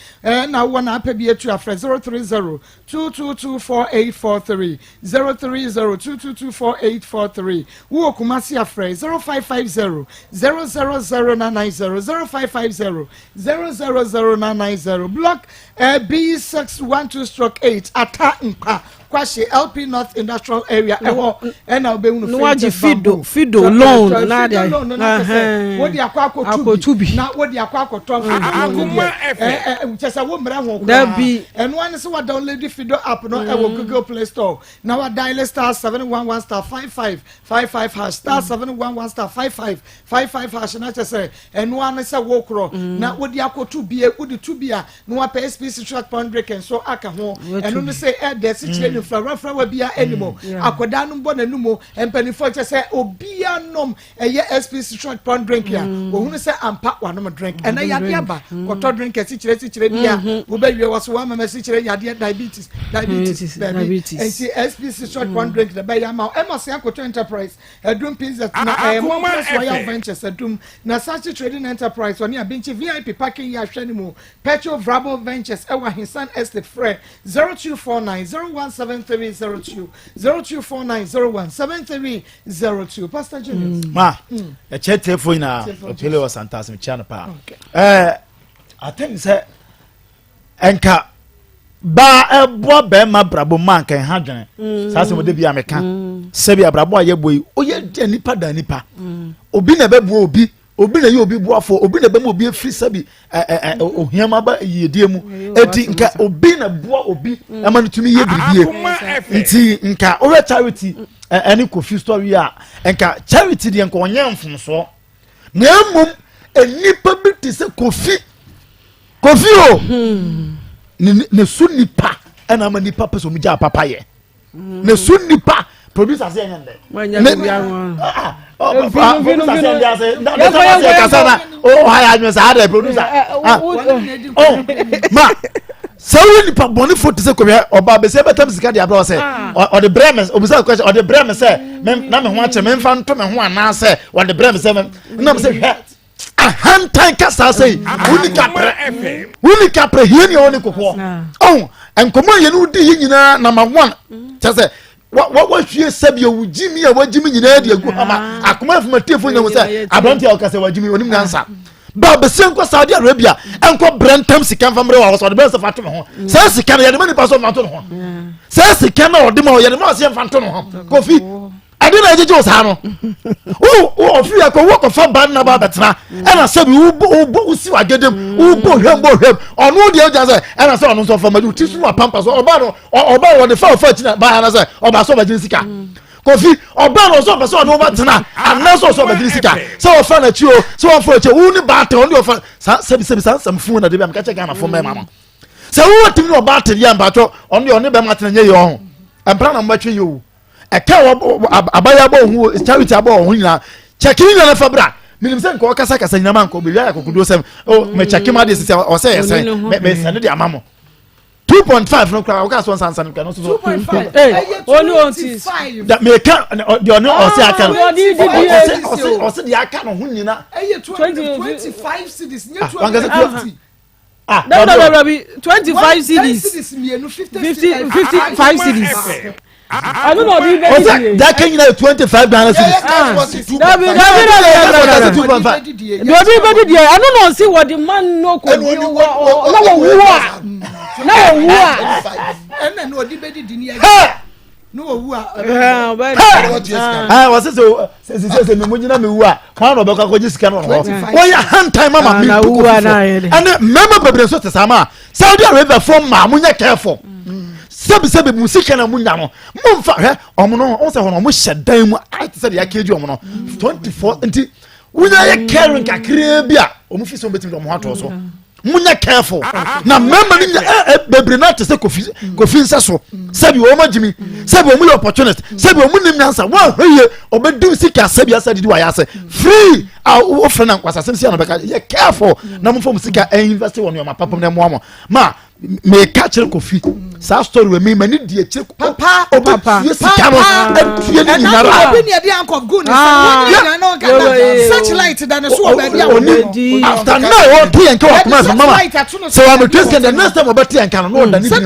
na wowɔ na apɛ bi atu afrɛ 030 222 4843 030 222 4843. Wowɔ Kumasi afrɛ 0550 000990 0550 000990. Block B612 stroke 8 Ata Nkwa Kwashe LP North Industrial Area ɛhɔ ɛna wobɛhunu na wagye fido fido loan na de fido loan no na kyɛ sɛ wode akɔ akɔtu bi na wode akɔ akɔtɔ fido loan no deɛ kyɛ sɛ wo mmerɛ ho koraa ɛno ane sɛ wa download fido app no ɛwɔ Google Play Store na wa dial star 711 star 55 55 hash star 711 star 55 55 hash na kyɛ sɛ ɛno ane sɛ wokorɔ na wode akɔtu bi wode tu bi a na wapɛ SPC short pond drink nso aka ho ɛno no sɛ ɛdɛ sikyerɛ ne mfrawafrawa bia anim mm. akwadaa no bɔ n'anum mpanimfoɔ kyɛ sɛ obia nom ɛyɛ SPC short pond drink a mm. ohunu sɛ ampa wanom drink ɛnɛ yadeɛ aba mm. kɔtɔ drink asikyerɛ sikyerɛ bia wobɛwie wɔ so wamama sikyerɛ yadeɛ diabetes diabetes baabi nti SPC short pond drink na bɛyɛ ama ɛma sɛ akoto enterprise Adum Pizza na ɛyɛ Mompres Royal Ventures Adum na Sachi Trading Enterprise ɔne Abinkyi VIP Parking Yard hwɛ no mu Petro Vrabel Ventures ɛwɔ Ahinsan Estate frɛ 0249 017302 0249 017302 Pastor Julius. Mm. Ma ɛkyɛ tiefo nyinaa ɔpele wɔ Santase mekyia no paa. Ɛɛ I think sɛ nka baa ɛboa bɛrima brabɔ mu a nka ɛha dwene mm. saa sɛ wɔde bi a meka mm. sɛbi abrabɔ a yɛbɔ yi oyɛ deɛ nipa da nipa mm. obi na ɛbɛboa obi obi na ɛyɛ obi boafoɔ obi na ɛbɛma obi efiri sɛbi ɛ ɛ ohiam aba yiedie mu eti nka obi na boa obi ɛma no tumi yɛ biribie nti nka ɔyɛ charity ɛne kofi story a nka charity deɛ nka ɔnyɛ mfomsoɔ. Na mmom nnipa bi te sɛ Kofi. Kofi o. Hmm. Ne ne so nipa ɛna ama nipa pɛ sɛ ɔmo gya papa yɛ. Hmm. Ne so nipa producer sɛ ɛnyɛ ndɛ. Ne ah, ah, oh, ah, producer sɛ ɛndɛ ase ndɛ sɛ kasa na o ha yɛ adwene saa dɛ producer. Oh ma sɛ woyɛ nipa bɔnefo te sɛ kɔhwɛ ɔba bɛsɛ bɛtam sika de abrɛ sɛ ah. ɔde brɛ me obisa question ɔde brɛ me sɛ na me ho akyɛ memfa nto me ho anaasɛ ɔde brɛ me sɛ nam sɛ hwɛ ahantan kasa sɛ yi woni kaprɛ woni kaprɛ hie ni ɔne kokoɔ ɔho nkɔmɔ yɛn wodi yi nyinaa number one kyɛ sɛ wahwie sɛbi owu gyimi a wagyimi nyinaa de agu hama akoma afuma tiefo nyina ho sɛ aberante a ɔka sɛ wagyimi onim nyansa ba bɛsɛ nkɔ Saudi Arabia nkɔ brɛ ntam sika mfa mmerɛ wɔ sɛ ɔde brɛ sɛ fa to ne ho saa sika no yɛde ma nipa sɛ ɔmfa nto ne ho saa sika no ɔde ma yɛde ma ɔsɛ mfa nto ne ho kofi ɛde na ɛgyegye wo saa no wo ɔfiri akɔ wo kɔfa ba nna ba bɛtena ɛna sɛbi wobɔ wosi wagedem wobɔ hwɛm bɔ hwɛm ɔno deɛ ɔgya sɛ ɛna sɛ ɔno nso ɔfa ma ti so wapampa so ɔba no ɔba wɔde fa ɔfa akyi na ba ana sɛ ɔba sɛ ɔbɛgyina sika kofi ɔba no ɔsɛ ɔpɛ sɛ ɔne wo bɛtena anaa sɛ ɔsɛ ɔbɛgyina sika sɛ ɔfa n'akyi o sɛ ɔfa akyi o wo ne ba atɛ ɔne ɔfa saa sɛbi sɛbi saa nsɛm fun na de bi a meka kyɛ Ghana fo mɛma no sɛ wowɔ tumi ne ɔba atɛ deɛ mpakyɛ ɔno deɛ ɔne bɛma atena nyɛ yɛ ɔho ɛmpra na mobɛtwe yɛ o ɛka abayɛ abɔ ho charity abɔ ho nyinaa kyɛke nyina no fa bra menim sɛ nka ɔkasakasa nyina ma nkɔ bɛwia yɛ akokoduo sɛm o mekyɛke ma deɛ sisi ɔsɛ yɛ sɛn mesɛne de ama mo 2.5 no koraa woka so nsansa no koraa no so 2.5 ɛyɛ 25 da meka deɛ ɔne ɔsɛ aka no ɔsɛ ɔsɛ ɔsɛ deɛ aka no ho nyina ɛyɛ 25 cedis nyɛ 250 Ah, no, no, no, no, 25 cedis. 50, 55 cedis. ɛno na ɔde bɛ didi ye. daka nyina yɛ 25 Ghana cedis. Dabi dabi dabi dabi dabi deɛ ɔde bɛ didi yɛ ɛno na ɔsi wɔde man no ko bi wɔ na wɔ wu a na wɔ wu a. bɛdidi ne yɛ. Ne owu a. Hɛ wɔsi sɛ sɛ sɛ sɛ mi gyina mi wu a kwan na ɔbɛkɔ akɔgye sika no wɔ hɔ. Wɔyɛ hantan mama mi tu kofi fo. Ɛnɛ mmarima bebree nso te saa ma Saudi Arabia fo maa mo nyɛ careful. Sɛbi sɛbi mu sika na mo nya no mo nfa hwɛ ɔmo no ɔmo sɛ hɔ no ɔmo hyɛ dan mu ayɛ te sɛ deɛ akeji ɔmo no 24 nti wonya yɛ caring kakraa bi a ɔmo fi sɛ ɔmo betumi de ɔmo ho ato so. Munya careful na mmarima no nya ɛ ɛ bebree na te sɛ kofi kofi nsa so sɛbi wɔn agyimi sɛbi wɔn yɛ opportunist sɛbi wɔn nim nyansa wɔn ahwɛ yie ɔbɛdi sika sɛbi asa didi wɔ ayɛ ase free a wofrɛ na nkwasasɛm si ano bɛka yɛ careful na mo fɔ mo sika ɛ invest wɔ nneɛma papa mu na ɛmoa mo ma meka kyerɛ kofi saa story wɔ mi ma ne di akyire papa ɔbɛtue sika no atue ne nyinara obi ne ɛde ankɔf gu ne sa wɔn nyinaa na ɔka na searchlight da ne so wɔ baabi a wɔn no after now ɔte yɛn nka wɔ akoma so mama sɛ wɔn ametue sika the next time ɔbɛte yɛn nka no na ɔda ne bi ho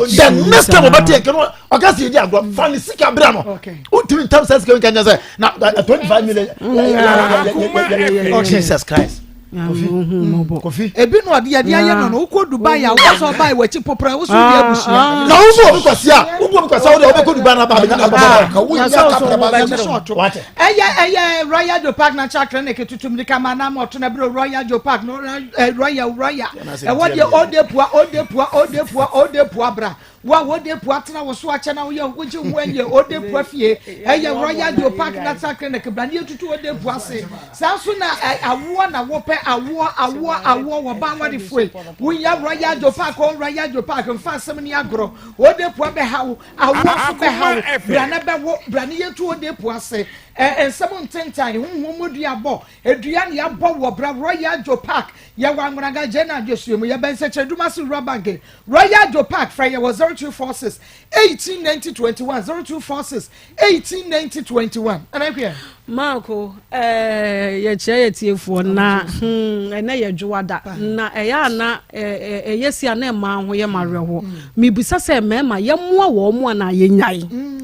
the next time ɔbɛte yɛn nka no ɔka sɛ yɛdi agorɔ fa ne sika bra no wontumi ntam sɛ sika nka nyɛ sɛ na 25 million Jesus Christ Kofi. Ebi na ɔde yɛde ayɛ no no wokɔ Dubai a wokɔ sɛ ɔbaa w'akyi popra wo so di abusua. Ah, na wo bu obi kwasi a wo bu obi kwasi a wo de ɔbɛkɔ Dubai na aba abɛnya aba ka wo nya kapra ba ne Ɛyɛ ɛyɛ Royal Joe Park Natural Clinic tutu mirika ma anam ɔto na bro Royal Joe Park no eh, Royal Royal ɛwɔ deɛ ɔde pua ɔde pua ɔde pua ɔde pua bra. Wo a wode pua tena wo so akyɛ na woyɛ wogye wo ɛnyɛ ode pua fie ɛyɛ Royal Joe Park Natural Clinic bra ne yɛtutu ode pua ase saa nso na awoɔ na wopɛ awoɔ awoɔ awoɔ wɔ ba awarefoɔ yi wonya Royal Joe Park o Royal Joe Park mfa asɛm ni agorɔ ode pua bɛha wo awoɔ nso bɛha wo bra na bɛwo bra ne yɛtu ode pua ase nsɛm ntentan honhom mu dua bɔ edua ne yɛabɔ wɔ bra Royal Joe Park yɛwɔ Anwonaga Gyena Adwesua mu yɛbɛn Sɛkyerɛ Dumase Rural Bank Royal Joe Park, frɛ yɛn wɔ 0246 18 90 21, 0246 18 90 21. Ɛna hwɛ. Marko, eh, yɛkyerɛ yɛ tiefoɔ na hmm, ɛnɛ yɛ dwowa da na ɛyɛ a na ɛyɛ si a na ɛmaa ho yɛ ma awerɛhoɔ. Hmm. Mebisa sɛ mmarima yɛmmoa wɔn mo anaa yɛnyae? Hmm.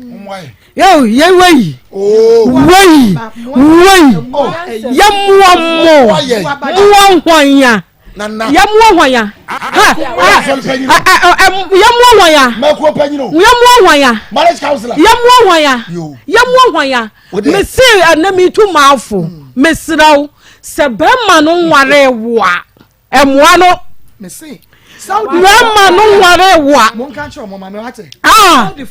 Yo, yɛ wei, oh. wei, wei, yɛmmoa mo, mmoa hwan ya? Yɛmmoa hwan ya? Yɛmmoa hwan ya? Yɛmmoa hwan ya? Yɛmmoa hwan ya? Yɛmmoa hwan ya? Mese ɛnɛ metu maafo, mesrɛ wo sɛ bɛrima no nware wo a, ɛmmoa no. Bɛrima no nware wo a. Ah. Munni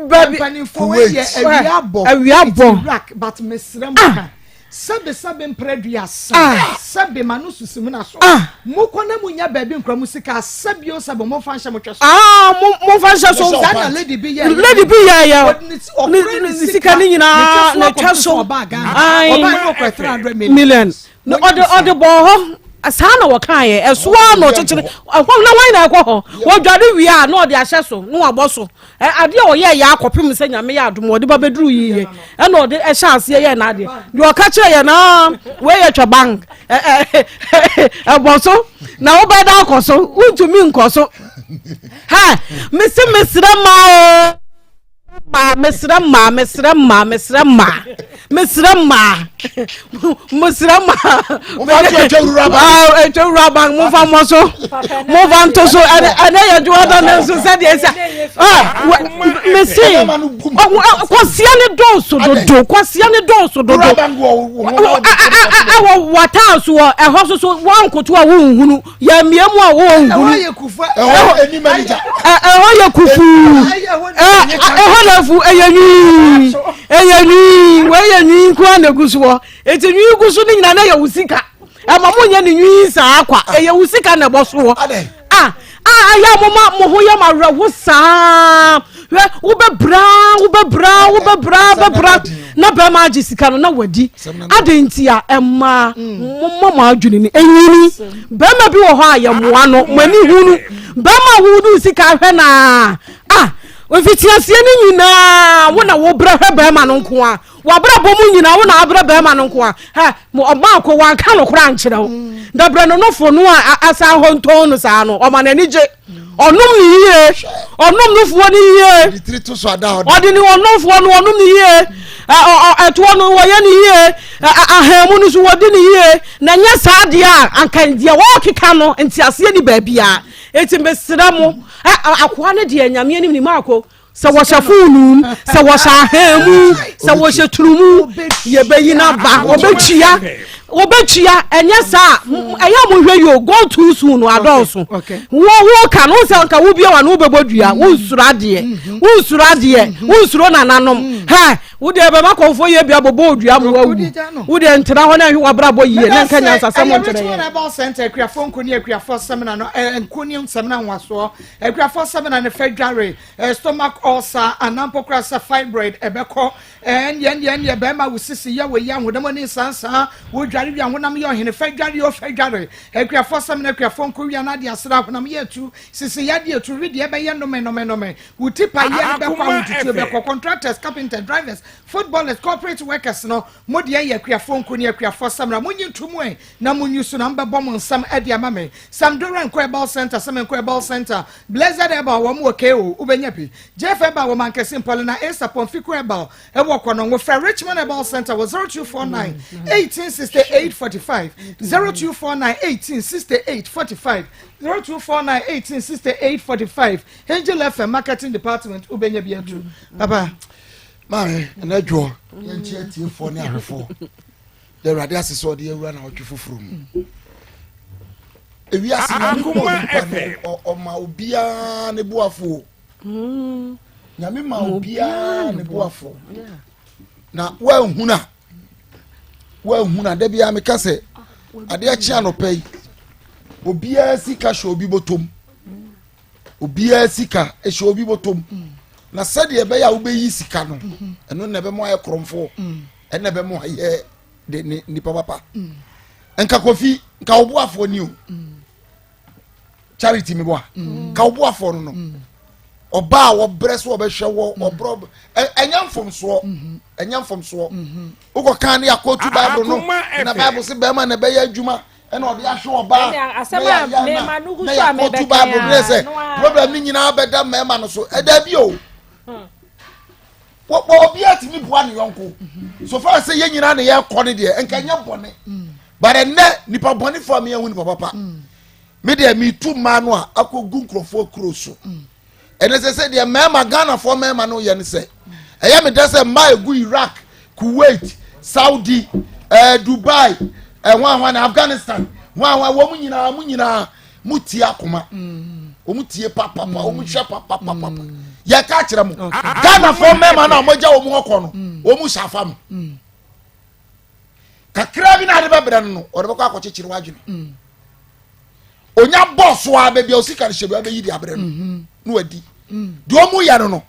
baabi. Awia bɔ. Ah. Sɛbe sɛbe mprɛ aduasa sɛbe ma no susi mu na so mo kɔ na mo nya baabi nkura mo sika sɛbi o sɛbe mo nfa nhyɛ mo twɛ so. Aa mo mo nfa nhyɛ so. Saa na lady bi yɛ. Lady bi yɛ yɛ. Ne sika ne nyinaa na twɛ so. Ɔbaa Ghana ɔbaa ne ɔkura 300 million. Million. Ɔde ɔde bɔɔ hɔ saa na wɔka yɛ ɛso a na ɔkyekyere ɛhɔ na wɔn na ɛkɔ hɔ wɔdware wie a na ɔde ahyɛ so na wɔabɔ so Ɛ adeɛ a ɔyɛɛ yɛ akɔpem sɛ Nyame yɛ adom ɔde ba bɛduru yi yɛ ɛna ɔde ɛhyɛ aseɛ yɛ n'adeɛ deɛ ɔka kyerɛ yɛ naa wei yɛ twɛ bank ɛbɔ so na wobɛda akɔ so wontumi nkɔ so hɛ mese mesrɛ maa o maa mesrɛ maa mesrɛ maa mesrɛ maa mesrɛ maa mesrɛ maa atwa wura bank momfa mmɔ so momfa nto so ɛnɛ yɛ adwuma da no nso sɛdeɛ sɛ mese kwasia ne dɔɔso dodo kwasia ne dɔɔso dodo ɛwɔ wataa so wɔ ɛhɔ so so woankoto a wonhunu yɛmmea mu a wɔnhunu ɛhɔ yɛ kufuu ɛhɔ na afu ɛyɛ nwii ɛyɛ nwii wɔyɛ nwii nko ara na egu soɔ eti nwii gu so ne nyinaa na ɛyɛ wo sika ɛma mo nyɛ ne nwii saa kwa ɛyɛ wo sika na ɛbɔ soɔ a a ayɛ a moma mo ho yɛ mo awerɛho saa hwɛ wobɛbra wobɛbra wobɛbra wobɛbra na bɛrima agye sika no na wadi ade nti a ɛma momma mo adwene no ɛnyini bɛrima bi wɔ hɔ a yɛmmoa no mo ani hu no bɛrima a wode sika hwɛ no a a mfitiaseɛ no nyinaa wo na wobrɛ hwɛ bɛrima no nko a wabrabɔ mu nyinaa wo na abrɛ bɛrima no nko a ɛ ɔma akɔ wanka no koraa nkyerɛ wo dabrɛ no nofo no a asan hɔ ntɔn no saa no ɔma n'ani gye ɔnom ne yie ɔnom nofoɔ no yie ɔde ne ɔnomfoɔ no ɔnom ne yie ɛtoɔ no wɔyɛ ne yie ahamu no so wɔdi ne yie na nyɛ saa deɛ a anka deɛ wɔrekeka no nteaseɛ ni baabiara. Eti mesrɛ mo, akoa no deɛ Nyame anim ni maako sɛ wɔhyɛ foonum, sɛ wɔhyɛ ahan mu, sɛ wɔhyɛ turumu, yɛbɛyi no aba, wɔbɛtua, wɔbɛtua, ɛnyɛ saa, ɛyɛ mo hwɛ yi o, go too soon no adɔɔso. Wo wo ka no, sɛ nka wo bia wa no wobɛbɔ dua, wo nsuro adeɛ, wo nsuro adeɛ, wo nsuro nananom, hɛ, wo deɛ bɛma kɔnfoɔ yɛ bia bɔbɔ odua mo wawu, wo deɛ ntena hɔ na nhwɛ wabrabɔ yie na nka nyansasɛm nkyerɛ yɛn. Ɛyɛ Herbal Center, Akuafoɔ Nko ne Akuafoɔ Sɛmina no, Nko ne Sɛmina Nwasoɔ, Akuafoɔ Sɛmina no fɛ dware, Stomach ulcer anaa mpo koraa sɛ fibroid ɛbɛkɔ. Ɛndeɛ ɛndeɛ ɛndeɛ bɛrima wo sisi yɛ wo ya honam ani nsansaa wo dware wia honam yɛ ɔhene fɛ dware o fɛ dware. Akuafoɔ samina akuafoɔ nko wia na ade asra honam yɛ atu sisi yɛ adeɛ atu wedeɛ bɛyɛ nome nome nome wo ti pa yɛ no bɛkɔ ahotutuo bɛkɔ contractors carpenters drivers footballers corporate workers no mo deɛ yɛ akuafoɔ nko ne akuafoɔ samina mo nyi nto mu ɛ na mo nyi so na mbɛbɔ mo nsam ɛde ama me. Samdora nkɔ Herbal Center sɛ menkɔ Herbal Center Blessed Herbal wɔn wɔ KO wobɛnya bi. Jeff Herbal wɔ Mankessim Paulina Esa Pomfico Herbal ɛwɔ Kɔnɔngo. Frɛ Richmond Herbal Center wɔ 0249 18 68 45 0249 18 68 45 0249 18 68 45 Angel FM Marketing Department wobɛnya bi atu. Papa. Maame, ɛnɛ dwoɔ yɛnkyɛ atiefoɔ ne ahwɛfoɔ. Da Awurade ase sɛ ɔde awura na ɔtwe foforɔ mu. Ewiase nyame bɔ nipa no ɔma obiara ne boafo. Mm. Nyame ma obiara ne boafo. Na woanhunu a woanhunu a da biara meka sɛ adeɛ kye anɔpa yi obiara sika hyɛ obi bɔtɔm obiara sika hyɛ obi bɔtɔm na sɛdeɛ ɛbɛyɛ a wobɛyi sika no ɛno na ɛbɛma ayɛ korɔmfoɔ. Mm. Ɛna ɛbɛma wayɛ de ne nipa papa mm. nka kofi nka ɔboafoɔ ni o mm. charity mi bɔ a mm. nka ɔboafoɔ no no ɔbaa a wɔbrɛ so ɔbɛhwɛ wɔ ɔbrɛ ɛnyɛ mfomsoɔ mm-hmm. ɛnyɛ mfomsoɔ mm-hmm. wokɔ kan ne akɔtu bible no na bible sɛ bɛrima na ɛbɛyɛ adwuma ɛna ɔde ahwɛ ɔbaa na yɛ na yɛ akɔtu bible no yɛ sɛ problem ne nyinaa bɛda mmarima no so ɛda bi o. Hmm. Wɔ obiara tumi boa ne yɔnko. So far sɛ yɛn nyinaa na yɛkɔ ne deɛ nka nyɛ bɔne. But ɛnɛ nipa bɔne fo a meyɛ ho nipa papa. Me deɛ metu mmaa no a akɔgu nkurɔfoɔ kuro so. Ɛnɛ sɛ sɛ deɛ mmarima Ghanafoɔ mmarima no yɛ ne sɛ ɛyɛ me dɛ sɛ mmaa egu Iraq, Kuwait, Saudi, ɛɛ eh, Dubai, ɛɛ eh, hwan hwan Afghanistan, hwan hwan wɔn nyinaa wɔn nyinaa. mo tie akoma wɔn tie papapa wɔn hwɛ papapapa yɛ ka kyerɛ mo ghanafoɔ mmarima no a wɔagya wɔn hɔ kɔ no wɔn hyɛ afa mo kakra bi na ade bɛbrɛ no no ɔde bɛkɔ akɔkyekyere wadwene onya bɔɔ so a baabi a osika no hyɛ bi abɛyi de abrɛ no na wadi deɛ wɔn yɛ no no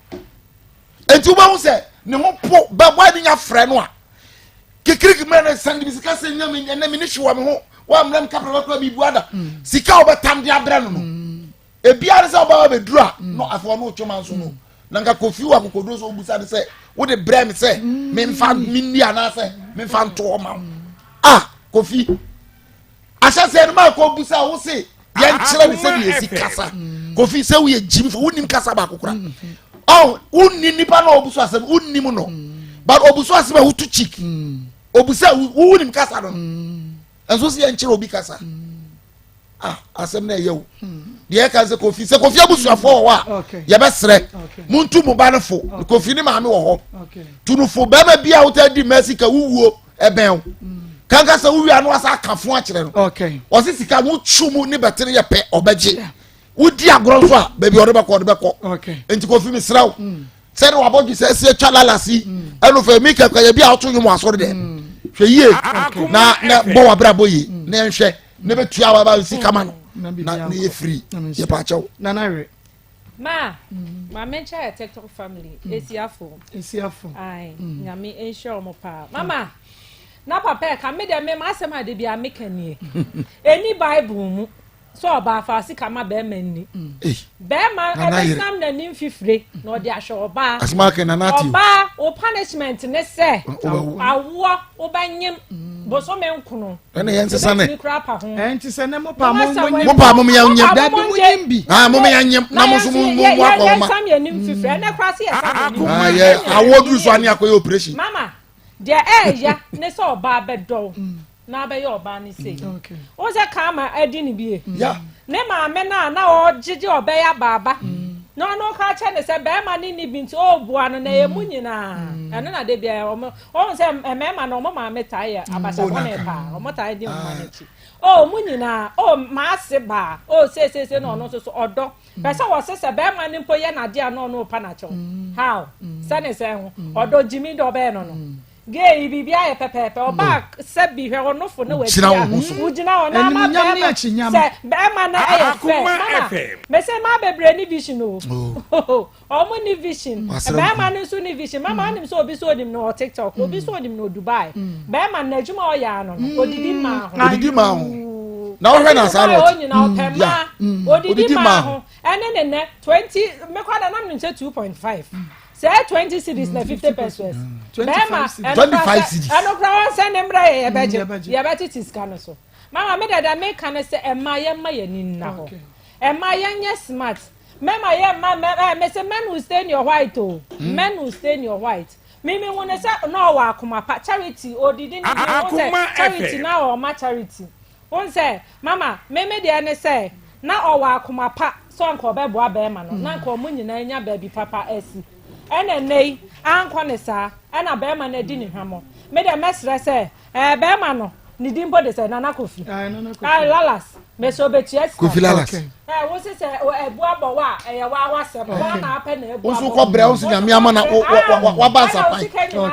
nti wobɛhu sɛ ne ho po bɛbɔ ani nya frɛ no a kikiriki mmerɛ no sɛnde me sika sɛ nya me ɛnɛ me ne hwe wɔ me ho woammrɛ me kapra bɛkora mebu ada mm. sika a wobɛtam de abrɛ no no mm. ebiara sɛ wobɛba bɛduru a mm. na afei ɔno wotwe ma nso no na nka kofi wɔ akokoduro sɛ wobusa ne sɛ wode brɛ me sɛ memfa menni anaasɛ memfa ntoɔ ma wo ah kofi Ahyɛseɛ no maakɔ busa wo se yɛnkyerɛ ne sɛdeɛ yɛsi kasa kofi sɛ woyɛ gyimfo wonim kasa baako kora ɔ wonni nipa na ɔbusu asɛm wonnim no but ɔbusu asɛm a wotu cheek obusa wonim kasa no nso sɛ yɛnkyerɛ obi kasa ah asɛm na ɛyɛ o deɛ ɛka sɛ kofi sɛ kofi abusuafoɔ wɔ hɔ a yɛbɛsrɛ montu mo ba no fo kofi ne maame wɔ hɔ tu no fo bɛrima bi a wotɛ di mɛsi ka wowuo ɛbɛn o kanka sɛ wowie ano asa aka fo akyerɛ no ɔse sika no wotwu mu ne bɛtere yɛ pɛ ɔbɛgye wodi agorɔ nso a baabi ɔde bɛkɔ ɔde bɛkɔ nti kofi mesrɛ wo mm. sɛde wabɔdwe sɛ ɛsi atwa lalasi mm. ɛno fɛ mi kɛkɛ yɛ bi a woto nwom wɔ asɔre dɛ mm. hwɛ yie na na bɔ wabrabɔ yie na ɛnhwɛ na bɛtua waba sika ma no na na yɛ firi yɛ paakyɛw Ma, ma me nkyɛ yɛ TikTok family, mm. Esiafo. Esiafo. Ai, mm. Nyame nhyira wɔn paa. Mama, na papa ɛka me deɛ me ma asɛm a de bi a meka nie. Ɛni Bible mu sɛ ɔbaa fa sika ma bɛrima nni. Mm. Bɛrima ɛbɛsam n'anim fifire na ɔde ahwɛ ɔbaa. Ɔbaa o punishment ne sɛ awoɔ wobɛnyem bosome nkono. ɛna yɛn sesa ne. Ɛnti sɛ ne mo pa mo mo nyim. Mo pa mo yɛn nyim. Dabi mo nyim bi. Ah mo yɛn nyim na mo nso mo mo mo akɔ ɔma. Yɛn sam yɛn nim fifiri ɛnɛ kora se yɛ sam yɛn nim. Ah yɛ awo duru so ani akɔ yɛ operation. Mama deɛ ɛɛya ne sɛ ɔbaa bɛ dɔw na abɛyɛ ɔbaa ne sei. Wɔn sɛ kaama ɛdi ne bie. Ne maame no a na ɔgyegye ɔbɛyɛ abaaba na ɔno ka kyerɛ ne sɛ bɛrima no nni bi nti ɔreboa no na ɛyɛ mu nyinaa. Ɛno na da biara ɔmo ɔhu sɛ mmarima no ɔmo maame taa yɛ abasa bɔne paa, ɔmo taa di ɔmo ma n'akyi. Oh mu nyinaa, oh maase baa, oh seeseese na ɔno nso so ɔdɔ. Pɛ sɛ wɔse sɛ bɛrima no mpo yɛ n'adeɛ a na ɔno repa n'akyɛw. How? Sɛ ne sɛn ho? Ɔdɔ gyimi dɛ ɔbɛyɛ no no. Gay yi biribi ayɛ pɛpɛɛpɛ ɔbaa sɛ bi hwɛ ɔnofo ne w'akyi a wogyina hɔ na ama bɛrima sɛ bɛrima no ɛyɛ fɛ mama mese maa bebree ne vision o oh. ɔmo ne vision bɛrima no nso ne vision mama anim sɛ obi sɛ onim no wɔ tiktok obi sɛ onim no wɔ dubai bɛrima no n'adwuma ɔyɛ ano no odidi maa ho odidi maa ho na ɔhwɛ na saa na ɔte ɔnyina ɔpɛ maa odidi maa ho ɛne ne nɛ 20 mekɔ da nam ne nkyɛ 2.5 Sɛ 20 cedis na 50 pesos. Bɛrima ɛno kora wɔn sɛ ne mmerɛ yɛ yɛbɛgye mm, yɛbɛtete sika no so. Mama me dada meka ne sɛ ɛma yɛmma yɛn ani nna hɔ. Ɛma yɛnyɛ smart. Mɛma yɛ mma mɛ ɛ mɛ sɛ men will stay in your white o. Mm. Men will stay in your white. Mimi hu ne sɛ na ɔwɔ akoma pa charity odidi ne bi ho sɛ charity na ɔma charity. Wohu sɛ, mama, me me deɛ ne sɛ, na ɔwɔ akoma pa sɛ anka ɔbɛboa bɛrima no, na anka wɔn nyinaa anya baabi papa asi. Ɛna nnɛ yi, ankɔ ne saa, ɛna bɛrima no adi ne hwammɔ. Me deɛ mɛsrɛ sɛ, ɛɛ bɛrima no, ne din mpo de sɛ Nana Kofi. Ae, Lalas, mesrɛ ɔbɛtua sika. Kofi Lalas. Ɛɛ, wo se sɛ ɛbu abɔ wo a, ɛyɛ wo ara w'asɛm. Wo ara na apɛ na abu Wo nso abɔ wo. kɔbrɛ wo nso Nyame ama na wo- wo- wo- waba nsapan.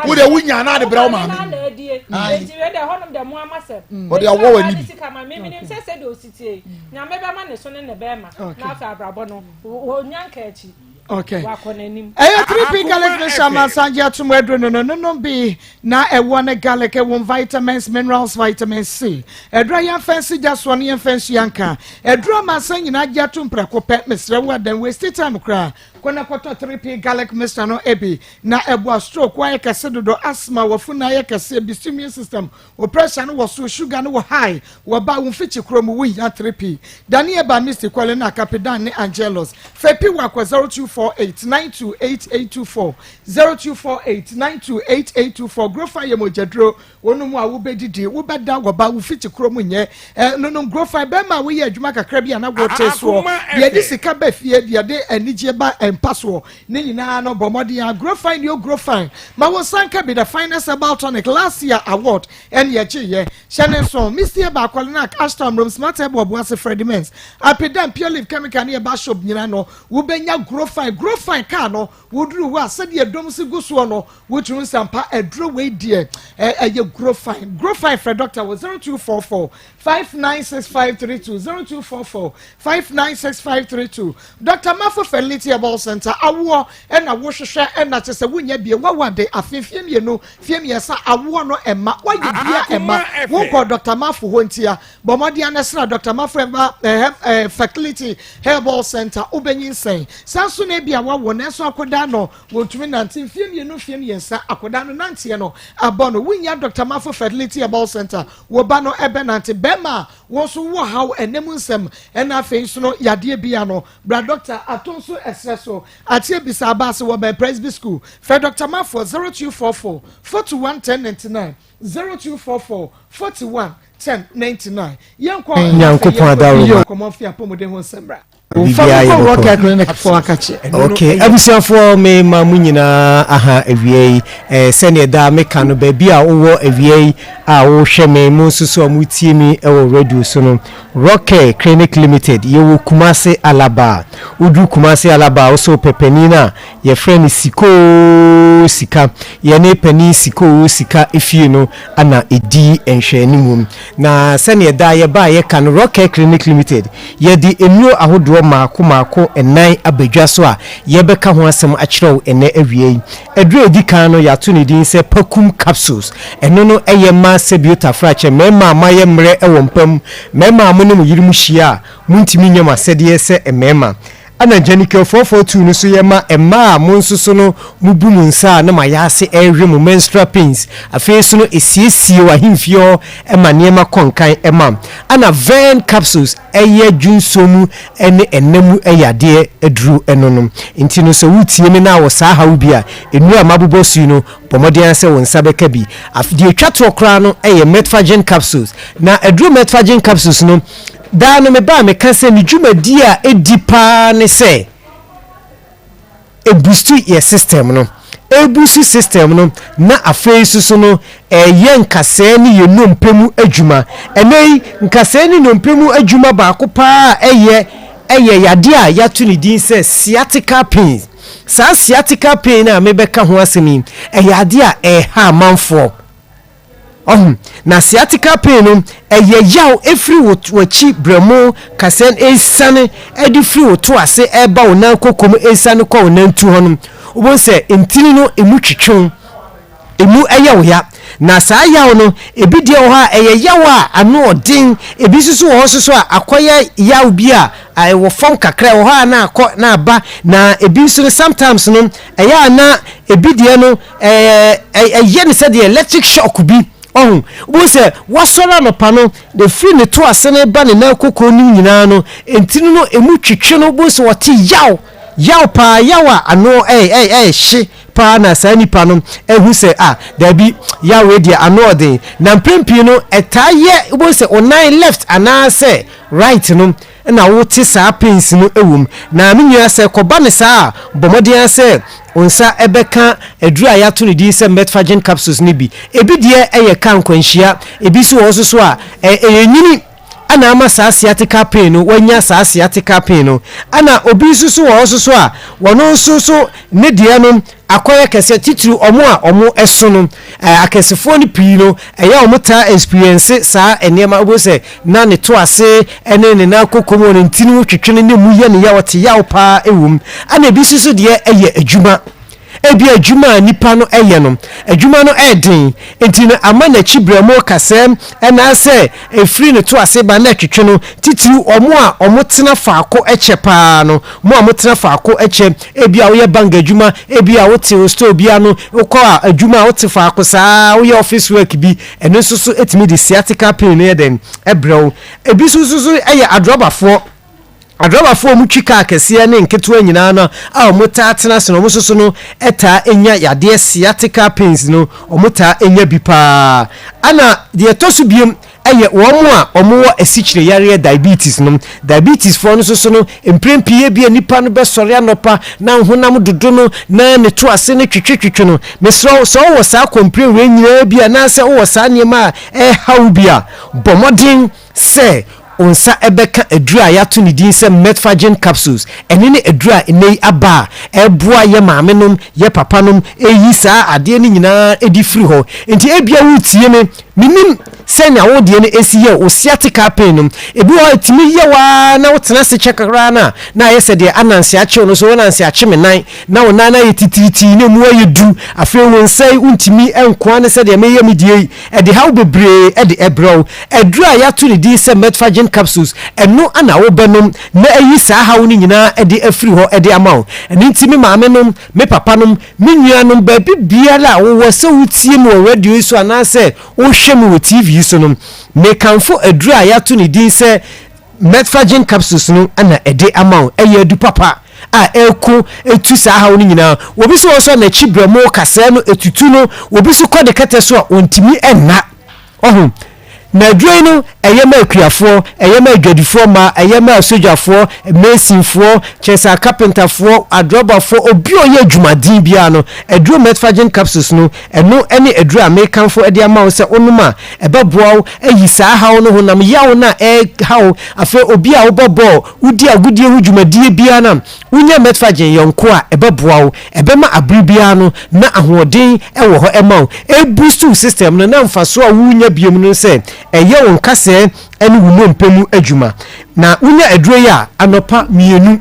Wo deɛ wonya na ade brɛ wo maame. Na adie. Ae. Enti wei deɛ ɛhɔnom deɛ mo ama sɛm. Ɔde awɔ w'ani bi. Sika ma me menim sɛ sɛdeɛ ɔsi tie yi, Nyame bɛma ne so ne ne bɛrima na afei abrabɔ no ɔnya nka akyi. Okay. Wakɔ n'anim. Ɛyɛ 3P garlic mixture ma sangye atom aduro no no nonom bi na ɛwɔ ne garlic ɛwɔ vitamins minerals vitamin C aduro a yɛmfa nsi gya soɔ no yɛmfa nsu anka aduro ama nsa nyinaa gye atom prɛko pɛ mesrɛ wo adan waste time koraa kɔ na kɔtɔ 3P garlic mixture no ebi na ɛboa stroke wayɛ kɛse dodo asthma wafunu ayɛ kɛse ebi immune system Wo pressure no wɔ soro, sugar no wɔ high, wɔ ba wo mfikyi koro mu, wo hia 3P. Daniel ba Misty Kwale na Kapidan ne Angelus. Fɛ pi wɔ akɔ 0248 928824, 0248 928824. Grofa yɛ mogyaduro, wo nom a wo bɛ didi, wo bɛ da wɔ ba wo mfikyi koro mu nyɛ. Eh, no nom Grofa, bɛrima a wo yɛ adwuma kakra bi a na wo te soɔ, deɛ de sika ba fie, deɛ de anigyeɛ ba mpa soɔ. Ne nyinaa no, bɔ mmɔden a Grow Fine yo Grow Fine ma wo nsa nka bi The Finest Herbal Tonic last year award ɛne ɛgyeeɛ. Hyɛ ne nso, Misty Herbal, Kolinak, Ashtown, Rome Smart Herbal, Obuasi, Freddie Mens, Apidam, Pure Leaf Chemical ne Herbal Shop nyinaa no, wobɛnya Grow Fine. Grow Fine kaa no, woduru hɔ a, sɛdeɛ dɔm si gu soɔ no, wotumi hu sɛ ampa aduro wei deɛ ɛyɛ Grow Fine. Grow Fine frɛ dɔkta wɔ 0244 596532 0244 596532 Dr. Mafo Fertility Herbal Center awoɔ ɛna wohwehwɛ ɛna kyɛ sɛ wonya bie wawade afe fie mmienu fie mmiɛnsa awoɔ no ɛma woayɛ bia ɛma wonkɔ Dr. Mafo hɔ ntia bɔ mmɔden ana sra Dr. Mafo ɛba ɛɛ ɛɛ Fertility Herbal Center wobɛnyinsɛn saa nso na ebi a wawo nanso akɔda no wɔntumi nante mfie mmienu mfie mmiɛnsa akɔda no nanteɛ no abɔ no wonya Dr. Mafo Fertility Herbal Center Wo ba no bɛnante. Bɛrima a wo nso wowɔ haw ɛnɛ mu nsɛm ɛna afei nso no yadeɛ bi ano, bra Dɔkta Ato nso ɛserɛ so ateɛ bisa aba ase wɔ bɛn Presby School. Frɛ Dɔkta Mafoɔ 0244 41 10 99, 0244 41 10 99. Yɛnkɔ na afei Nyankopɔn yɛnkɔ adaworoma. yie nkɔmmɔ mfe apɔmuden ho nsɛm bra. Biribiara yɛ bɔkɔɔ. Ok, abusuafoɔ me ma mo nyinaa aha awia yi. Eh, sɛdeɛ daa meka no, baabi a wowɔ awia yi a wohwɛ me, mo nso so a motie mi wɔ radio so no, Rockcare Clinic Limited, yɛwɔ Kumase Alaba. Woduru Kumase Alaba a, wo sɛ wopɛ panin a yɛfrɛ no Sikoo Sika. Yɛne panin Sikoo Sika efie no na ɛdi nhwɛanimu. Na sɛdeɛ daa yɛba a yɛka no, Rockcare Clinic Limited, yɛde nnuro ahodoɔ mmaako mmaako nnan aba dwa so a yɛbɛka ho asɛm akyerɛ wo ɛnnɛ awia yi. Aduro a ɛdi kan no, yɛato ne din sɛ Pakum Capsules. Ɛno no yɛ ma sɛbio tafrakyɛ, mmarima a moayɛ mmerɛ wɔ mpa mu, mmarima a mo ne mo yere mo hyia a montumi nyɛ mo asɛdeɛ sɛ mmarima. Ɛna Janikel 442 no nso yɛ ma mmaa a mo nso so no mo bu mo nsa a na mo ayaase ɛrehwe mo, menstrual pains. Afei nso no ɛsiesie w'ahemfie hɔ ma nneɛma kɔ nkan ma wo. Ɛna Vern capsules ɛyɛ dwonsuo mu ne ɛna mu yadeɛ aduro ɛno nom. Nti no sɛ woretie me na wɔ saa haw bi a, nnuro a mabobɔ so yi no bɔ mmɔden ara sɛ wo nsa bɛka bi. Af deɛ ɛtwa toɔ koraa no yɛ Metforgen capsules. Na aduro Metforgen capsules no. Daa no meba a meka sɛ ne dwumadie a ɛdi paa ne sɛ ɛbustu yɛ system no. Ɛbustu system no na afei nso so no ɛyɛ nkasɛɛ ne yɛ nnompe mu adwuma. Ɛnɛ yi nkasɛɛ ne nnompe mu adwuma baako paa a ɛyɛ ɛyɛ yadeɛ a yɛato ne din sɛ sciatica pain. Saa sciatica pain a mebɛka ho asɛm yi ɛyɛ adeɛ a ɛha amanfoɔ. Ɔho, na sciatica pain no, ɛyɛ yaw ɛfiri wo w'akyi brɛmo kasɛɛ no ɛresiane ɛde firi wo to ase ɛreba wo nan koko mu ɛresiane kɔ wo nantu hɔ no, wobɛhu sɛ ntini no ɛmu twetwe wo, ɛmu ɛyɛ wo ya. Na saa yaw no, ɛbi deɛ wɔ hɔ a ɛyɛ yaw a ano ɔden, ɛbi nso so wɔ hɔ nso so a akɔyɛ yaw bi a ɛwɔ fam kakra, ɛwɔ hɔ a na akɔ na aba, na ɛbi nso no sometimes no ɛyɛ a na ɛbi deɛ no ɛɛ ɛyɛ no sɛdeɛ electric shock bi ɔho wobɛhu sɛ wasɔre anɔpa no na ɛfiri ne to ase no ba ne nan kokoo no nyinaa no ntini no ɛmu twetwe no wobɛhu sɛ ɔte yaw yaw paa yaw a ano ɛyɛ ɛyɛ ɛyɛ hye paa na saa nipa no ɛhu sɛ ah daabi yaw wei deɛ ano ɔden na mprɛn pii no ɛtaa yɛ wobɛhu sɛ onan left anaasɛ right no na wote saa pains no wɔ mu. Na me nua sɛ kɔba no saa a, bɔ mmɔden ara sɛ wo nsa bɛka aduru a yɛato no din sɛ Metforgen capsules no bi. Ebi deɛ yɛ kaa nkwanhyia, ebi nso wɔ hɔ nso so a ɛyɛ nyini na ama saa sciatica pain no, wanya saa sciatica pain no. Ɛna obi nso so wɔ hɔ nso so a, wɔno nso so ne deɛ no akɔyɛ kɛseɛ, titiriw wɔn a wɔn so no, akɛsefoɔ no pii no, ɛyɛ wɔn taa experience saa nneɛma, wobɛhu sɛ na ne to ase ne ne nan koko mu, ne ntini mu twetwe no, ne mu yɛ ne yaw, ɔte yaw paa wɔ mu. Ɛna ebi nso so deɛ ɛyɛ adwuma. Ebi adwuma a nipa no yɛ no, adwuma no yɛ den, nti no ama n'akyi brɛmo kasɛɛ anaasɛ ɛfiri ne to ase ba na ɛtwetwe no, titiriw wɔn a wɔtena faako kyɛ paa no, mo a motena faako kyɛ, ebia woyɛ bank adwuma, ebia wote wo store bi ano, wokɔ a adwuma a wote faako saa, woyɛ office work bi, ɛno nso so ɛtumi de sciatica pain no yɛ dɛn ɛbrɛ wo. Ebi nso so yɛ adrɔbafoɔ. Adrɔbafoɔ a wɔtwi kaa kɛseɛ ne nketewa nyinaa no a wɔtaa tena ase no, wɔn nso so no taa nya yadeɛ sciatica pains no, wɔtaa nya bi paa. Ɛna deɛ ɛtɔ so biom yɛ wɔn a wɔwɔ asikyire yareɛ diabetes no. Diabetes foɔ no nso so no, mprɛn pii ebia nipa no bɛsɔre anɔpa na honam dodo no na ne to ase no twetwetwetwe no. Mesrɛ wo, sɛ wowɔ saa complain wei nyinaa bi anaasɛ wowɔ saa nneɛma a ɛreha wo bi a, bɔ mmɔden sɛ wo nsa bɛka aduru a yɛato ne din sɛ Metforgen capsules. Ɛno ne aduru a nnɛ yi aba a ɛreboa yɛ maamenom, yɛ papanom reyi saa adeɛ no nyinaa de firi hɔ. Enti ebia woretie me, mennim sɛnea wo deɛ no si yɛ wo sciatica pain no. Ebi wɔ hɔ a ɛtumi yɛ wo ara na wotena ase kyɛ koraa no a, na ayɛ sɛ deɛ ananse akye wo no so, ananse akye me nan, na wo nan no ayɛ titiritii na emu ayɛ du. Afei wo nsa yi wontumi nkoa no sɛdeɛ meyɛ me deɛ yi. Ɛde haw bebree de brɛ wo. Aduru a yɛato ne din sɛ Metforgen capsules, ɛno na wobɛnom na ayi saa haw no nyinaa de afiri hɔ de ama wo. Ɛno nti me maamenom, me papanom, me nuanom, baabi biara a wowɔ, sɛ wotie me wɔ radio yi so anaasɛ wohwɛ me wɔ TV yi so no, mekamfo aduru a yɛato ne din sɛ Metforgen capsules no na ɛde ama wo. Ɛyɛ adu papa a ɛko tu saa haw no nyinaa. Obi nso wɔ hɔ nso a n'akyi brɛmo kasɛɛ no etutu no, obi nso kɔ ne kɛtɛ so a ɔntumi nna. Ɔho. Na aduro yi no, ɛyɛ ma akuafoɔ, ɛyɛ ma adwadifoɔ mmaa, ɛyɛ ma asogyafoɔ, masonfoɔ, kyerɛ sɛ akapentafoɔ, adrɔbafoɔ, obi a ɔyɛ adwumaden biara no, aduro Metforgen capsules no, ɛno ne aduro a mekamfo de ama wo sɛ wonom a, Ɛbɛboa wo ayi saa haw no honam yaw no a ɛreha wo. Afei obi a wobɔ bɔɔl, wodi agodie ho dwumadie biara no a, wonya Metforgen yɔnko a, ɛbɛboa wo. Ɛbɛma abere biara no na ahoɔden wɔ hɔ ma wo. Ɛboost wo system no na mfasoɔ a worenya bio no ne sɛ, ɛyɛ wo nkasɛɛ ne wo nnompe mu adwuma. Na wonya aduro yi a, anɔpa mmienu.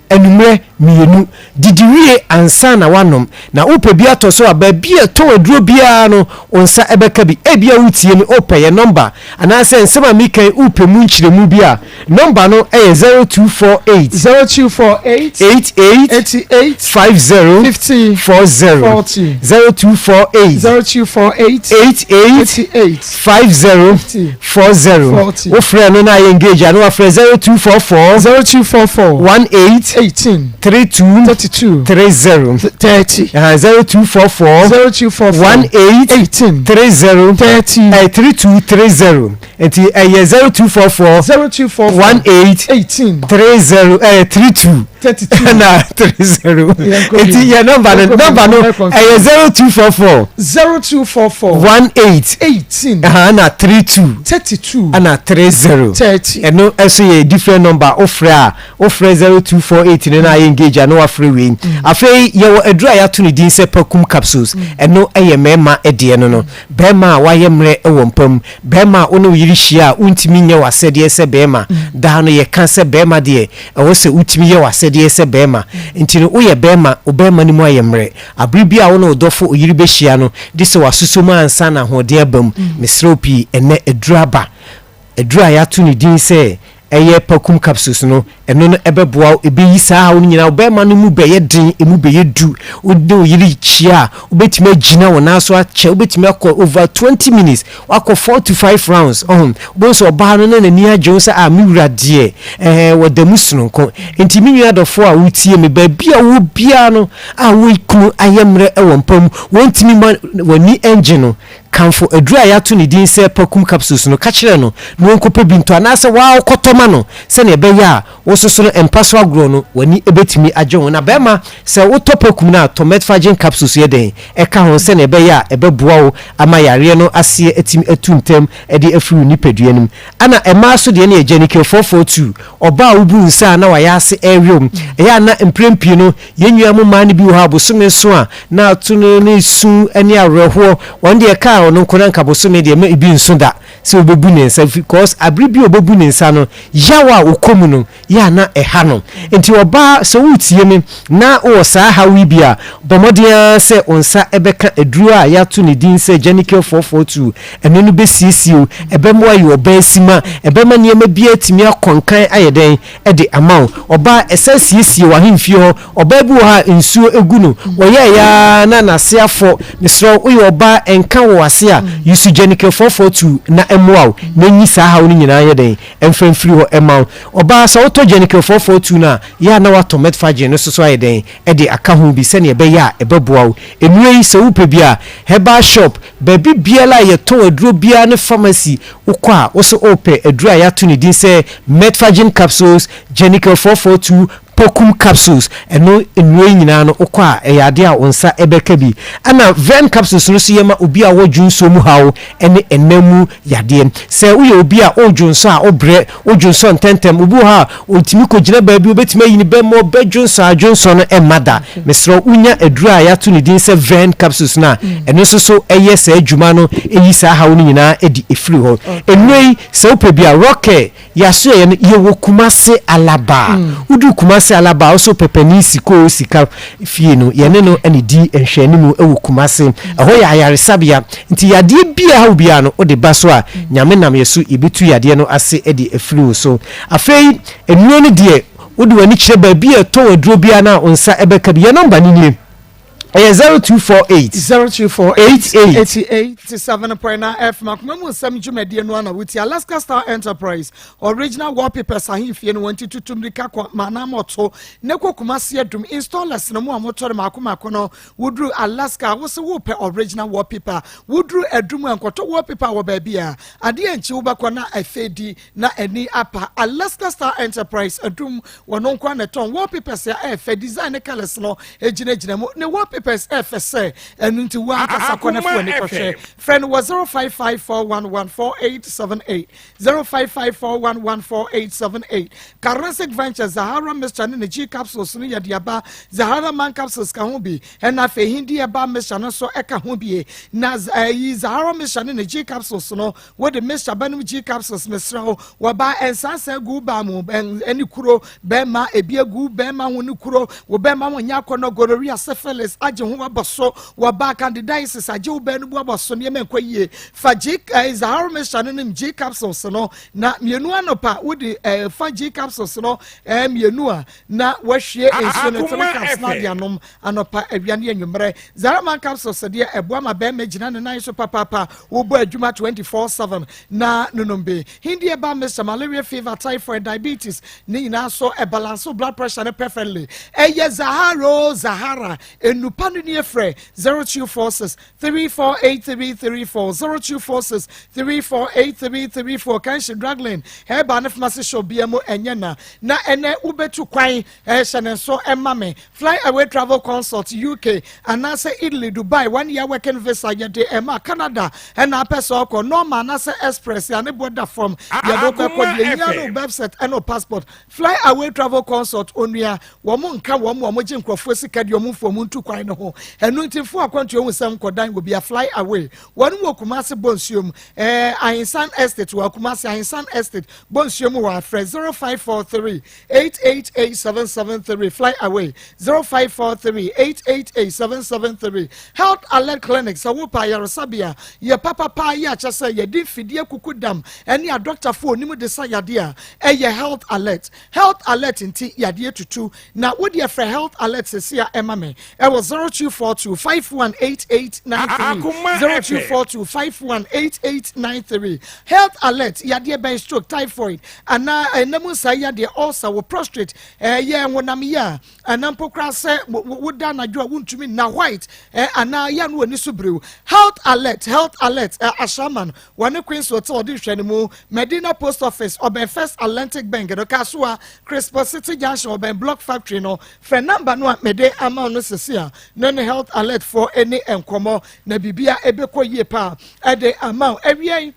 Anwummerɛ mmienu, didi wie ansa na woanom. Na wopɛ bi atɔ so a, baabi a ɛtɔn aduro biara no, wo nsa bɛka bi. Ebia woretie me, wopɛ yɛn nɔmba, anaasɛ nsɛm a mereka yi, wopɛ mu nkyerɛmu bi a, nɔmba no yɛ 0248. 0248. 88. 88. 50. 50. 40. 40. 0248. 0248. 88. 88. 50. 50. 40. 40. Wofrɛ no na ayɛ engage a, na wafrɛ 0244. 0244. 18. 18. 32 32 30 30 0244 0244 18 18 30 30 32 30 nti ɛyɛ 0244 0244 18 18 30 32 32 ɛna 30 nti yɛ nɔmba no nɔmba no ɛyɛ 0244 0244 18 18 ɛna 32 32 ɛna 30 30 ɛno ɛso yɛ different number wofrɛ a wofrɛ 0248 no na ayɛ engage a na wafrɛ wei. Afei yɛwɔ aduru a yɛato ne din sɛ Pakum capsules. Ɛno yɛ mmarima deɛ no no. Barima a wayɛ mmerɛ wɔ mpa mu, barima a wo ne wo yere hyia a wontumi nyɛ w'asɛdeɛ sɛ barima. Daa no yɛka sɛ barima deɛ ɛwɔ sɛ wotumi yɛ w'asɛdeɛ sɛ barima. Nti no woyɛ barima, wo barima no mu ayɛ mmerɛ. Abere bi a wo ne wo dɔfo oyere bɛhyia no, gye sɛ wasosɔ mu ansa na ahoɔden aba mu. Mesrɛ wo pii, ɛnnɛ aduru aba. Aduru a yɛato ne din sɛ ɛyɛ Pakum capsules no, ɛno no ɛbɛboa wo, ɛbɛyi saa haw no nyinaa, wo bɛrima no mu bɛyɛ den, ɛmu bɛyɛ du, wo ne wo yere hyia a, wobɛtumi agyina wo nan so akyɛ, wobɛtumi akɔ over 20 minutes, wakɔ 4 to 5 rounds, ɔho, wobɛhu sɛ ɔbaa no na n'ani agye ho sɛ, ah, me wura deɛ, ɛɛ, wɔda mu sononko. Nti me nua dɔfoɔ a wotie me, baabi a wowɔ biara no, a wo kunu ayɛ mmerɛ wɔ mpa mu, wɔntumi ma w'ani ngye no, Kamfo aduru a yɛato ne din sɛ Pakum capsules no, ka kyerɛ no na ɔnkɔpɛ bi ntɔ anaasɛ wo ara kɔtɔ ma no sɛnea ɛbɛyɛ a wo nso so no mpa so agorɔ no w'ani bɛtumi agye ho. Na barima, sɛ wotɔ Pakum no a, tɔ Metforgen capsules yɛ dɛn ka ho sɛnea ɛbɛyɛ a ɛbɛboa wo ama yareɛ no aseɛ atumi atu ntɛm de afiri wo nipadua no mu. Ɛna mmaa nso deɛ no yɛ Genical 442, ɔbaa a wobu nsa a na wayɛ ase ɛrewe wo. Ɛyɛ a na mprɛn pii no Yɛn nua mo mmaa no bi wɔ hɔ a bosome nso a na ato no ne su ne awerɛhoɔ. Ɔno deɛ ɛkaa ɔno nko na nka bosome deɛ ma ebi nso da sɛ ɔbɛbu ne nsa because abere bi a ɔbɛbu ne nsa no yaw a ɔkɔ mu no yɛ a na ɛha no. Nti ɔbaa sɛ woretie me na wowɔ saa haw yi bi a bɔ mmɔden ara sɛ wo nsa bɛka aduro a yɛato ne din sɛ Genical 442 ɛno no bɛsiesie wo, ɛbɛma woayɛ ɔbaa sima, ɛbɛma nneɛma biara atumi akɔ nkan ayɛ dɛn de ama wo. Ɔbaa, ɛsan siesie w'ahemfie hɔ. Ɔbaa bi wɔ hɔ a nsuo gu no, wɔyɛeɛ ara na n'ase afɔ. Mesrɛ wo, woyɛ ɔbaa, ɛnka wɔ w'ase a, use Genical 442 na ɛmmoa wo na ɛnyi saa haw no nyinaa nyɛ dɛn? Ɛmfa mfiri hɔ mma wo. Ɔbaa, sɛ wotɔ Genical 442 no a, yɛ a na woatɔ Metforgen no nso so ayɛ dɛn? De aka ho bi sɛdeɛ ɛbɛyɛ a ɛbɛboa wo. Nnuro yi, sɛ wopɛ bi a, herbal shop, baabi biara a yɛtɔn aduro biara ne pharmacy, Wokɔ a, wo se worepɛ aduru a yɛato ne din sɛ Metforgen capsules, Genical 442, Pocum capsules, ɛno nnuro yi nyinaa no wokɔ a ɛyɛ adeɛ a wo nsa bɛka bi. Ɛna Vern capsules no nso yɛ ma obi a ɔwɔ dwonsɔ mu haw ne ɛna mu yadeɛ. Sɛ woyɛ obi a wodwonsɔ a wobrɛ, wodwonsɔ ntɛntɛm, obi wɔ hɔ a ɔtumi kɔgyina baabi ɔbɛtumi ayi ne bɛmma ɔbɛdwonsɔ a dwonsɔ no mma da. Mesrɛ wo, wonya aduru a yɛato ne din sɛ Vern capsules no a, ɛno nso so yɛ saa adwuma no, ɛyi saa haw no nyinaa de firi hɔ. Nnuro yi, sɛ wopɛ bi a, Rockcare, yɛasoɛeɛ no, yɛwɔ Kumase Alaba. Woduru Kumase Alaba a, wo so wopɛ Panin Sikoo Sika fie no, yɛne no na ɛdi nhwɛanimu wɔ Kumase. Ɛhɔ yɛ ayaresabea, nti yadeɛ biara haw biara no, wode ba so a, Nyame nam yɛ so, yɛbɛtu yadeɛ no ase de afiri wo so. Afei, nnuro no deɛ, Wode w'ani kyerɛ baabi a ɛtɔn aduro biara no a, wo nsa bɛka bi. Yɛn nɔmba no nie. Ɛyɛ 0248 0248 88 88 7.9 FM akoma mu nsɛm dwumadie no ana wotie Alaska Star Enterprise original wallpapers ahemfie no wɔn ti tutu mmirika kɔ ma anam ɔto ne kɔ Kumasi adum installers no mu a wɔtɔre mako mako no woduru Alaska a wose wopɛ original wallpaper woduru adum a nkɔtɔ wallpaper wɔ baabi a adeɛ nkyi wobɛkɔ na afei di Na ani apa. Alaska Star Enterprise adum wɔn nko ara na ɛtɔn wallpapers a ɛyɛ fɛ, design ne colours no gyinagyina mu. Ne wallpapers ɛyɛ fɛ sɛ ɛno nti wo ankasa kɔ na fa w'ani kɔhwɛ. Frɛ no wɔ 0554114878, 0554114878. Karasic Ventures Zahara Mixture ne ne G Capsules no yɛ de aba. Zahara Man Capsules ka ho bi, ɛna afei Hindi Herbal Mixture no nso ka ho bi. Na ɛyi Zahara Mixture ne ne G Capsules no Wode mixture bɛnom G capsules mesrɛ wo wɔbaa ɛnsansan gu wo baa mu ɛne kuro bɛma ebi agu wo bɛma ho ne kuro wo bɛma ho nyɛ akɔnɔ gonorrhea syphilis agye ho abɔ so, wɔbaa candidiasis agye wo bɛn no bu abɔ so, nneɛma nkɔ yie. Fa G eh, Zahara mixture no nom G capsules no na mmienu anɔpa wode eh, fa G capsules no eh, mmienu a na wahwie nsuo no three cups na ade anom anɔpa awia ne anwummerɛ. Zaraman capsules deɛ ɛboa ma bɛrima gyina ne nan so papaapa wobɔ adwuma 24/7 na nonom bi. Hindi ɛba mixture malaria fever typhoid diabetes ne nyinaa so ɛbalance blood pressure no perfectly. Ɛyɛ Zahara o Zahara enupa no nie frɛ 0246 348334 0246 348334 Kanshi Drug Lane Herbal ne Pharmacy Shop bia mu ɛnyɛ na na ɛnɛ wobɛtu kwan ɛhyɛ ne nso ɛma me Fly Away Travel Consult UK anaasɛ Italy Dubai one year working visa yɛde ɛma Canada ɛna apɛ sɛ ɔkɔ normal anaasɛ express a ne boɔ da fam yɛde wobɛkɔ deɛ hia no website ɛne passport Fly Away Travel Consult onua Wɔn nka wɔn a wɔgye nkurɔfoɔ sika deɛ wɔn mfa wɔn ntu kwan no ho. Ɛno nti mfa w'akwantuo ho nsɛm nkɔdan obi a fly away. Wɔn wɔ Kumasi Bonsuom, eh, Ahensan Estate wɔ Kumasi Ahensan Estate, Bonsuom hɔ a frɛ 0543 888 773 fly away 0543 888 773. Health Alert Clinic sɛ wopɛ ayaresabea yɛ papapa yɛ akyɛ sɛ yɛde mfidie kuku dam ɛne adɔktafoɔ onim de sa yadeɛ a ɛyɛ Health Alert. Health alert nti yadeɛ tutu na wo deɛ frɛ health alert sɛsi a ɛma me ɛwɔ 0242 518893 0242 518893 health alert yadeɛ bɛn stroke typhoid anaa ɛnam nsa yadeɛ ulcer wo prostrate ɛyɛ honam yɛ a anaa mpo koraa sɛ woda anadwo a wontumi nna white anaa yɛ no w'ani so biriw health alert health alert Ashaiman Wɔne Queens Hotel di nhwɛanimu, Medina Post Office, ɔbɛn First Atlantic Bank no, Kasoa, Crispo City Junction, ɔbɛn Block Factory no. Frɛ namba no a mede ama wo no sese a ne ne Health Alert foɔ ani nkɔmmɔ na biribia ɛbɛkɔ yie paa ɛde ama wo. Awiei.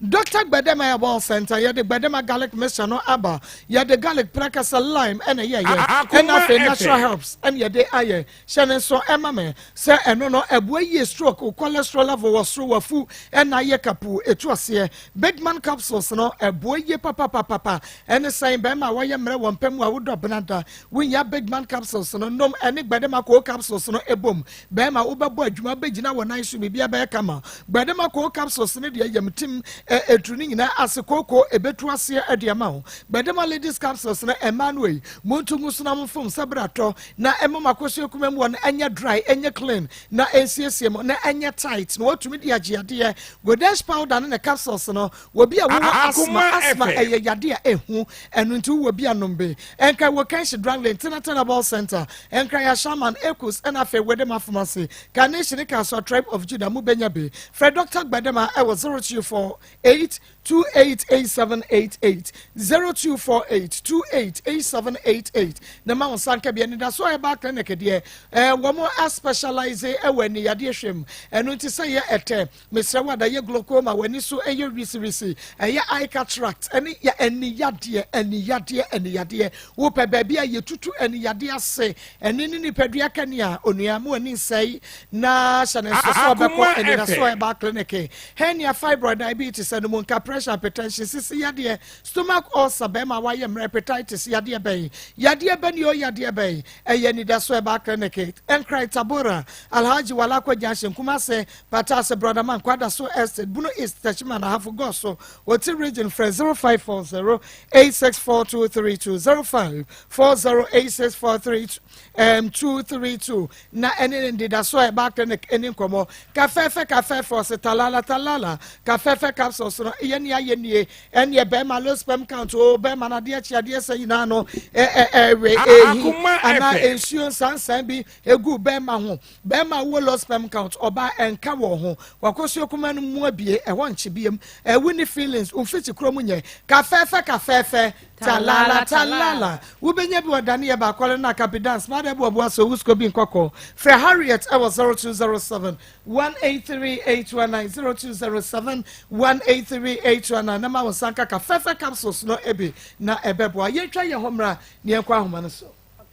Dr. Gbedema Herbal Center yɛde Gbedema garlic mixture no aba yɛde garlic prakasa lime ɛna yɛyɛ ɛna afei natural herbs ɛna yɛde ayɛ Hyɛ no nso ma me sɛ ɛno no ɛboa yie stroke, wo cholesterol level wɔ soro, wafu ɛna ayɛ kapuu, ɛtu aseɛ. Big man capsules no ɛboa yie papapapapa. Ɛne sɛn bɛrima a wayɛ mmerɛ wɔ mpa mu a wodɔ benada wonya big man capsules no nom ɛne gbɛdema koo capsules no ɛbom. Bɛrima wobɛbɔ adwuma wobɛgyina wɔ nan so biribia bɛyɛ kama. Gbɛdema koo capsules no deɛ yam tim ɛduru ne nyinaa ase kooko ɛbɛtu aseɛ ɛde ama wo. Gbɛdema ladies capsules no ɛmaa no ei monto ngu so na momfom sɛ bra tɔ Na ɛma mo akosua kuma mu hɔ no ɛnyɛ dry, ɛnyɛ clean, na ɛnsiesie mo, na ɛnyɛ tight, na watumi de agye adeɛ. Godesh powder ne ne capsules no, wɔ bi a wowɔ asthma, asthma ɛyɛ yadeɛ a ɛhu, ɛno nti wowɔ bi a nom bi. Nkran wɔ Kanshi Drug Lane, Tinatan Herbal Center, Nkran Ashaiman, Ekus, ɛna afei Wedema Pharmacy, Kaneshie ne Kasoa Tribe of Judah mo bɛnya bi. Frɛ Doctor Gbedema ɛwɔ 0248 288788 0248 288788 na ma wo nsa nka bi. Anidaso Herbal Clinic deɛ eh, wɔn aspecialize wɔ ani yadeɛ hwɛ mu. Ɛno nti sɛ yɛ ɛtɛ, mesrɛ wo ada yɛ glaucoma, w'ani so ɛyɛ wisiwisi, ɛyɛ eye cataract, ɛne yɛ ani yadeɛ, ani yadeɛ, ani yadeɛ. Wopɛ baabi a yɛtutu ani yadeɛ ase, ɛne ne nipadua kanea, onua mo ani nsɛe na hyɛ ne nso sɛ ɔbɛkɔ Anidaso Herbal Clinic. Hernia, fibroid, diabetes, anum nka, pressure, hypertension, sisi yadeɛ, stomach ulcer, bɛrima a wayɛ mmerɛ, hepatitis, yadeɛ bɛn? Yadeɛ bɛn o, yadeɛ bɛn? Ɛyɛ Anidaso Herbal Clinic, Nkran, Tabora, Alhaji Walakwa Junction, Kumase, Patase, Brɔdaman, Kwadaso Estate, Bunu East, Techiman, Ahafo Goso, Oti Region, frɛ 0540 864232, 0540 8643 um, 232 na ɛne ne Anidaso Herbal Clinic ɛni nkɔmmɔ. Kafɛɛfɛ kafɛɛfɛ ɔse talala talala kafɛɛfɛ capsules no yɛ nea yɛ nie ɛneɛ bɛrima low sperm count o bɛrima no adeɛ kye adeɛ sɛ nyinaa no ɛwe ehi anaa nsuo nsansan bi egu bɛrima ho bɛrima wo low sperm count ɔbaa ɛnka wɔ ho wakɔsuo kuma no mu abie ɛhɔ nkye biem ɛwu ne feelings mfiti kuro mu nyɛ kafɛɛfɛ kafɛɛfɛ Talala talala wobɛnya bi wɔ Dane yɛ baakɔle no akapi dance ma adɛ boaboa so wusko bi nkɔkɔ frɛ Harriet ɛwɔ 0207 183 819 0207 183 819 na ma wo nsa nkaka fɛfɛ capsules no ebi na ɛbɛboa yɛntwa yɛn ho mmra na yɛnkɔ ahoma no so.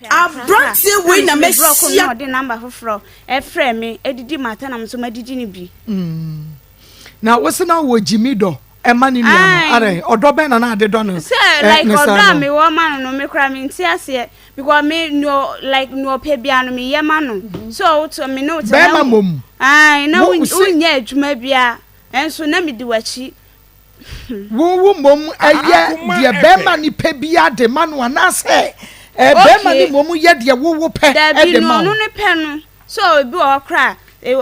Aberanteɛ wei na mɛhyia. Na ɔde namba foforɔ ɛfrɛ me ɛdidi m'atɛn na me nso madidi no bi. Na wo se na wɔ gyimi dɔ. Ɛma ne nua no adɛn ɔdɔ bɛn na na ade dɔ no sɛ like ɔdɔ a mewɔ ma no no me koraa mente aseɛ because me no like no ɔpɛ bia no meyɛ ma no mhm. so woto me ne wote bɛrima mmom na wonyɛ adwuma bia ɛnso na medi w'akyi Wo wo mmom yɛ deɛ bɛrima no pɛ biara de ma no anaasɛ bɛrima no mmom yɛ deɛ wo wo pɛ de ma wo? Dabi no ɔno ne pɛ no sɛ ebi wɔ hɔ koraa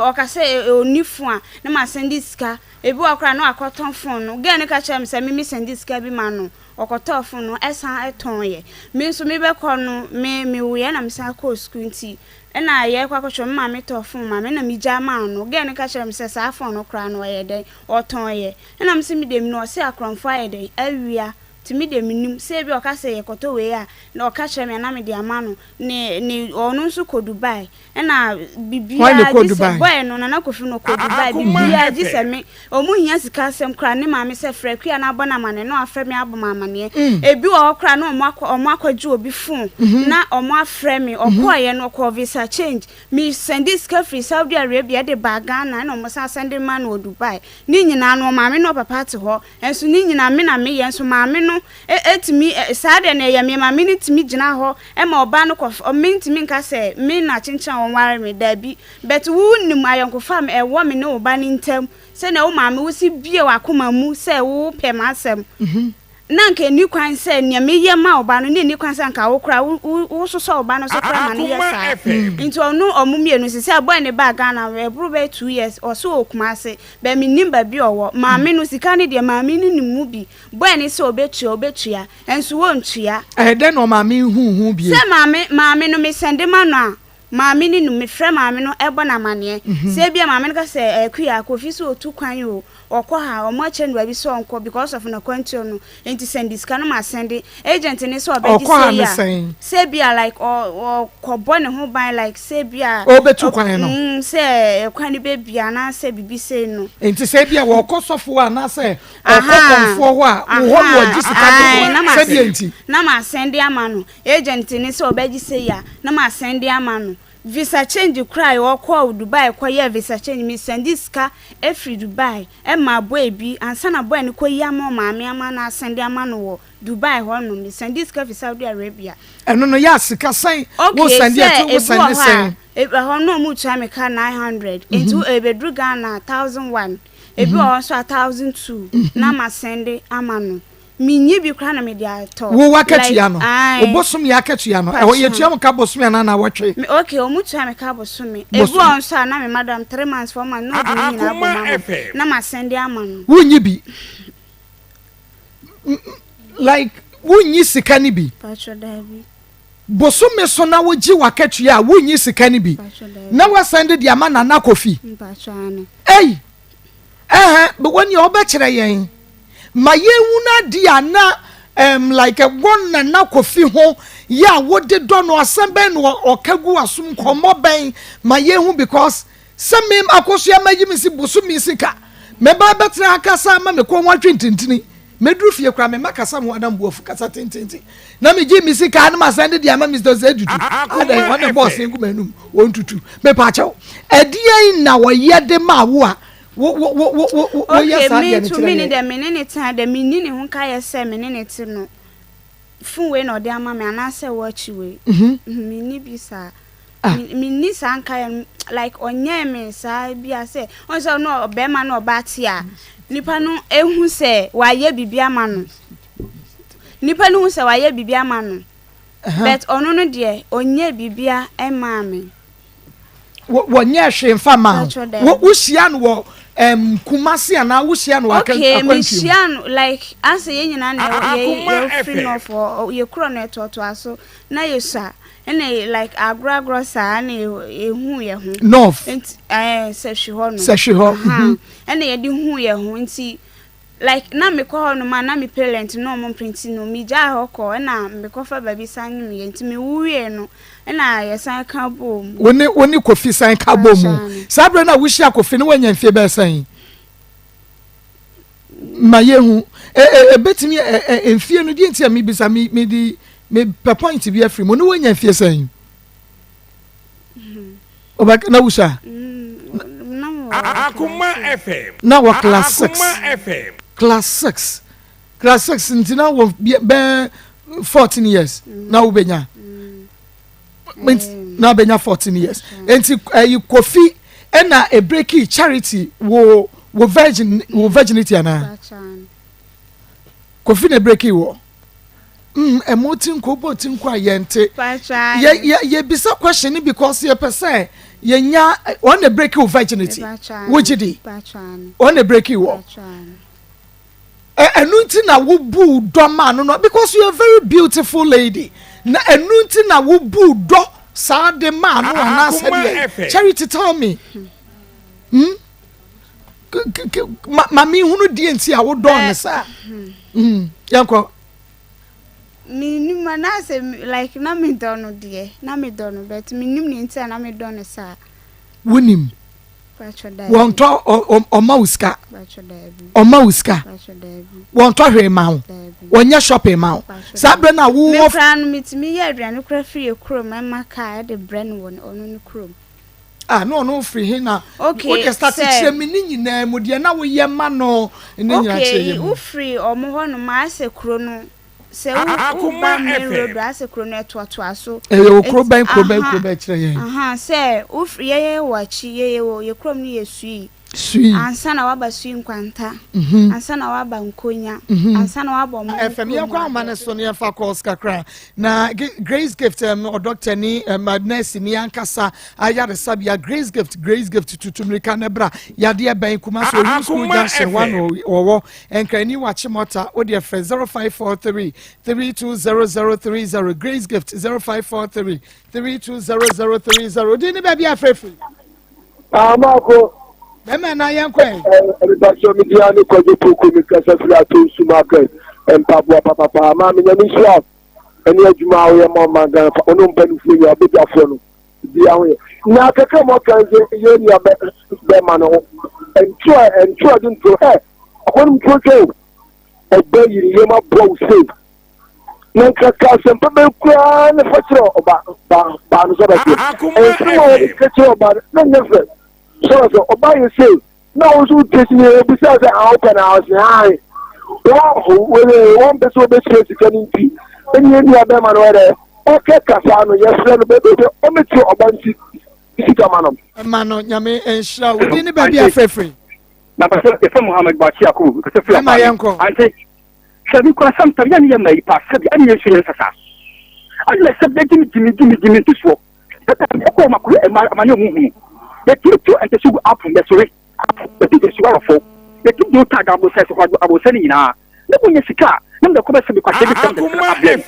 ɔka sɛ ɔnni fon a na ma sɛnde sika ebi wɔ hɔ koraa na wakɔtɔn fon no girl no ka kyerɛ me sɛ me me sɛnde sika bi ma no ɔkɔtɔɔ fon no ɛsan tɔn yɛ me nso me bɛkɔ no me me wuiɛ na me san kɔɔ sukuu nti ɛna yɛkɔ akɔtwerɛ me maame tɔɔ fon ma me na me gya maa no girl no ka kyerɛ me sɛ saa fon no koraa no ɔyɛ dɛn Ɔtɔn yɛ. Ɛna me se me deɛ menim ɔse akorɔmfoɔ ayɛ dɛn awia nti me deɛ menim sɛ ebia ɔka sɛ yɛkɔtɔ wei a na ɔka kyerɛ me a na mede ama no ne ne ɔno nso kɔ Dubai ɛna Hwan na bibiaa ɛkɔ gye sɛ Dubai? boy no Nana Kofi no ɔkɔ Dubai Akoma bibiaa gye sɛ FM. me ɔmo hia sika asɛm koraa ne maame sɛ frɛ Akua na abɔ no amaneɛ na wafrɛ me abɔ me amaneɛ ebi wɔ hɔ koraa na ɔmo akɔ ɔmo akɔgye obi phone na ɔmo afrɛ me ɔkɔɔyɛ no ɔkɔɔ visa change Me sɛnde sika firi Saudi Arabia de baa Ghana ɛna ɔmo san sɛnde maa no wɔ Dubai. Ne nyinaa no ɔmaame ne ɔpapa te hɔ nso ne nyinaa me na meyɛ nso maame no tumi saa deɛ no ɛyɛ me maame no tumi gyina hɔ ma ɔbaa no kɔ me ntumi nka sɛ me na kyenkyen a wɔnware me daabi but wo nim ayɔnkofa a ɛwɔ me ne wo ba no ntam sɛnea wo maame wo si bue w'akoma mu sɛ wo pɛ m'asɛm Na anka enni kwan sɛ nea meyɛ ma wo ba no, na enni kwan sɛ anka wo koraa wo, wo, wososɔ wo ba no so koraa ma no yɛ Akoma saa. FM. Nti ɔno, ɔmo mmienu, sisi a boy no baa Ghana, ɛboro bɛyɛ two years, ɔse ɔwɔ Kumasi, but mennim baabi a ɔwɔ. Maame no, sika no deɛ, maame no nim mu bi. Boy no sɛ ɔbɛtua, ɔbɛtua, nso ɔntua. Ɛyɛ dɛn na ɔmaame nhuu ho bio? Sɛ maame, maame no, mesɛnde ma no a, Maame no nim, mefrɛ maame no bɔ no amaneɛ. Sɛ ebia maame no ka sɛ, Akua, Kofi sɛ ɔtu kwan o, ɔkɔ ha, wɔn akyerɛ no baabi sɛ ɔnkɔ because of n'akwantuo no, nti sɛnde sika no ma sɛnde. Agent no sɛ ɔbɛgye Ɔkɔ ha sei ne a, sɛn? sɛ ebia like ɔ, ɔkɔbɔ ne ho ban like sɛ ebia. Ɔrebɛtu kwan no? Mm, sɛ kwan no bɛbue anaasɛ biribi sei no. Nti sɛ ebia wɔkɔ sɔfo hɔ anaasɛ ɔkɔ Ahaa, kɔmfoɔ hɔ a, wo hɔ na ahaa, ɔgye sika de ae, kɔ, na ma, sɛdeɛ nti? na ma sɛnde ama no. Agent no sɛ ɔbɛgye sei a na ma sɛnde ama no. Visa change koraa a ɔkɔɔ Dubai kɔ yɛɛ visa change me sɛnde sika firi Dubai maa boy bi ansa na boy no kɔ yi ama ɔmaame ama no asɛnde ama no wɔ Dubai hɔ nom me sɛnde sika firi Saudi Arabia. Ɛno no yɛ a sika sɛn wo Okay sɛnde sɛ ɛte wo ebi wɔ sɛnde hɔ a sɛn? ɛhɔ no ɔmo tua me ka 900 nti ɛbɛduru Ghana a 1001 ebi wɔ hɔ nso a 1002 na ma sɛnde ama no. Minnyi bi koraa na mede atɔ. Wo w'akatua no, Like, ae. wo bosome akatua no, ɛhɔ yɛtua mo ka bosome anaa naawɔtwe? Me, okay, wɔn tua me ka bosome. Ebi wɔ hɔ nso a na me madam three months, four months na ɔde ne nyinaa abom ama me na masɛnde ama no. Wonnyi bi? Like, wonnyi sika no bi? Patrɔ, daabi. Bosome so na wogye w'akatua a, wonnyi sika no bi? Patrɔ, daabi. Na woasɛnde de ama Nana Kofi? Mpatrɔ, aane. Ei! Ɛhɛn, wɔ nea ɔbɛkyerɛ yɛn ma yɛnhunu adeɛ a na um, like ɛwɔ Nana Kofi ho yɛ a wode dɔ no, asɛm bɛn na ɔka gu w'asom, nkɔmmɔ bɛn ma yɛnhu because sɛ me akosua mayi me si bosome sika mɛba bɛtena ha kasa ama me kɔn ho atwe ntintini mɛduru fie koraa mema kasa ho anam buafu kasa tententen na megye me sika no masan de de ama Mr. Sɛ tutu adɛn ɔne bɔɔse ngu m'anum wɔntutu mepaakyɛw ɛdeɛn na wɔyɛ de ma wo a woyɛ saa deɛ no kyerɛ yɛn. deɛ me ne ne tena deɛ menni ne ho nkaeɛ sɛ me ne ne te no fon wei na ɔde ama me anaasɛ wɔakyi wei mhm. menni bi saa ah. menni saa nkaeɛ no like ɔnyɛɛ me saa bi a sɛ ɔn sɛ ɔno ɔbɛrima na ɔbaa te a nipa no ehu sɛ wayɛ biribi ama no nipa no hu sɛ wayɛ biribi ama no but ɔno no deɛ ɔnyɛ biribia ɛmaa me wɔnyɛ hwee mfa ma wo wohyia no wɔ um, Kumasi anaa wohyia no wɔ okay, akwantuo mu mehyia no like asɛ yɛn nyinaa na yɛfiri nɔfoɔ yɛkorɔ no ɛtoatoa so na yɛsua ɛna like agorɔ agorɔ saa na yɛhu yɛ ho north nti ɛɛ sɛhwi hɔ no sɛhwi hɔ mhm. ɛna yɛde hu yɛ ho nti Like na mekɔ hɔ nom a na me parent no ɔmo mpɛ nti no me gyaa hɔ kɔ ɛna me kɔ fa baabi san nyem yɛ nti me wu wie no ɛna yɛ san ka bɔɔ mu. Wo ne wo ne Kofi san ka bɔɔ mu. Saa berɛ no a wohyia Kofi no woanya mfie bɛyɛ sɛn? Ma yɛhu. Ɛbɛtumi mfie no deɛ nti a mebisa me mede mepɛ point bi afiri mu ne woanya mfie sɛn? Ɔbɛka na wusa. Mm, Akoma FM. Na wɔ class 6. Akoma FM. Class 6. Class 6 nti na wɔ bɛɛ 14 years mm. na wobɛnya. Mm. Na wobɛnya 14 years. Nti ɛyi Kofi ɛna ebreki Charity wo wo virgin wo virginity anaa? Kofi na ebreki wɔ. Mm, ɛmo ti nko bɔ ti nko a yɛnte. Yɛ yɛ yɛbisa question ni because yɛpɛ sɛ yɛnya wɔn na break wo virginity. Wogye di? Wɔn na break wɔ. Ɛnu nti na wo bu dɔ maa no no because you are a very beautiful lady. Na ɛnu nti na wo bu dɔ saa de maa no anaasɛ deɛ. Charity tell me. Hmm? Ma me hunu deɛ nti a wodɔɔ no saa. Hmm. Yɛnkɔ. Menim anaasɛ like na medɔ no deɛ na medɔ no but menim ne nti a na medɔ no saa. Wonim. Wɔntɔ ɔma wo sika. Ɔma wo sika. Wɔntɔ hwee ma wo. Wɔnyɛ shopping ma wo. Saa berɛ no a wowɔ. Me koraa no metumi yɛ aduane koraa firi yɛ kurom ɛma kaa ɛde brɛ no wɔ ɔno ne kurom. Ah, na ɔno firi he na okay, wode start kyerɛ me ne nyinaa mu deɛ na woyɛ ma no ne nyinaa kyerɛ yɛ mu. Okay, wofiri ɔmo hɔ nom asɛ kuro no sɛ woba main road asɛ kuro no ɛtoatoa so. Ɛyɛ wɔ kuro bɛn kuro bɛn kuro bɛn kyerɛ yɛn. Aha, sɛ wofiri yɛyɛ wɔ akyi yɛyɛ wɔ yɛ kurom no yɛ sui. Sui. Ansa na waba Sui Nkwanta. Mm-hmm. Ansa na waba Nkonya. Mm-hmm. Ansa na waba ɔmo. FM yɛn kɔ ahoma no so no yɛn fa calls kakra na Grace Gift um, ɔdɔkta ni um, nurse ni ankasa ayaresabea Grace Gift Grace Gift tutu mirika ne bra yadeɛ bɛn kuma so oyi school junction wa na ɔwɔ nkrani wakye mɔta o deɛ frɛ 0543 320030 Grace Gift 0543 320030 odi ne baabi afrɛfiri. Amaako. Bɛrima na yɛn kɔ yi. Ɛmipasɔ mi di ani kɔjɔ poku mi kasa firi ato nsu market mpaboa papapa maame nyame nhyira ɛne adwuma a woyɛ ma ɔman Ghana fa ɔne mpanimfoɔ nyinaa abadwafoɔ no bia ho yɛ na kɛkɛ mu ɔka nso yɛ nua bɛma no ho ntoa ntoa de ntoa ɛ ɔkɔnom ntoa twɛ o ɔbɛ yiri yɛ ma boa wo sei na nka ka asɛmpa bɛn koraa na fa kyerɛ ɔba ba baa no sɛ bɛte nsɛm a wɔde ka kyerɛ ɔba no na nyɛ fɛ sɛ sɛ ɔba yɛ sei na wɔn nso wotie si ne obisa sɛ a wopɛ na ɔse ae wɔn wɔn mpɛ sɛ wɔbɛhyia sika no nti ɛne nua bɛrima no ɛdɛ ɔkɛ kasa no yɛfrɛ no bɛbi sɛ ɔmɛtie ɔba nti sika ma no ma no nyame nhyira wo din ne baabi afrɛfrɛ na pɛ sɛ yɛfrɛ Mohammed Bakye Yakubu pɛ sɛ firi afa ante Hwɛ, me kura sɛ ntade a ne yɛ mmaa yi paa sɛbi ɛne yɛn nso yɛn nsa saa. Ɛna sɛbi yɛ gyimi gyimi gyimi gyimi nti soɔ. Ɛna ɛkɔ wɔn akɔyɛ mmaa amane ɔmo hunu. Yɛtumi to ntɛsi gu apo yɛsore apo yɛti yɛsi warɔfo. Yɛtumi de otag abosɛ sɛ hɔ abosɛ ne nyinaa. Ne mo nyɛ sika a ne mo de kɔ bɛ sɛbi kwahyɛ bi sɛm bɛsɛm abɛn.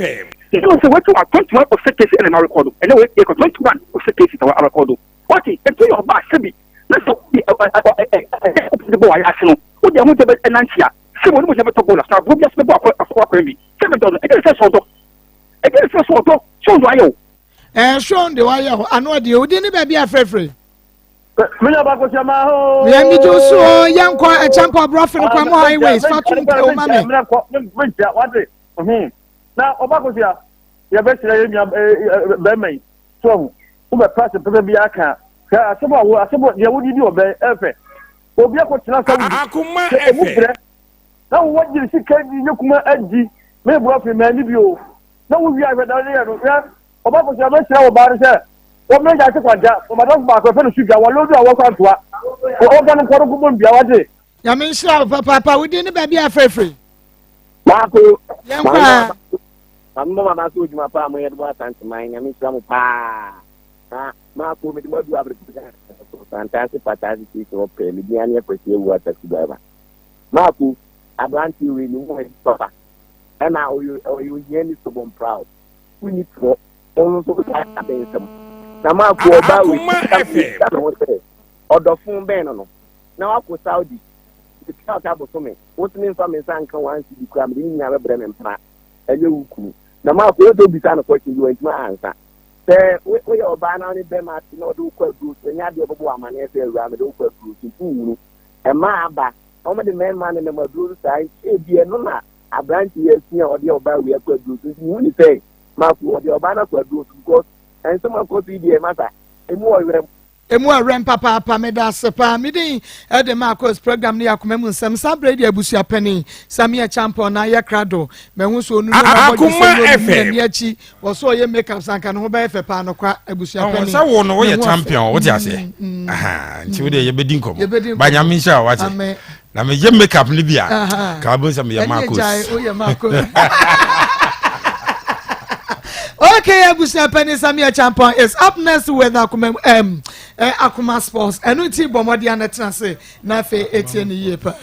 Yɛn sɛ wɔatu wa 21 ɔsɛ kesi ɛna na rekɔdo. Ɛnɛ wɔ yɛkɔ 21 ɔsɛ kesi na wɔrekɔdo. Wɔte ɛtu yɛ ɔbaa sɛbi na sɛ wode ɛ ɛ ɛ ɛ ɛ ɛ bɔ wɔ ayɛ ase no wode ɛho gya bɛ ɛnante a Sɛ wɔn mogya bɛtɔ bɔɔla so aboɔ bi ase bɛbɔ akɔ akɔ akwan bi. Sɛ bɛdɔ no, ɛdeɛ sɛ sɛ ɔdɔ. Ɛdeɛ sɛ sɛ ɔdɔ, sɛ ɔdɔ ayɛ o. Ɛɛ sɛ ɔde wayɛ o, ano ɔde o, di ne baabi afrɛfrɛ. Menya baako sɛ ma ho. Yɛn mi jo so o, yɛn kɔ ɛkyɛn kɔ aborɔfo no kwan mu highways fa tum kɛ o ma mi. Menkyia wate. Na ɔba ko sia yɛbɛkyerɛ yɛn nua bɛrima yi so ahu wobɛpɛ asɛm pɛpɛ bi aka hwɛ asɛm a wo asɛm deɛ wode di ɔbɛn ɛfɛ Obi akɔtena Saudi sɛ emu brɛ na wowɔ gyere sika di nyɛ kuma adi me borɔ fi mani bi o na wo wia hwɛ da yɛ no hwɛ ɔba kɔsi abɛsrɛ wɔ baa no sɛ wɔmmerɛ gya ase kwagya ɔmadamfo baako ɛfɛ no sudwa wɔlodo a wɔkɔ antoa wɔmfa no nkɔ no nkɔbɔ ndua wate. Nyame nhyira wo papaapa wo din ne baabi a frɛfrɛ. Baako. Yɛn kɔ a. Maame mama ba so odwuma paa mo yɛ de bɔ asante man nyame nhyira mo paa. Na maako mede mo adu abere Fantaase pataase station hɔ pɛɛ me din ane Akwasi Awuah taxi driver. Maako aberanteɛ wei ne ho adi papa ɛna ɔyɛ ɔyɛ ohiani stubborn proud wonni torɔ ɔno nso wosɛ abɛnsɛm na maako ɔbaa wei bisa ne ho sɛ ɔdɔfo bɛn no no na wakɔ Saudi metua ɔka bosome wotumi mfa me nsa nka one cedi koraa mede ne nyinaa bɛbrɛ me mpena ɛnyɛ wo kunu na maako wosɛ wobisa no question bi wantumi ansa Sɛ woyɛ ɔbaa na wo ne bɛrima ate na ɔde wo kɔ aduro so, ɛnyɛ adeɛ ɔbɛbɔ wo amaneɛ sɛ awuraa mede wo kɔ aduro so nti wohunu. Mmaa aba na wɔde mmarima nenam aduro so saa nti ebi ɛno na aberante yi asua a ɔde ɔbaa wei akɔ aduro so nti mehu ne sɛ mako ɔde ɔbaa no akɔ aduro so because nsɛm akɔ so yi deɛ masa emu wɔ werɛ. Emu awɛm papaapa meda ase paa me din de Marcos program no yɛ akoma mu nsɛm saa berɛ yi deɛ abusua panin Samia Champon na ayɛ krado mahu so onunu na bɔdwe sɛ ne onunu n'ani akyi wɔ so ɔyɛ makeup sanka ne ho bɛyɛ fɛ paa nokwa abusua panin sɛ wo no woyɛ champion wote aseɛ mm, mm. nti wo deɛ yɛbɛdi nkɔmmɔ ba nyame nhyira wo wate na meyɛ makeup no bi a ka wobɛhu sɛ meyɛ Marcos woyɛ Marcos Okay, abusua panyin Samia Champon is up next with Akuma um, eh, Akuma Sports. Ɛno nti bɔ mmɔden a na tena ase na afei etie ne yie paa.